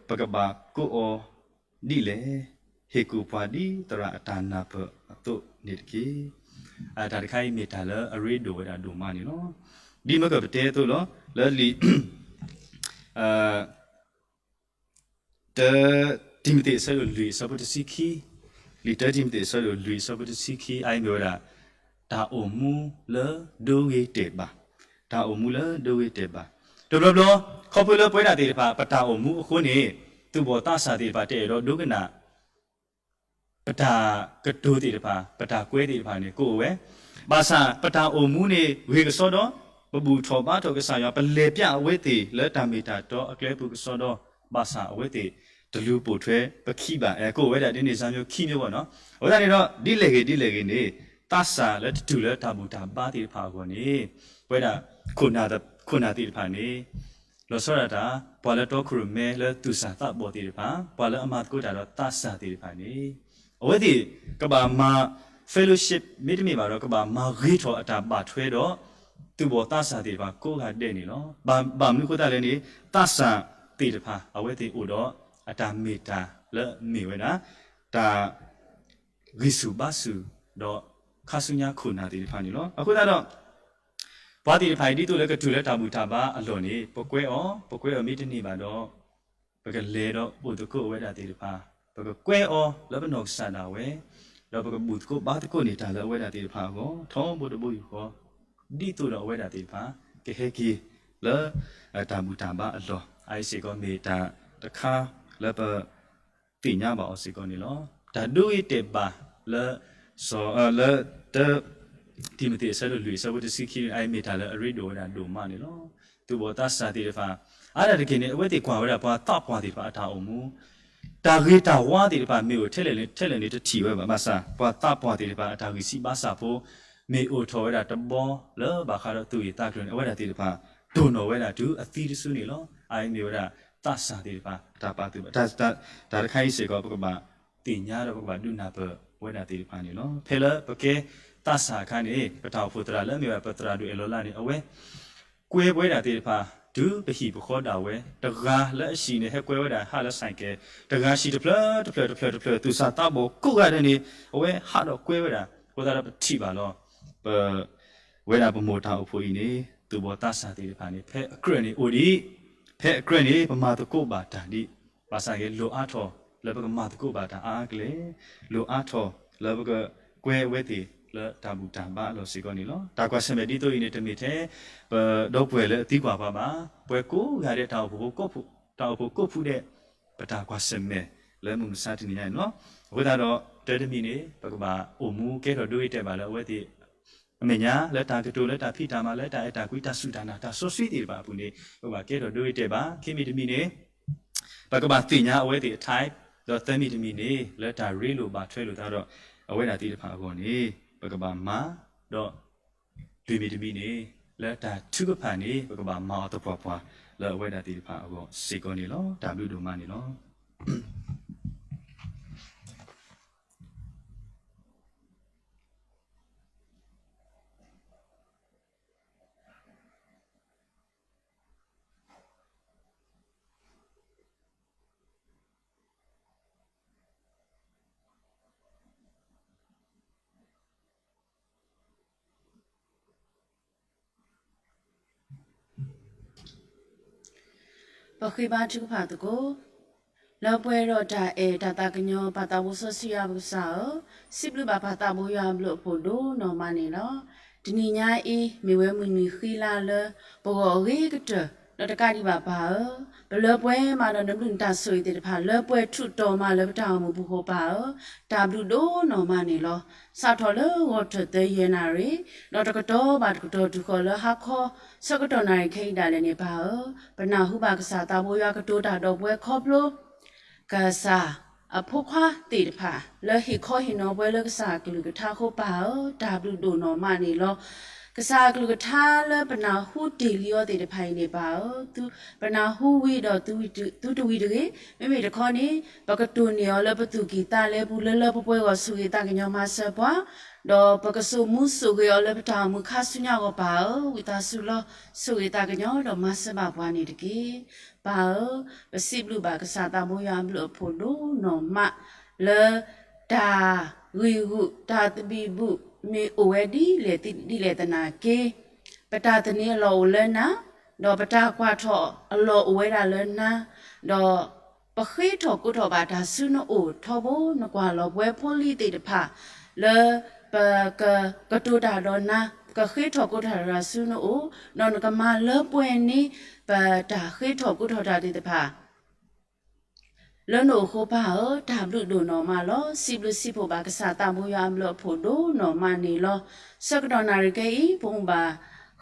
ပကဘၣ်ကိးအီၤဒ်လဲၣ်, ဟ့ၣ်ကူၣ်ပှၤဒ်သရၣ်အတၢ်နၢ်ပၢၢ်အသိးန့ၣ်တက့ၢ်. တၢ်တခါအံၤမ့ၢ်တၢ်လၢအရ့ဒိၣ်ဝဲဒၣ်ဒိၣ်မးန့ၣ်လီၤ. ဒ်မ့ၢ်ကပတဲအသိးလီၤ လၢလံာ် တၢ တံၤမသ့းအဆၢဒိၣ်လွံၢ်အဆၢဖိတဆံခံ, လံာ်တၢတံၤမသ့းအဆၢဒိၣ်လွံၢ်အဆၢဖိတဆံခံ အအံၤမ့ၢ်ဝဲဒၣ် တၢ်အိၣ်မူလၢဒိဂ့ၤတဲာ်ဘၣ်, တၢ်အိၣ်မူလၢဒိဂ့ၤတဲာ်ဘၣ်. တဘျီဘျီ ခီဖျိလၢပဝဲဒၣ်သ့ၣ်တဖၣ် ပတၢ်အိၣ်မူအဃိန့ၣ် သူၣ်ဘီၣ်သးစၢ်သ့ၣ်တဖၣ် တအဲၣ်ဒိးဒိကနၣ် ပတၢ်ကတိၤသ့ၣ်တဖၣ် ပတၢ်ကွဲသ့ၣ်တဖၣ်န့ၣ် ကအိၣ်ဝဲ, ဘၣ်ဆၣ်ပတၢ်အိၣ်မူန့ၣ် ဂ့ၤကစီဒီ, ပဘူၣ်ထီၣ်ဘါထီၣ်ကစၢ်ယွၤ ပလဲၤပျးအဝဲသ့ၣ်လၢတၢ်မ့ၢ်တၢ်တီအကျဲပူၤကစီဒီ, ဘၣ်ဆၣ်အဝဲသ့ၣ် တလူၤပိာ်ထွဲပခံဘၣ်, ကအိၣ်ဝဲဒၣ်ဒ်န့ၣ် စၢ်မၠိခံမၠိဘၣ်နီၤ. အဃိသတးန့ၣ်ဒီး ဒ်လဲၣ်ဂ့ၤဒ်လဲၣ်ဂ့ၤန့ၣ် သးစၢ်လၢတတုၤလၢတၢ်ဘူၣ်တၢ်ဘါသ့ၣ်တဖၣ်အဂီၢ်န့ၣ် ပဝဲဒၣ် ခိၣ်နၢ်သ့ၣ်တဖၣ်န့ၣ် လီၤဆီဒၣ်တၢ် ပှၤလၢတီခိၣ်ရိၣ်မဲလၢသူၣ်စၢ်သးဘီၣ်သ့ၣ်တဖၣ်, ပှၤလၢအမၤသကိးတၢ်ဒီးသးစၢ်သ့ၣ်တဖၣ်န့ၣ် အဝဲသ့ၣ်ကဘၣ်မၤ fellowship မ့တမ့ၢ်ဘၣ်ဒီး ကဘၣ်မၤဂ့ၤထီၣ်အတၢ်ဘၣ်ထွဲဒီး သူၣ်ဘီၣ်သးစၢ်သ့ၣ်တဖၣ်ကိးဂၤဒဲးန့ၣ်လီၤ. ဘၣ်မနုၤအဃိသတးလဲၣ်န့ၣ် သးစၢ်သ့ၣ်တဖၣ် အဝဲသ့ၣ်အိၣ်ဒီးအတၢ်မ့ၢ်တၢ်လၢအမ့ၢ်ဝဲဒၣ် တၢ် ဂံၢ်ဆူၣ်ဘါဆူၣ်ဒီး ခါဆူညါခိၣ်နၢ်သ့ၣ်တဖၣ်န့ၣ်လီၤ. အဃိသတးဒီး ပှၤသ့ၣ်တဖၣ်အံၤ ဒ်သိးလၢကတုၤလၢတၢ်ဘူၣ်တၢ်ဘါအလီၢ်န့ၣ် ပကွဲအီၤ, ပကွဲအီၤမ့တမ့ၢ်ဘၣ်ဒီး ပကလဲၤဒီးအိၣ်သကိးအဝဲဒၣ်သ့ၣ်တဖၣ်, ပကကွဲအီၤလၢပနီၢ်ကစၢ်ဒၣ်ဝဲ, ဒီးပကဘူၣ်သကိးဘါသကိးန့ၢ်တၢ်လၢအဝဲဒၣ်သ့ၣ်တဖၣ်အဂီၢ် ထီဘိတဘိယူၢ်ဃီ, ဒ်သိးဒီးအဝဲဒၣ်သ့ၣ်တဖၣ် ကဟဲက့ၤလၢ တၢ်ဘူၣ်တၢ်ဘါအလီၢ်, အအံၤစ့ၢ်ကီးမ့ၢ်တၢ်တခါလၢပ သ့ၣ်ညါဘၣ်အီၤစ့ၢ်ကီးန့ၣ်လီၤ. တၢ်ဒိဂ့ၤတဲာ်ဘၣ်လၢ စီၤ လၢ တၢ တံၤမသ့းအဆၢဒိၣ်လွံၢ်အဆၢဖိတဆံခံန့ၣ် အအံၤမ့ၢ်တၢ်လၢအရ့ဒိၣ်ဝဲဒၣ်ဒိၣ်မးန့ၣ်လီၤ. သူၣ်ဘီၣ်သးစၢ်သ့ၣ်တဖၣ် အါဒၣ်တက့ၢ်န့ၣ် အဝဲသ့ၣ်ကွၢ်ဝဲဒၣ်ပှၤသးပှၢ်သ့ၣ်တဖၣ်အတၢ်အိၣ်မူ တၢ်ဂ့ၤတၢ်ဝါသ့ၣ်တဖၣ်မ့ၢ်အိၣ်ထဲလဲၣ်န့ၣ် ထဲလဲၣ်န့ၣ်တထံၣ်ဝဲဘၣ်. ဘၣ်ဆၣ် ပှၤသးပှၢ်သ့ၣ်တဖၣ်အတၢ်ဂံၢ်ဆံးဘါစၢ်ဖိ မ့ၢ်အိၣ်ထီၣ်ဝဲဒၣ်တဘီလၢဘၣ်ဃးဒီးသူၣ်ဂ့ၢ်သးကျိၤန့ၣ် အဝဲဒၣ်သ့ၣ်တဖၣ် တိၢ်နီၣ်ဝဲဒၣ်တုၤအသံတစုန့ၣ်လီၤ. အအံၤမ့ၢ်ဝဲဒၣ်သးစၢ်သ့ၣ်တဖၣ် အတၢ်ပာ်သူၣ်ဘၣ် တၢ်တခါအံၤစ့ၢ်ကီး ပကဘၣ်သ့ၣ်ညါဒီးပကဘၣ်ဒုးနၢ်ပၢၢ်ဝဲဒၣ်သ့ၣ်တဖၣ်န့ၣ်လီၤ. ဖဲလၢပကဲသးစၢ်အခါန့ၣ် ပတၢ်အိၣ်ဖှိၣ်သရၣ်လၢအမ့ၢ်ဝဲပသရၣ်ဒိၣ်အဲၣ်လီၤလါန့ၣ် အဝဲ ကွဲပဝဲဒၣ်သ့ၣ်တဖၣ် တုၤပဟံၣ်ပဃီဒၣ်ဝဲ, တဂၤလၢအဟံၣ်န့ၣ် ဟဲကွဲဝဲဒၣ်ဟးလၢ ဆိုင်ကယ်, တဂၤဟံၣ်တဖျၢၣ်တဖျၢၣ်တဖျၢၣ်တဖျၢၣ် သူၣ်စၢ်သးဘီၣ်ကိးဂၤဒဲးန့ၣ် အဝဲဟးဒီးကွဲဝဲဒၣ်, အဃိသတးဒီးပထံၣ်ဘၣ်လီၤ. ပ ဝဲဒၣ်ပမိၢ်တၢ်အိၣ်ဖှိၣ်အံၤန့ၣ် သူၣ်ဘီၣ်သးစၢ်သ့ၣ်တဖၣ်န့ၣ် ဖဲအကြၢးန့ၣ်အိၣ်ဒံး, ဖဲအကြၢးန့ၣ် ပမၤသကိးဘၣ်တၢ်ဒံး, ဘၣ်ဆၣ်က့ လိၣ်အါထီၣ်လၢပကမၤသကိးဘၣ်တၢ်အါအါကလဲာ်, လိၣ်အါထီၣ်လၢပကကွဲအဝဲသ့ၣ်လၢတၢ်ဘူၣ်တၢ်ဘါအလီၢ်စ့ၢ်ကီးန့ၣ်လီၤ. တၢ်ကွၢ်ဆၢၣ်မဲာ်ဒ်သိးအံၤန့ၣ် တမ့ၢ်ထဲ ပဒီပုၢ်ဝဲၢ်လၢအသံကွၢ်ပှၤဘၣ်, ပှၤကိးဂၤဒဲး တၢ်အိၣ်ဖှိၣ်ကိးဖုဒဲး ပတၢ်ကွၢ်ဆၢၣ်မဲာ်လၢမုၢ်မဆါတနံၤညါန့ၣ်လီၤ. အဃိသတးဒီး တၢ်တမံၤန့ၣ် ပကဘၣ်အိၣ်မူကဲထီၣ်ဒိဂ့ၤတဲာ်ဘၣ်လၢအဝဲသ့ၣ် အမဲာ်ညါ လၢတၢ်ကတိၤ လၢတၢ်ဖံးတၢ်မၤ လၢတၢ်အဲၣ်တၢ်ကွံ တၢ်စူၢ်တၢ်နာ် တၢ်စီဆှံသ့ၣ်တဖၣ်အပူၤန့ၣ် ပကဘၣ်ကဲထီၣ်ဒိဂ့ၤတဲာ်ဘၣ်. ခံမံၤတမံၤန့ၣ် ပကဘၣ်သ့ၣ်ညါအဝဲသ့ၣ်အ type, ဒီးသၢမံၤတမံၤန့ၣ် လၢတၢ်ရ့လိာ်ဘၣ်ထွဲလိာ်သးဒီး အဝဲဒၣ်သ့ၣ်တဖၣ်အဂီၢ်န့ၣ် ပကဘၣ်မၤ, ဒီးလွံၢ်မံၤတမံၤန့ၣ် လၢတၢ်ထုကဖၣ်န့ၣ် ပကဘၣ်မၤအီၤသပှၢ်ပှၢ် လၢအဝဲဒၣ်သ့ၣ်တဖၣ်အဂီၢ်စ့ၢ်ကီးန့ၣ်လီၤ. တၢ်ဘျုးဒိၣ်မးန့ၣ်လီၤ. ပဃ့ဘါထုကဖၣ်သကိး, လၢပှဲၤဒီးတၢ်အဲၣ်တၢ်သးကညီၤ ပၢ်သးဘိစီဆှံယွၤပကစၢ်ဧၢ, စံးဘျုးဘၣ်ပၢ်သးဘိယွၤအဘျုးအဖှိၣ်ဒိၣ်နီၢ်မးန့ၣ်လီၤ. တနံၤညါအံၤ မ့ၢ်ဝဲမုၢ်နံၤဃံလၤလၢ ပဂီၢ်အဂ့ၤကတၢၢ် ဒီးတကးဒံးဘၣ်ပၢ်ဧၢ, ပလၢပှဲၤမးဒီးနဘျုးနတၢ်ဆိၣ်ဂ့ၤသ့ၣ်တဖၣ် လၢပှဲၤထူးတီၤမးလၢပတၢ်အိၣ်မူပူၤဃီပၢ်ဧၢ, တၢ်ဘျုးဒိၣ်နီၢ်မးန့ၣ်လီၤ. စးထီၣ်လၢဂီၤထၢၣ်သၢယဲၢ်နၣ်ရံၣ်, ဒီးတကတီၢ်ဘၣ်တကတီၢ်တုၤဃီၤလၢဟါခီ ဆၢကတီၢ်နၣ်ရံၣ်ခဲအံၤဒၣ်လဲာ်န့ၣ်ပၢ်ဧၢ, ပနၢ်ဟူဘၣ်ကစၢ်သးဘိယွၤကတိၤတၢ်ဒီးပဝဲခီဖျိ ကစၢ်အဖိခွါသ့ၣ်တဖၣ် လၢဟ့ၣ်ခီဟ့ၣ်နီၤပှၤလၢကစၢ်အကလုၢ်ကထါအဃိပၢ်ဧၢ, တၢ်ဘျုးဒိၣ်နီၢ်မးန့ၣ်လီၤ. ကစၢ်အကလုၢ်ကထါလၢပနၢ်ဟူတ့ၢ်လံအီၤသ့ၣ်တဖၣ်အံၤန့ၣ်ပၢ်ဧၢ, ပနၢ်ဟူဝံၤဒီးသုတဝံၤတဂ့ၤ, မ့မ့ၢ်တခီန့ၣ် ပကတိၢ်န့ၢ်အီၤလၢပသူၣ်ကံၢ်သးလဲပူၤ လၢလၢပှဲၤပှဲၤအဂီၢ် ဆိၣ်ဂ့ၤသးကညီၤမၤစၢၤပှၤ, ဒီးပကစိာ်မူဆိၣ်ဂ့ၤအီၤလၢပတၢ်အိၣ်မူခါဆူညါအဂီၢ်ပၢ်ဧၢ, ဝံသးစူၤလီၤ ဆိၣ်ဂ့ၤသးကညီၤဒီးမၤစၢၤဘၣ်ပှၤန့ၣ်တက့ၢ်. ပၢ်ဧၢ, ပစံးဘျုးဘၣ်ကစၢ်သးဘိယွၤအဘျုးအဖှိၣ်ဒိၣ်နီၢ်မး လၢတၢ်ဂံၢ်ဂူာ်တၢ်သဘံၣ်ဘုၣ် မ့ၢ်အိၣ်ဝဲဒ်လဲၣ်ဒ်လဲၣ်သနာ်က့ ပတၢ်သန့ၤအလီၢ်အိၣ်လၢနၤ, ဒီးပတၢ်ကွၢ်ထီၣ်အလီၢ်အိၣ်ဝဲဒၣ်လၢနၤ, ဒီး ပဃ့ထီၣ်ကိးထီၣ်ဘၣ်တၢ်ဆူနအိၣ်ထီဘိ နကွၢ်လီၤပဝဲဖိလံၤသ့ၣ်တဖၣ် လၢပကကတိၤတၢ်ဒီးနၤ ကဃ့ထီၣ်ကိးထီၣ်တၢ်ဆူနအိၣ် ဒီးနကမၤလၢပှဲၤန့ၢ် ပတၢ်ဃ့ထီၣ်ကိးထီၣ်တၢ်သ့ၣ်တဖၣ် လၢနအိၣ်ဃိပၢ်ဧၢ, တၢ်ဘျုးဒိၣ်နီၢ်မးလီၤ. စံးဘျုးစံးဖှိၣ်ဘၣ်ကစၢ်သးဘိယွၤအဘျုးအဖှိၣ်ဒိၣ်နီၢ်မးန့ၣ်လီၤ. ဆၢကတီၢ်နၣ်ရံၣ်ခဲအံၤ ဖိမုၢ်ဘၣ်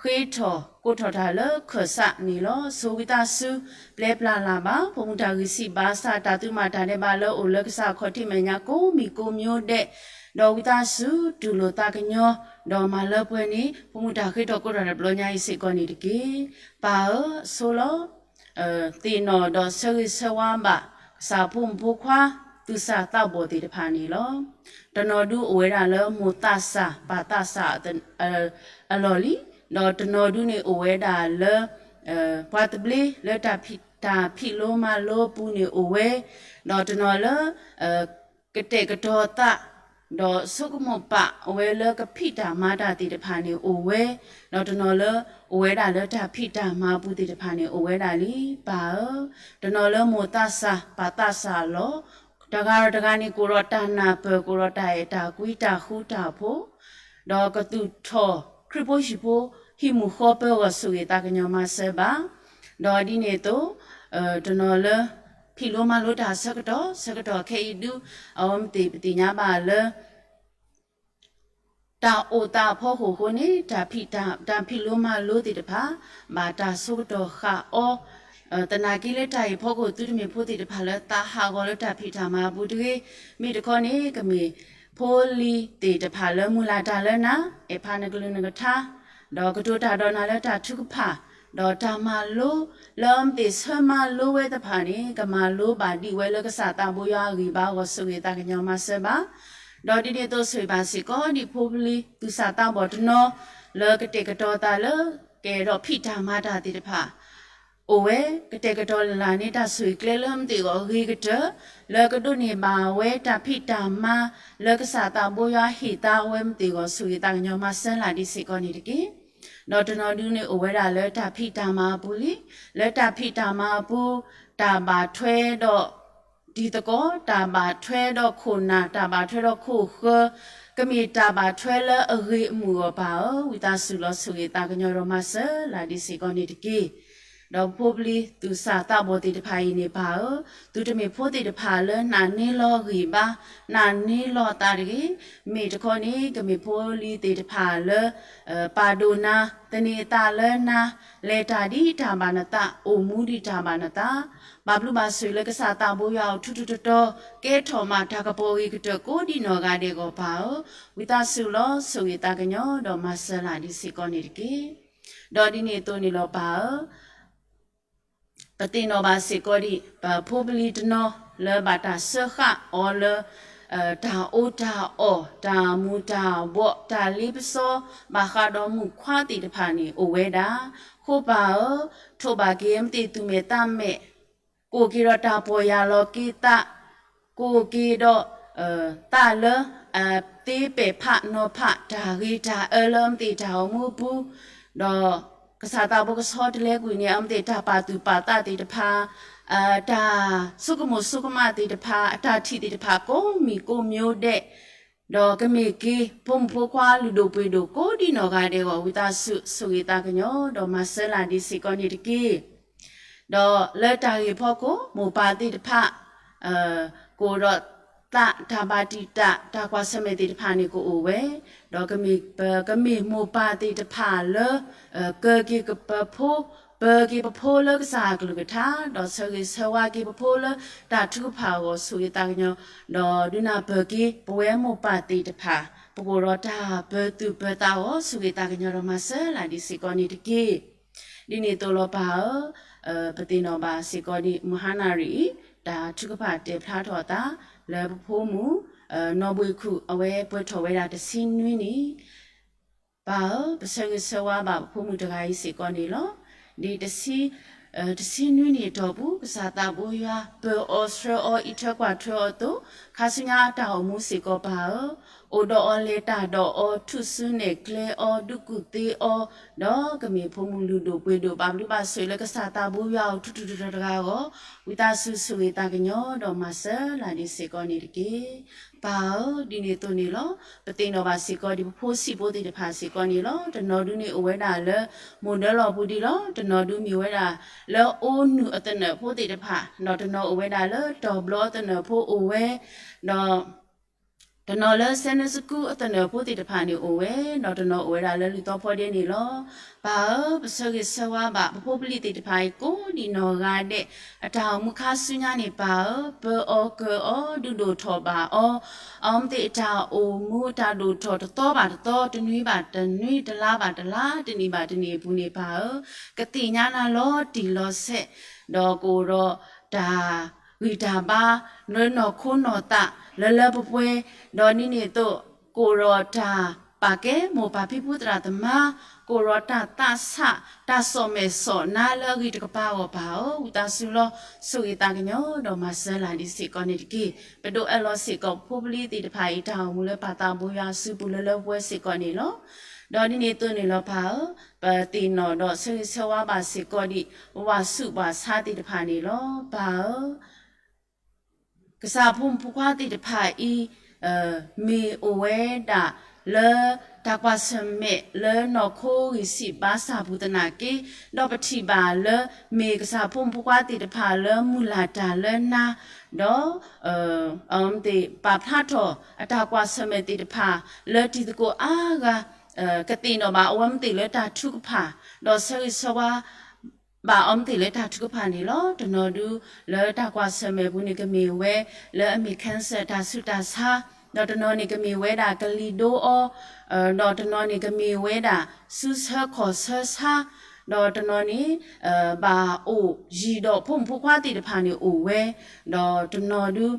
ဃ့ထီၣ်ကိးထီၣ်တၢ်လၢခၢၣ်စးန့ၣ်လီၤ. ဆိဝံသးစူၤ ပျဲပျၢ်လၢ်ဘၣ် ဖိမုၢ်တၢ်ဂံၢ်စၢ်ဘါစၢ် တၢ်သုးမၤတၢ်ဒဲးဘးလၢအိၣ်လၢကစၢ်ခီၣ်ထံးမဲာ်ညါကိးမံၤကိးမံၤဒဲး, ဒီးဝံသးစူၤ တူၢ်လိာ်သးကညီၤ ဒီးမၤလၢပှဲၤန့ၢ်ဖိမုၢ်တၢ်ဃ့ထီၣ်ကိးထီၣ်တၢ်တဘျီညါအံၤစ့ၢ်ကီးန့ၣ်တက့ၢ်. ပၢ်ဧၢ, ဆိလီၤ သ့ၣ်နီၣ်ဒီးဆၢဂ့ၤဆၢဝါဘၣ် ကစၢ်ဖိမုၣ်ဖိခွါ သူၣ်စၢ်သးဘီၣ်သ့ၣ်တဖၣ်န့ၣ်လီၤ. တနီၤဒုအိၣ်ဝဲဒၣ်လၢမိၢ်သးစၢ်ပၢ်သးစၢ်အလီၢ်လံ, ဒီးတနီၤဒုန့ၣ်အိၣ်ဝဲဒၣ်လၢ ပှၤသဘျ့လၢတၢ်ဖံးတၢ်ဖံးလိမၤလိအပူၤန့ၣ်အိၣ်ဝဲ, ဒီးတနီၤလၢ ကတဲာ်ကတီၤသး ဒီးဆိကမိၣ်ပာ်အဝဲလၢကဖံးတၢ်မၤတၢ်သ့ၣ်တဖၣ်န့ၣ်အိၣ်ဝဲ, ဒီးတနီၤလၢ အိၣ်ဝဲဒၣ်လၢတၢ်ဖံးတၢ်မၤအပူၤသ့ၣ်တဖၣ်န့ၣ်အိၣ်ဝဲဒၣ်လံ ပၢ်ဧၢ, တနီၤလၢမိၢ်သးစၢ်ပၢ်သးစၢ်အလီၢ်, တဂၤဒီးတဂၤန့ၣ် ကိးဒီးတၢ်နၢ်ပၢၢ် ကိးဒီးတၢ်အဲၣ်တၢ်ကွံတၢ်ဃူတၢ်ဖိး, ဒီးကသူၣ်ထီၣ်ခရံာ်ဖိဟံၣ်ဖိ ဟံၣ်မုၢ်ဃီပၢၤဂီၢ်ဆိၣ်ဂ့ၤသးကညီၤမၤစၢၤဘၣ်, ဒီးဒ်န့ၣ်အသိး တနီၤလၢ ဖံးလိမၤလိတၢ်ဆၢကတီၢ် ဆၢကတီၢ်ခဲအံၤဒု အဝဲမ့ၢ်သ့ၣ်ပသ့ၣ်ညါဘၣ်လၢ တၢ်အိၣ်သးအဖီခိၣ်အဃိန့ၣ် တၢ်ဖံးတၢ်ဖံးလိမၤလိသ့ၣ်တဖၣ် ဘၣ်တၢ်ဆိကတီၢ်ဃာ်အီၤ, သနာ်က့လၢတၢ်အံၤဖီခိၣ်သုတမ့ၢ်ဖိသ့ၣ်တဖၣ်လၢသးဟးဂီၤလၢတၢ်ဖံးတၢ်မၤအပူၤတဂ့ၤ, မ့ၢ်တခီန့ၣ် ကမ့ၢ်ဖိလံၤသ့ၣ်တဖၣ်လၢမုၢ်လၢ်တၢ်လၢနၤ, အဲၣ်ဖးနကလုၢ်နကထါ, ဒီးကတိၤတၢ်ဒီးနၤလၢတၢ်ထုကဖၣ်, ဒီးတၢ်မၤလိလၢအမ့ၢ်သ့ၣ်ဆၢမၤလိဝဲသ့ၣ်တဖၣ်န့ၣ် ကမၤလိဘၣ်ဒံးဝဲလၢကစၢ်သးဘိယွၤအဂံၢ်ဘါအဂီၢ်ဆိၣ်ဂ့ၤသးကညီၤမၤစၢၤဘၣ်, ဒီးဒ်န့ၣ်အသိးဆိၣ်ဂ့ၤဘၣ်စ့ၢ်ကီးဒ်ဖိပလံၤသူၣ်စၢ်သးဘီၣ်တနီၤ လၢကတဲာ်ကတီၤသးလၢ ကအဲၣ်ဒိးဖံးတၢ်မၤတၢ်သ့ၣ်တဖၣ် အိၣ်ဝဲ, ကတဲာ်ကတီၤလၢ်လၢ်န့ၣ် တၢ်ဆိၣ်ဂ့ၤကျဲလၢအမ့ၢ်သ့ၣ်အဂီၢ်အဂ့ၤကတၢၢ် လၢကဒိးန့ၢ်ဘၣ်ဝဲတၢ်ဖံးတၢ်မၤ လၢကစၢ်သးဘိယွၤဟ့ၣ်သါဝဲမ့ၢ်သ့ၣ်အဂီၢ်ဆိၣ်ဂ့ၤသးကညီၤမၤစၢၤလၢ်ဒ်စ့ၢ်ကီးန့ၣ်တက့ၢ်. ဒီးတနီၤဒုန့ၣ်အိၣ်ဝဲဒၣ်လၢတၢ်ဖံးတၢ်မၤအပူၤလံ, လၢတၢ်ဖံးတၢ်မၤအပူၤ တၢ်ဘၣ်ထွဲဒီး တံၤသကိး, တၢ်ဘၣ်ထွဲဒီးခိၣ်နၢ်, တၢ်ဘၣ်ထွဲဒီးခိၣ်ဃၢၤ, ကမ့ၢ်တၢ်ဘၣ်ထွဲလၢအဂ့ၤအမုာ်အဂီၢ်ပၢ်ဧၢ, ဝံသးစူၤလီၤဆိၣ်ဂ့ၤသးကညီၤဒီးမၤစၢၤလၢ်ဒ်စ့ၢ်ကီးန့ၣ်တက့ၢ်. ဒီးဖိပလံၤသူၣ်စၢ်သးဘီၣ်သ့ၣ်တဖၣ်အံၤန့ၣ်ပၢ်ဧၢ, သုတမ့ၢ်ဖိသ့ၣ်တဖၣ်လၢနာ်န့ၢ်လီၤဂံၢ်ဘါ, နာ်န့ၢ်လီၤသးတဂ့ၤ, မ့ၢ်တခီန့ၣ် ကမ့ၢ်ဖိလံၤသ့ၣ်တဖၣ်လၢ ပာ်ဒိၣ်နၤ, သန့ၤအသးလၢနၤ, လဲၤတၢ်ဒ်တၢ်ဘၣ်နသး, အိၣ်မူဒ်တၢ်ဘၣ်နသး, ဘၣ်ဘျုးဘၣ်ဆိၣ်ဂ့ၤလၢကစၢ်သးဘိယွၤအအိၣ်ထူထူတီတီ, ကဲထီၣ်မးတၢ်ကပီၤဂ့ၤကတၢၢ်ကိးဒံနီၢ်ဂၤဒဲးအဂီၢ်ပၢ်ဧၢ, ဝံသးစူၤလီၤဆိၣ်ဂ့ၤသးကညီၤဒီးမၤစၢၤလၢ်ဒ်စ့ၢ်ကီးန့ၣ်တက့ၢ်. ဒီးဒ်န့ၣ်အသိးန့ၣ်လီၤပၢ်ဧၢ ပသ့ၣ်နီၣ်ဘၣ်စ့ၢ်ကီးဒံး ပဖိပလံၤတနီၤလၢဘၣ်တၢ်စၢဃာ်အီၤလၢ တၢ်အီၣ်တၢ်အီ, တၢ်မူၤတၢ်ဘှီး, တၢ်လ့ပစီ, ဘၣ်ဃးဒီးမုၣ်ခွါသ့ၣ်တဖၣ်န့ၣ်အိၣ်ဝဲဒၣ်, ဃိပၢ်ဧၢ, ထိးဘၣ်က့ၤမ့ၢ်သ့ၣ်သူၣ်မဲာ်သးမဲာ်, ကိးက့ၤဒီးတၢ်ပီၢ်ယၢ်လီၤက့ၤသး, ကိးက့ၤဒီး သးလၢ အသ့ပဲာ်ဖးနီၤဖး တၢ်ဂ့ၤတၢ်အၢလၢအမ့ၢ်သ့ၣ်တၢ်အိၣ်မူအပူၤ, ဒီးကစၢ်သးဘိကဆီတလဲကွံာ်န့ၣ် အမ့ၢ်သ့ၣ်တၢ်ပာ်သူၣ်ပာ်သးသ့ၣ်တဖၣ်, တၢ်ဆိကမိၣ်ဆိကမးသ့ၣ်တဖၣ်, အတၢ်ထံၣ်သ့ၣ်တဖၣ် ကိးမံၤကိးမံၤဒဲး, ဒီးကမ့ၢ်က့ၤ ဖိမုၣ်ဖိခွါလုၢ်ဒိၣ်ပှ့ၤဒိၣ်ကိးဒံနီၢ်ဂၤဒဲးအဂီၢ် ဝံသးစူၤဆိၣ်ဂ့ၤသးကညီၤ ဒီးမၤစၢၤလၢ်ဒ်စ့ၢ်ကီးန့ၣ်တက့ၢ်. ဒီးလၢတၢ်ဂ့ၢ်ဖီခိၣ် မိၢ်ပၢ်သ့ၣ်တဖၣ် ကအိၣ်ဒီးသးတၢ်ဘၣ်တံာ်တာ် တၢ်ကွၢ်ဆၢၣ်မဲာ်သ့ၣ်တဖၣ်န့ၣ်ကအိၣ်ဝဲ, ဒီးကမ့ၢ်ပကမ့ၢ်မိၢ်ပၢ်သ့ၣ်တဖၣ်လၢ ကၢက့ၤပဖိ, ပၢက့ၤပဖိလၢကစၢ်အကလုၢ်ကထါ, ဒီးဆၢဂ့ၤဆၢဝါက့ၤပဖိလၢတၢ်ထုကဖၣ်အဂီၢ်ဆိၣ်ဂ့ၤသးကညီၤ, ဒီးဒုးနၢ်ပၢၢ်က့ၤပဝဲမိၢ်ပၢ်သ့ၣ်တဖၣ် ပကအိၣ်ဒီးတၢ်ပၢၤသူၣ်ပၢၤသးအဂီၢ်ဆိၣ်ဂ့ၤသးကညီၤဒီးမၤစၢၤလၢ်ဒ်စ့ၢ်ကီးန့ၣ်တက့ၢ်. ဒ်န့ၣ်အသိးလီၤပၢ်ဧၢ, ပသ့ၣ်နီၣ်ဘၣ်စ့ၢ်ကီးဒ်မုၢ်ဟါနၣ်ရံၣ်အံၤ တၢ်ထုကဖၣ်တဲဖျါထီၣ်အသး လၢပဖိမုၣ် နီၢ်ဘှ့းခူၣ် အဝဲပှဲၤထီၣ်ဝဲဒၣ်တဆံနွံနံၣ်, ပၢ်ဧၢ, ပဆၢဂ့ၤဆၢဝါဘၣ်ပဖိမုၣ်တဂၤအံၤစ့ၢ်ကီးန့ၣ်လီၤ. ဒ်တဆံ, တဆံနွံနံၣ်အတီၢ်ပူၤ ကစၢ်သးဘိယွၤ ပၢၤအီၤဆှၢအီၤ အံးထွဲကွၢ်ထွဲအီၤအသိး ခါဆူညါအတၢ်အိၣ်မူစ့ၢ်ကီးပၢ်ဧၢ, အိၣ်ဒီးအီၤလဲၤတၢ်ဒီးအီၤ ထူၣ်စုနဲၣ်ကျဲအီၤ ဒုးကူၣ်သ့အီၤ, ဒီးကမ့ၢ်ဖိမုၣ်လုၢ်ဒိၣ်ပှ့ၤဒိၣ် ဘၣ်ဘျုးဘၣ်ဆိၣ်ဂ့ၤလၢကစၢ်သးဘိယွၤအအိၣ် ထူးထူးတီၤတီၤတဂၤအဂီၢ်, ဝံသးစူၤဆိၣ်ဂ့ၤသးကညီၤ ဒီးမၤစၢၤလၢ်ဒံးစ့ၢ်ကီးန့ၣ်တက့ၢ်. ပၢ်ဧၢ, ဒ်န့ၣ်အသိးန့ၣ်လီၤ. ပသ့ၣ်နီၣ်ဘၣ်စ့ၢ်ကီးဒံး ပဖိဆံးဖိသ့ၣ်တဖၣ်စ့ၢ်ကီးန့ၣ်လီၤ. တနီၤဒုန့ၣ်အိၣ်ဝဲဒၣ်လၢ မိၢ်ဒၢလီၢ်ပူၤဒံးလီၤ. တနီၤဒုမ့ၢ်ဝဲဒၣ်လၢ အိနုၢ်အသနၢၣ်ဖိသ့ၣ်တဖၣ်, ဒီးတနီၤအိၣ်ဝဲဒၣ်လၢ တီၢ်ဘျီအသနၢၣ်ဖိအိၣ်ဝဲ, ဒီး တနီၤလၢ Sunday School အသနၢၣ်ဖိသ့ၣ်တဖၣ်န့ၣ်အိၣ်ဝဲ, ဒီးတနီၤအိၣ်ဝဲဒၣ်လၢ လုၢ်သီဖီဒ့န့ၣ်လီၤ. ပၢ်ဧၢ, ပဆၢဂ့ၤဆၢဝါဘၣ် ပဖိပလံၤသ့ၣ်တဖၣ်အံၤ ကိးဒံးနီၢ်ဂၤဒဲး အတၢ်အိၣ်မူခါဆူညါန့ၣ် ပၢ်ဧၢ, ပၢအီၤကၢၤအီၤ ဒုးဒိၣ်ထီၣ်ဘၣ်အီၤ, အဝဲသ့ၣ်အတၢ်အိၣ်မူ တၢ်ဒိၣ်ထီၣ်တသီဘၣ်တသီ, တနွံဘၣ်တနွံ, တလါဘၣ်တလါ, တနံၣ်ဘၣ်တနံၣ်အပူၤန့ၣ် ပၢ်ဧၢ, ကသ့ၣ်ညါနၤလီၤတံၢ်လီၤဆဲး, ဒီးကအိၣ်ဒီးတၢ် ဂံၢ်တၢ်ဘါ လၢနီၢ်ခိနီၢ်သး လၢလၢပှဲၤပှဲၤ, ဒီးဒ်န့ၣ်အသိး ကအိၣ်ဒီးတၢ်ပာ်ကဲမိၢ်ပၢ်ဖံဖုသရၣ်သမါ, ကအိၣ်ဒီးတၢ်သးဆး တၢ်စီၣ်မဲာ်စီၣ်နါလၢအဂ့ၤတကပၤအဂီၢ် ပၢ်ဧၢ, ဝံသးစူၤလီၤ ဆိၣ်ဂ့ၤသးကညီၤ ဒီးမၤစၢၤလၢ်ဒံးစ့ၢ်ကီးန့ၣ်တက့ၢ်. ပဒိးအၢၣ်လီၤစ့ၢ်ကီး ပဖိပလံၤသ့ၣ်တဖၣ်အံၤ တၢ်အိၣ်မူလၢပၢ်သးဘိယွၤအစုပူၤ လၢလၢပှဲၤပှဲၤစ့ၢ်ကီးန့ၣ်လီၤ. ဒီးဒ်န့ၣ်အသိးန့ၣ်လီၤ ပၢ်ဧၢ, ပသ့ၣ်နီၣ်ဒီးဆၢဂ့ၤဆၢဝါဘၣ်စ့ၢ်ကီးဒံး ပဝၤဆူးပှၤဆါသ့ၣ်တဖၣ်န့ၣ်လီၤ ပၢ်ဧၢ. ကစၢ်ဖိမုၣ်ဖိခွါသ့ၣ်တဖၣ်အံၤ မ့ၢ်အိၣ်ဝဲဒၣ်လၢ တၢ်ကွၢ်ဆၢၣ်မဲာ်လၢနီၢ်ခိဂံၢ်စၢ်ဘါစၢ်ပူၤသနာ်က့, ဒီးပထံၣ်ဘၣ်လၢ မ့ၢ်ကစၢ်ဖိမုၣ်ဖိခွါသ့ၣ်တဖၣ်လၢမုၢ်လၢ်တၢ်လၢနါ, ဒီး အဝဲသ့ၣ်ပာ်ဖျါထီၣ်အတၢ်ကွၢ်ဆၢၣ်မဲာ်သ့ၣ်တဖၣ် လၢတံၤသကိးအါဂၤ, ကသ့ၣ်နီၣ်ဘၣ်အဝဲသ့ၣ်လၢတၢ်ထုကဖၣ်, ဒီးဆၢဂ့ၤဆၢဝါ ဘၣ်အီၤမ့ၢ်သ့ၣ်လၢတၢ်ထုကဖၣ်န့ၣ်လီၤ. တနီၤဒုလၢတၢ်ကွၢ်ဆၢၣ်မဲာ်ပူၤန့ၣ် ကမ့ၢ်ဝဲလၢအမ့ၢ် cancer တၢ်ဆူးတၢ်ဆါ, ဒီးတနီၤန့ၣ်ကမ့ၢ်ဝဲဒၣ်ကလံၤဒိအီၤ, ဒီးတနီၤန့ၣ်ကမ့ၢ်ဝဲဒၣ်စုဆၢခီၣ်ဆၢဆါ, ဒီးတနီၤန့ၣ် ဘၣ်အိၣ်ယံၤဒီးဖိမုၣ်ဖိခွါသ့ၣ်တဖၣ်န့ၣ်အိၣ်ဝဲ, ဒီးတနီၤဒု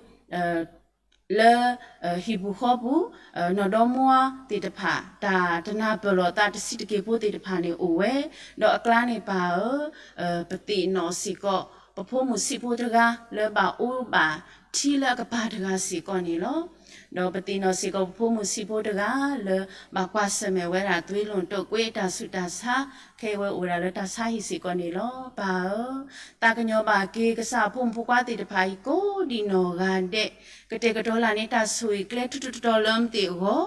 လၢဟံၣ်ပူၤဃီပူၤ, နီၢ်ဒီမါသ့ၣ်တဖၣ် တၢ်တနၢ်ပၢၢ်လိာ်သးတဆံးတက့ၢ်ဖိသ့ၣ်တဖၣ်န့ၣ်အိၣ်ဝဲ, ဒီးအကျါန့ၣ်ပၢ်ဧၢ, ပသ့ၣ်နီၣ်စ့ၢ်ကီး ပဖိမုၣ်ဆံးဖိတဂၤ လၢဘၣ်အိၣ်ဘၣ်ထံလၢအကပၤတဂၤစ့ၢ်ကီးန့ၣ်လီၤ. ဒီးပသ့ၣ်နီၣ်စ့ၢ်ကီးပဖိမုၣ်ဆံးဖိတဂၤ လၢဘၣ်ကွၢ်ဆၢၣ်မဲာ်ဝဲဒၣ်သွ့လိာ်တိာ်ကွ့တၢ်ဆူးတၢ်ဆါ, ခဲအံၤဝဲအိၣ်ဝဲဒၣ်လၢတၢ်ဆါဟံၣ်စ့ၢ်ကီးန့ၣ်လီၤ. ပၢ်ဧၢ, သးကညီၤဘၣ်က့ၤကစၢ်ဖိမုၣ်ဖိခွါသ့ၣ်တဖၣ်အံၤကိးဒံးနီၢ်ဂၤဒဲး, ကတဲာ်ကတီၤလၢ်န့ၢ်တၢ်ဆိၣ်ဂ့ၤကျဲထူးထူးတီၤတီၤလၢအဝဲသ့ၣ်အဂီၢ်,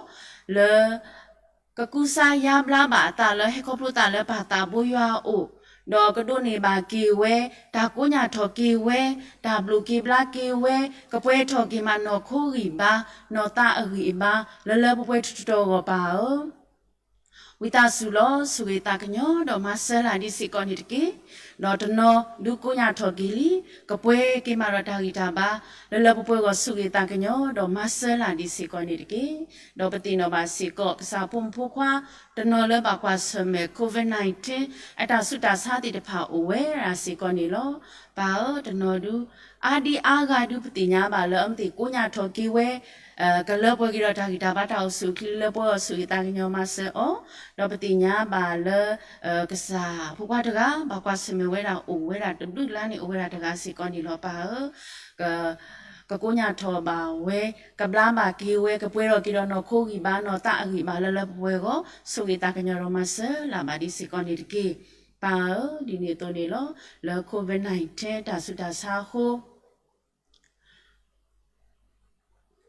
လၢ ကကူစါယါဘျါဘၣ်အသးလၢဟဲခီဖျိသးလၢပၢ်သးဘိယွၤအအိၣ်, ဒီးကဒိးန့ၢ်ဘၣ်က့ၤဝဲ, တၢ်ကိးညၣ်ထီၣ်က့ၤဝဲ, တၢ်ဘျုးက့ၤဘျါက့ၤဝဲ, ကပှဲၤထီၣ်က့ၤမးနီၢ်ခိဂံၢ်ဘါ, နီၢ်သးအဂံၢ်အဘါ, လၢလၢပှဲၤပှဲၤထူးထူးတီၤဂီၢ်ပၢ်ဧၢ. ဝံသးစူၤလီၤ ဆိၣ်ဂ့ၤသးကညီၤ ဒီးမၤစၢၤလၢ်ဒံးစ့ၢ်ကီးန့ၣ်တက့ၢ်. ဒီးတနီၤဒုးကိးညၣ်ထီၣ်က့ၤလံ, ကပှဲၤက့ၤမးဒီးတၢ်ဂံၢ်တၢ်ဘါ, လၢလၢပှဲၤပှဲၤဂီၢ် ဆိၣ်ဂ့ၤသးကညီၤ ဒီးမၤစၢၤလၢ်ဒံးစ့ၢ်ကီးန့ၣ်တက့ၢ်. ဒီးပသ့ၣ်နီၣ်ဘၣ်စ့ၢ်ကီး ကစၢ်ဖိမုၣ်ဖိခွါ တနီၤလၢဘၣ်ကွၢ်ဆၢၣ်မဲာ် COVID nineteen အတၢ်ဆူးတၢ်ဆါသ့ၣ်တဖၣ်အိၣ်ဝဲဒၣ်စ့ၢ်ကီးန့ၣ်လီၤ. ပၢ်ဧၢ, တနီၤဒုး အါဒံအါဂၤဒုး ပသ့ၣ်ညါဘၣ်လၢအဝဲသ့ၣ်ကိးညၣ်ထီၣ်က့ၤဝဲ, ကလၢပှဲၤက့ၤဒီးတၢ်ဂံၢ်တၢ်ဘါ တၢ်အိၣ်ဆူၣ်အိၣ်ချ့ လၢပှဲၤဂီၢ် ဆိၣ်ဂ့ၤသးကညီၤမၤစၢၤအီၤ, ဒီးပသ့ၣ်ညါဘၣ်လၢ ကစၢ်ဖိခွါတဂၤ ဘၣ်ကွၢ်ဆၢၣ်မဲာ်ဝဲဒၣ်အိၣ်ဝဲဒၣ်တဘျုးလါန့ၣ် အိၣ်ဝဲဒၣ်တဂၤစ့ၢ်ကီးန့ၣ်လီၤ. ပၢ်ဧၢ, ကကိးညၣ်ထီၣ်ဘၣ်ဝဲ, ကဘျါဘၣ်က့ၤဝဲ, ကပှဲၤထီၣ်က့ၤဒီးနီၢ်ခိဂံၢ်ဘါ နီၢ်သးအဂံၢ်ဘါ လၢလၢပှဲၤပှဲၤဂီၢ် ဆိၣ်ဂ့ၤသးကညီၤဒီးမၤစၢၤလၢ်ဘၣ်ဒံးစ့ၢ်ကီးန့ၣ်တက့ၢ်. ပၢ်ဧၢ, ဒ်န့ၣ်အသိးန့ၣ်လီၤ. လၢ COVID nineteen တၢ်ဆူးတၢ်ဆါအဃိ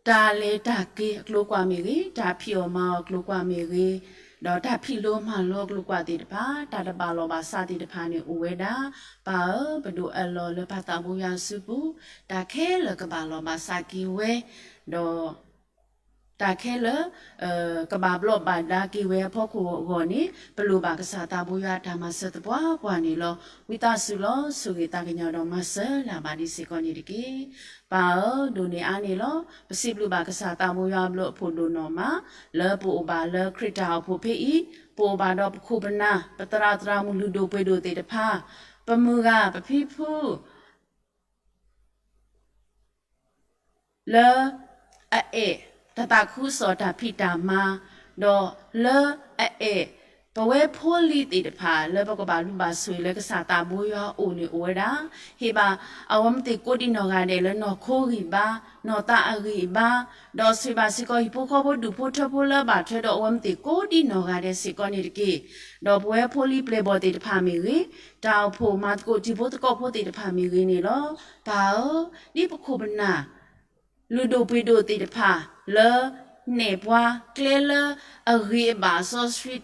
တၢ်လဲၤတၢ်က့ၤအကျိၤကွာ်မ့ၢ်ဂ့ၤ, တၢ်ဖံးအီၣ်မၤအီၣ်အကျိၤကွာ်မ့ၢ်ဂ့ၤ, ဒီးတၢ်ဖံးလိမၤလိအကျိၤကွာ်သ့ၣ်တဖၣ်, တၢ်တဘၣ်လီၢ်ဘၣ်စးသ့ၣ်တဖၣ်န့ၣ်အိၣ်ဝဲဒၣ်. ပၢ်ဧၢ, ပဒိးအၢၣ်လီၤလၢပၢ်သးဘိယွၤအစုပူၤ, တၢ်ခဲလၢာ်ကဘၣ်လီၢ်ဘၣ်စးက့ၤဝဲ, ဒီး တၢ်ခဲလၢာ် ကဘၣ်ဘျီးဘၣ်ဒါက့ၤဝဲအဖီခိၣ်အဂီၢ်န့ၣ် ပလိၣ်ဘၣ်ကစၢ်သးဘိယွၤအတၢ်မၤစၢၤသပှၢ်ပှၢ်န့ၣ်လီၤ. ဝံသးစူၤလီၤ ဆိၣ်ဂ့ၤသးကညီၤဒီးမၤစၢၤလၢ်ဘၣ်ဒံးစ့ၢ်ကီးန့ၣ်တက့ၢ်. ပၢ်ဧၢ, ဒိၣ်န့ၢ်အါန့ၣ်လီၤ. ပစံးဘျုးဘၣ်ကစၢ်သးဘိယွၤအဘျုးအဖှိၣ်ဒိၣ်နီၢ်မး လၢပအိၣ်ဘၣ်လၢခရံာ်တၢ်အိၣ်ဖှိၣ်ဖဲအံၤ, ပအိၣ်ဘၣ်ဒီးပခိၣ်ပနၢ်, ပသရၣ်သရၣ်မုၣ်လုၢ်ဒိၣ်ပှ့ၤဒိၣ်သ့ၣ်တဖၣ်, ပမုၢ်ဂၤပဖံဖု လၢအအဲၣ်တၢ်သးခုကစီၣ်တၢ်ဖံးတၢ်မၤ, ဒီးလၢအအဲၣ် အဝဲဖိလံၤသ့ၣ်တဖၣ်လၢပကဘၣ်ဘျုးဘၣ်ဆိၣ်ဂ့ၤလၢကစၢ်သးဘိယွၤအအိၣ်န့ၣ်အိၣ်ဝဲဒၣ်, ဟ့ၣ်ဘၣ်အဝဲသ့ၣ်ကိးဒံးနီၢ်ဂၤဒဲးလၢနီၢ်ခိဂံၢ်ဘါ, နီၢ်သးအဂံၢ်အဘါ, ဒီးဆိၣ်ဂ့ၤဘၣ်စ့ၢ်ကီးဟံၣ်ဖိဃီဖိဒူၣ်ဖိထၢဖိလၢအဘၣ်ထွဲဒီးအဝဲသ့ၣ်ကိးဒံးနီၢ်ဂၤဒဲးစ့ၢ်ကီးန့ၣ်တက့ၢ်. ဒီးပဝဲဖိလံၤပျဲၢ်ဘီၣ်သ့ၣ်တဖၣ်မ့ၢ်ဂ့ၤ, တၢ်အိၣ်ဖှိၣ်မၤသကိးတံၤဖိသကိးဖိသ့ၣ်တဖၣ်မ့ၢ်ဂ့ၤန့ၣ်လီၤ. ပၢ်ဧၢ, ဒ်ပခိၣ်ပနၢ် လုၢ်ဒိၣ်ပှ့ၤဒိၣ်သ့ၣ်တဖၣ်လၢ နဲၣ်ပှၤကျဲလၢအဂ့ၤအဘၣ်စီဆှံ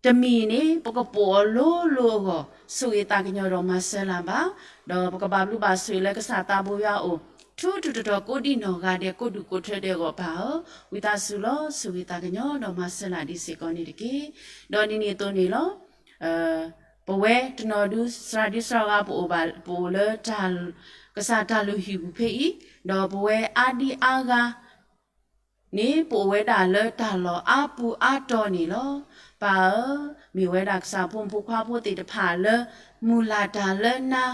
တမံၤန့ၣ် ပကပိာ်အီၤလိၤလိၤအဂီၢ် ဆိၣ်ဂ့ၤသးကညီၤဒီးမၤစၢၤလၢ်ဘၣ်, ဒီးပကဘၣ်ဘျုးဘၣ်ဆိၣ်ဂ့ၤလၢကစၢ်သးဘိယွၤအအိၣ် ထူထူတီတီကိးဒံးနီၢ်ဂၤဒဲး ကိးဒူၣ်ကိးထၢဒဲးအဂီၢ်ပၢ်ဧၢ, ဝံသးစူၤလီၤ ဆိၣ်ဂ့ၤသးကညီၤဒီးမၤစၢၤလၢ်ဒံးစ့ၢ်ကီးန့ၣ်တက့ၢ်. ဒီးဒ်န့ၣ်အသိးန့ၣ်လီၤ. ပဝဲတနီၤဒု သရၣ်ဒုသရၣ်ဂၤ ပအိၣ်ဘၣ် ပအိၣ်လၢ ကစၢ်တၢ်လုၢ်ဟံၣ်ပူၤဖဲအံၤ, ဒီးပဝဲအါဒံအါဂၤန့ၣ် ပအိၣ်ဝဲဒၣ်လၢတၢ်လီၢ်အါပူၤအါတီၤန့ၣ်လီၤ. ပၢ်ဧၢ, မ့ၢ်ဝဲဒၣ်ကစၢ်ဖိမုၣ်ဖိခွါဖိသ့ၣ်တဖၣ်လၢ မုၢ်လၢ်တၢ်လၢနၤ,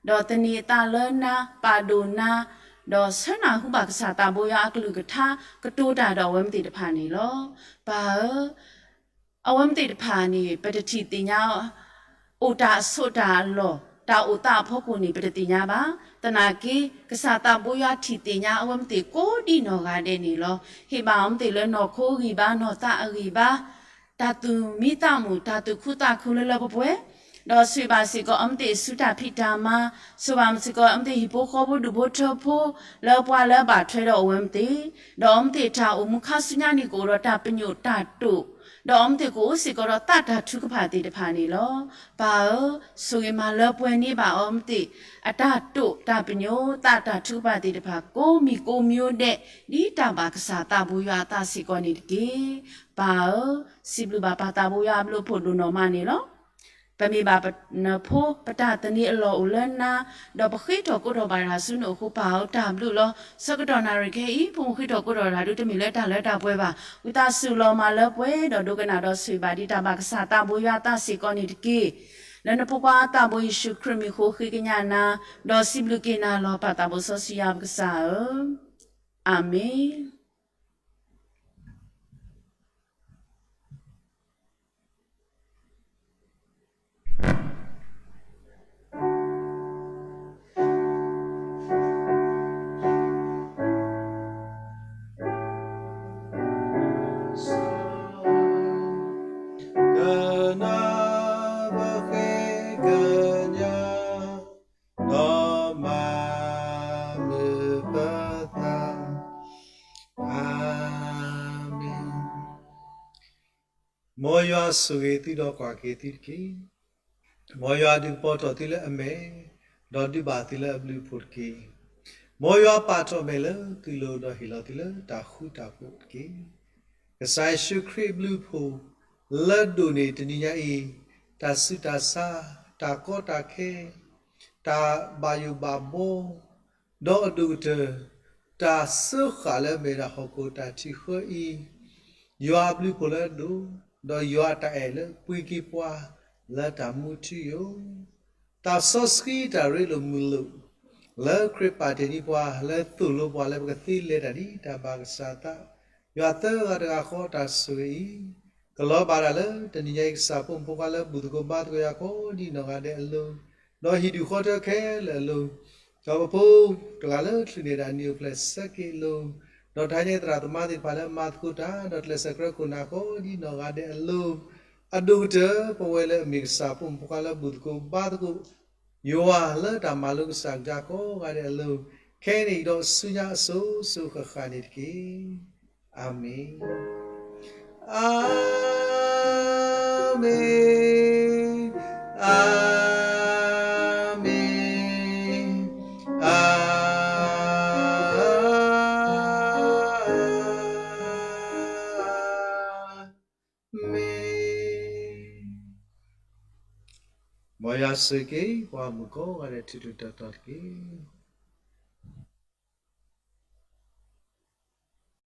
ဒီးသန့ၤအသးလၢနၤ, ပာ်ဒိၣ်နၤ, ဒီးဆၢနၢ်ဟူဘၣ်ကစၢ်သးဘိယွၤအကလုၢ်ကထါ ကတိၤတၢ်ဒီးအဝဲမ့ၢ်သ့ၣ်တဖၣ်န့ၣ်လီၤ. ပၢ်ဧၢ, အဝဲမ့ၢ်သ့ၣ်တဖၣ်န့ၣ် ပတထံၣ်သ့ၣ်ညါ အိၣ်တၢ်အဆိးတၢ်အလီၢ် တၢ်အိၣ်သးအဖီခိၣ်န့ၣ် ပတသ့ၣ်ညါဘၣ်. သနာ်က့ ကစၢ်သးဘိယွၤထံၣ်သ့ၣ်ညါအဝဲမ့ၢ်သ့ၣ်ကိးဒံးနီၢ်ဂၤဒဲးန့ၣ်လီၤ. ဟ့ၣ်ဘၣ်အဝဲမ့ၢ်သ့ၣ်လၢနီၢ်ခိဂံၢ်ဘါ နီၢ်သးအဂံၢ်ဘါ တၢ်သူၣ်မံသးမုာ် တၢ်သူၣ်ခုသးခုလၢလၢပှဲၤပှဲၤ, ဒီးဆိၣ်ဂ့ၤဘၣ်စ့ၢ်ကီးအဝဲမ့ၢ်သ့ၣ်ဆူတၢ်ဖံးတၢ်မၤ, ဆိၣ်ဂ့ၤဘၣ်စ့ၢ်ကီးအဝဲမ့ၢ်သ့ၣ်ဟံၣ်ဖိဃီဖိဒူၣ်ဖိထၢဖိ လၢပှၤလၢအဘၣ်ထွဲဒီးအဝဲမ့ၢ်သ့ၣ်, ဒီးအဝဲမ့ၢ်သ့ၣ်တၢ်အိၣ်မူခါဆူညါန့ၣ် ကအိၣ်ဒီးတၢ်ပညိၣ်တၢ်တိာ်, ဒီးအဝဲမ့ၢ်သ့ၣ်ကအိၣ်စ့ၢ်ကီးဒီးသးတၢ်ထုကဖၣ်သ့ၣ်တဖၣ်န့ၣ်လီၤ. ပၢ်ဧၢ, ဆိၣ်ဂ့ၤမၤလၢပှဲၤန့ၢ်ဘၣ်အဝဲမ့ၢ်သ့ၣ် အတၢ်တိာ်တၢ်ပညိၣ် သးတၢ်ထုကဖၣ်သ့ၣ်တဖၣ် ကိးမံၤကိးမံၤဒဲး ဒ်တၢ်ဘၣ်ကစၢ်သးဘိယွၤအသးစ့ၢ်ကီးန့ၣ်တက့ၢ်. ပၢ်ဧၢ, စံးဘျုးဘၣ်ပၢ်သးဘိယွၤအဘျုးအဖှိၣ်ဒိၣ်နီၢ်မးန့ၣ်လီၤ. ပမ့ၢ်ဘၣ်နဖိ ပတၢ်သန့ၤအလီၢ်အိၣ်လၢနၤ, ဒီးပဃ့ထီၣ်ကိးထီၣ်ဘၣ်တၢ်ဆူနအိၣ်အဃိ ပၢ်ဧၢတၢ်ဘျုးလီၤ. ဆၢကတီၢ်နၣ်ရံၣ်ခဲအံၤ ပမ့ၢ်ဃ့ထီၣ်ကိးထီၣ်တၢ်ဒုး တမ့ၢ်လၢတၢ်လၢတၢ်ပှဲၤဘၣ်. ဝံသးစူၤလီၤမၤလၢပှဲၤ ဒီးဒိကနၣ်ဒီးဆိၣ်ဂ့ၤဘၣ်ဒ်တၢ်ဘၣ်ကစၢ်သးဘိယွၤအသးစ့ၢ်ကီးန့ၣ်တက့ၢ်. လၢနဖိခွါသးဘိယ့ၣ်ၡူးခရံာ်မံၤအဃိ ဃ့ကညးနၤ, ဒီးစံးဘျုးက့ၤနၤလီၤ ပၢ်သးဘိစီဆှံယွၤပကစၢ်ဧၢ, အၤမ့ၣ်. ကနၣ်ပဃ့ကညး ဒီးမၤမုာ်ပသး, အၤမ့ၣ်. မ်ယွၤဆိၣ်ဂ့ၤသုဒီးကွၢ်က့ၤသုတက့ၢ်. မ်ယွၤဒုးကပီၤထီၣ်သုလၢအမဲာ်, ဒီးဒုးဘၣ်သုလၢအဘျုးအဖှိၣ်တက့ၢ်. မ်ယွၤပာ်ထီၣ်မဲာ်လၢသုလိၤ ဒီးဟ့ၣ်လီၤသုလၢတၢ်ဃူတၢ်ဖိးတက့ၢ်. ကစၢ်ယ့ၣ်ၡူးခရံာ်အဘျုးအဖှိၣ် လၢဒိၣ်န့ၢ်တနံၤညါအံၤ, တၢ်ဆူးတၢ်ဆါ, တၢ်ကီတၢ်ခဲ, တၢ်ဘၣ်ယိၣ်ဘၣ်ဘီ, ဒီးအဒိၣ်ကတၢၢ် တၢ်စၢဃာ်လၢအမ့ၢ်ဒၣ်ဟီၣ်ခိၣ်တၢ်ထံၣ်ဃၢအံၤ, ယွၤအဘျုးအဖှိၣ်လၢအဒိၣ်, ဒီးယွၤအတၢ်အဲၣ်လၢပှ့ၤက့ၤပှၤ လၢတၢ်မူထူယိာ်, တၢ်စီဆှံတၢ်ရ့လိာ်မုာ်လိာ် လၢခရံာ်ပာ်တ့ၢ်န့ၢ်ပှၤ လၢသိၣ်လိပှၤလၢပကသ့လဲၤတၢ်ဒ်တၢ်ဘၣ်ကစၢ်သး, ယွၤသၢဂၤတဂၤဃီတၢ်ဆိၣ်ဂ့ၤအံၤ ကလီၤဘၣ်ဒၣ်လၢတနံၤညါအံၤ ကစၢ်ဖိမုၣ်ဖိခွါလၢဘူၣ်သကိးဘါသကိးယွၤကိးဒ်နီၢ်ဂၤဒဲးအလိၤ, ဒီးဟံၣ်ဒူၣ်ဃီထၢခဲလၢာ်အလိၤ, ဒီးပဖိတဂၤလၢချုးန့ၢ်ဒၣ်နံၣ်အိၣ်ဖျဲၣ်ဆၢက့ၤအလိၤ, ဒီးတဟါညါသရၣ်သမါသ့ၣ်တဖၣ်လၢမၤသကိးတၢ် ဒီးကျဲးစၢးကြၢးခိၣ်နၢ်ကိးဒ်နီၢ်ဂၤဒဲးအလိၤ, အဒိၣ်ကတၢၢ် ပဝဲလၢအမ့ၢ်ကစၢ်ဖိမုၣ်ဖိခွါလၢဘူၣ်သကိးဘါသကိး ယွၤလၢတၢ်မၤလိကစၢ်ကဒါကိးဂၤဒဲးအလိၤ, ခဲအံၤန့ၣ်ဒီးဆူညါအစိၤစိၤဃၣ်ဃၣ်န့ၣ်တက့ၢ်. အၤမ့ၣ်, အၤမ့ၣ်, အၤမ့ၣ်. မ်ယွၤဆိၣ်ဂ့ၤက့ၤ ပှၤမုၣ်ကိးဂၤဒဲး ထူးထူးတီၤတီၤတက့ၢ်.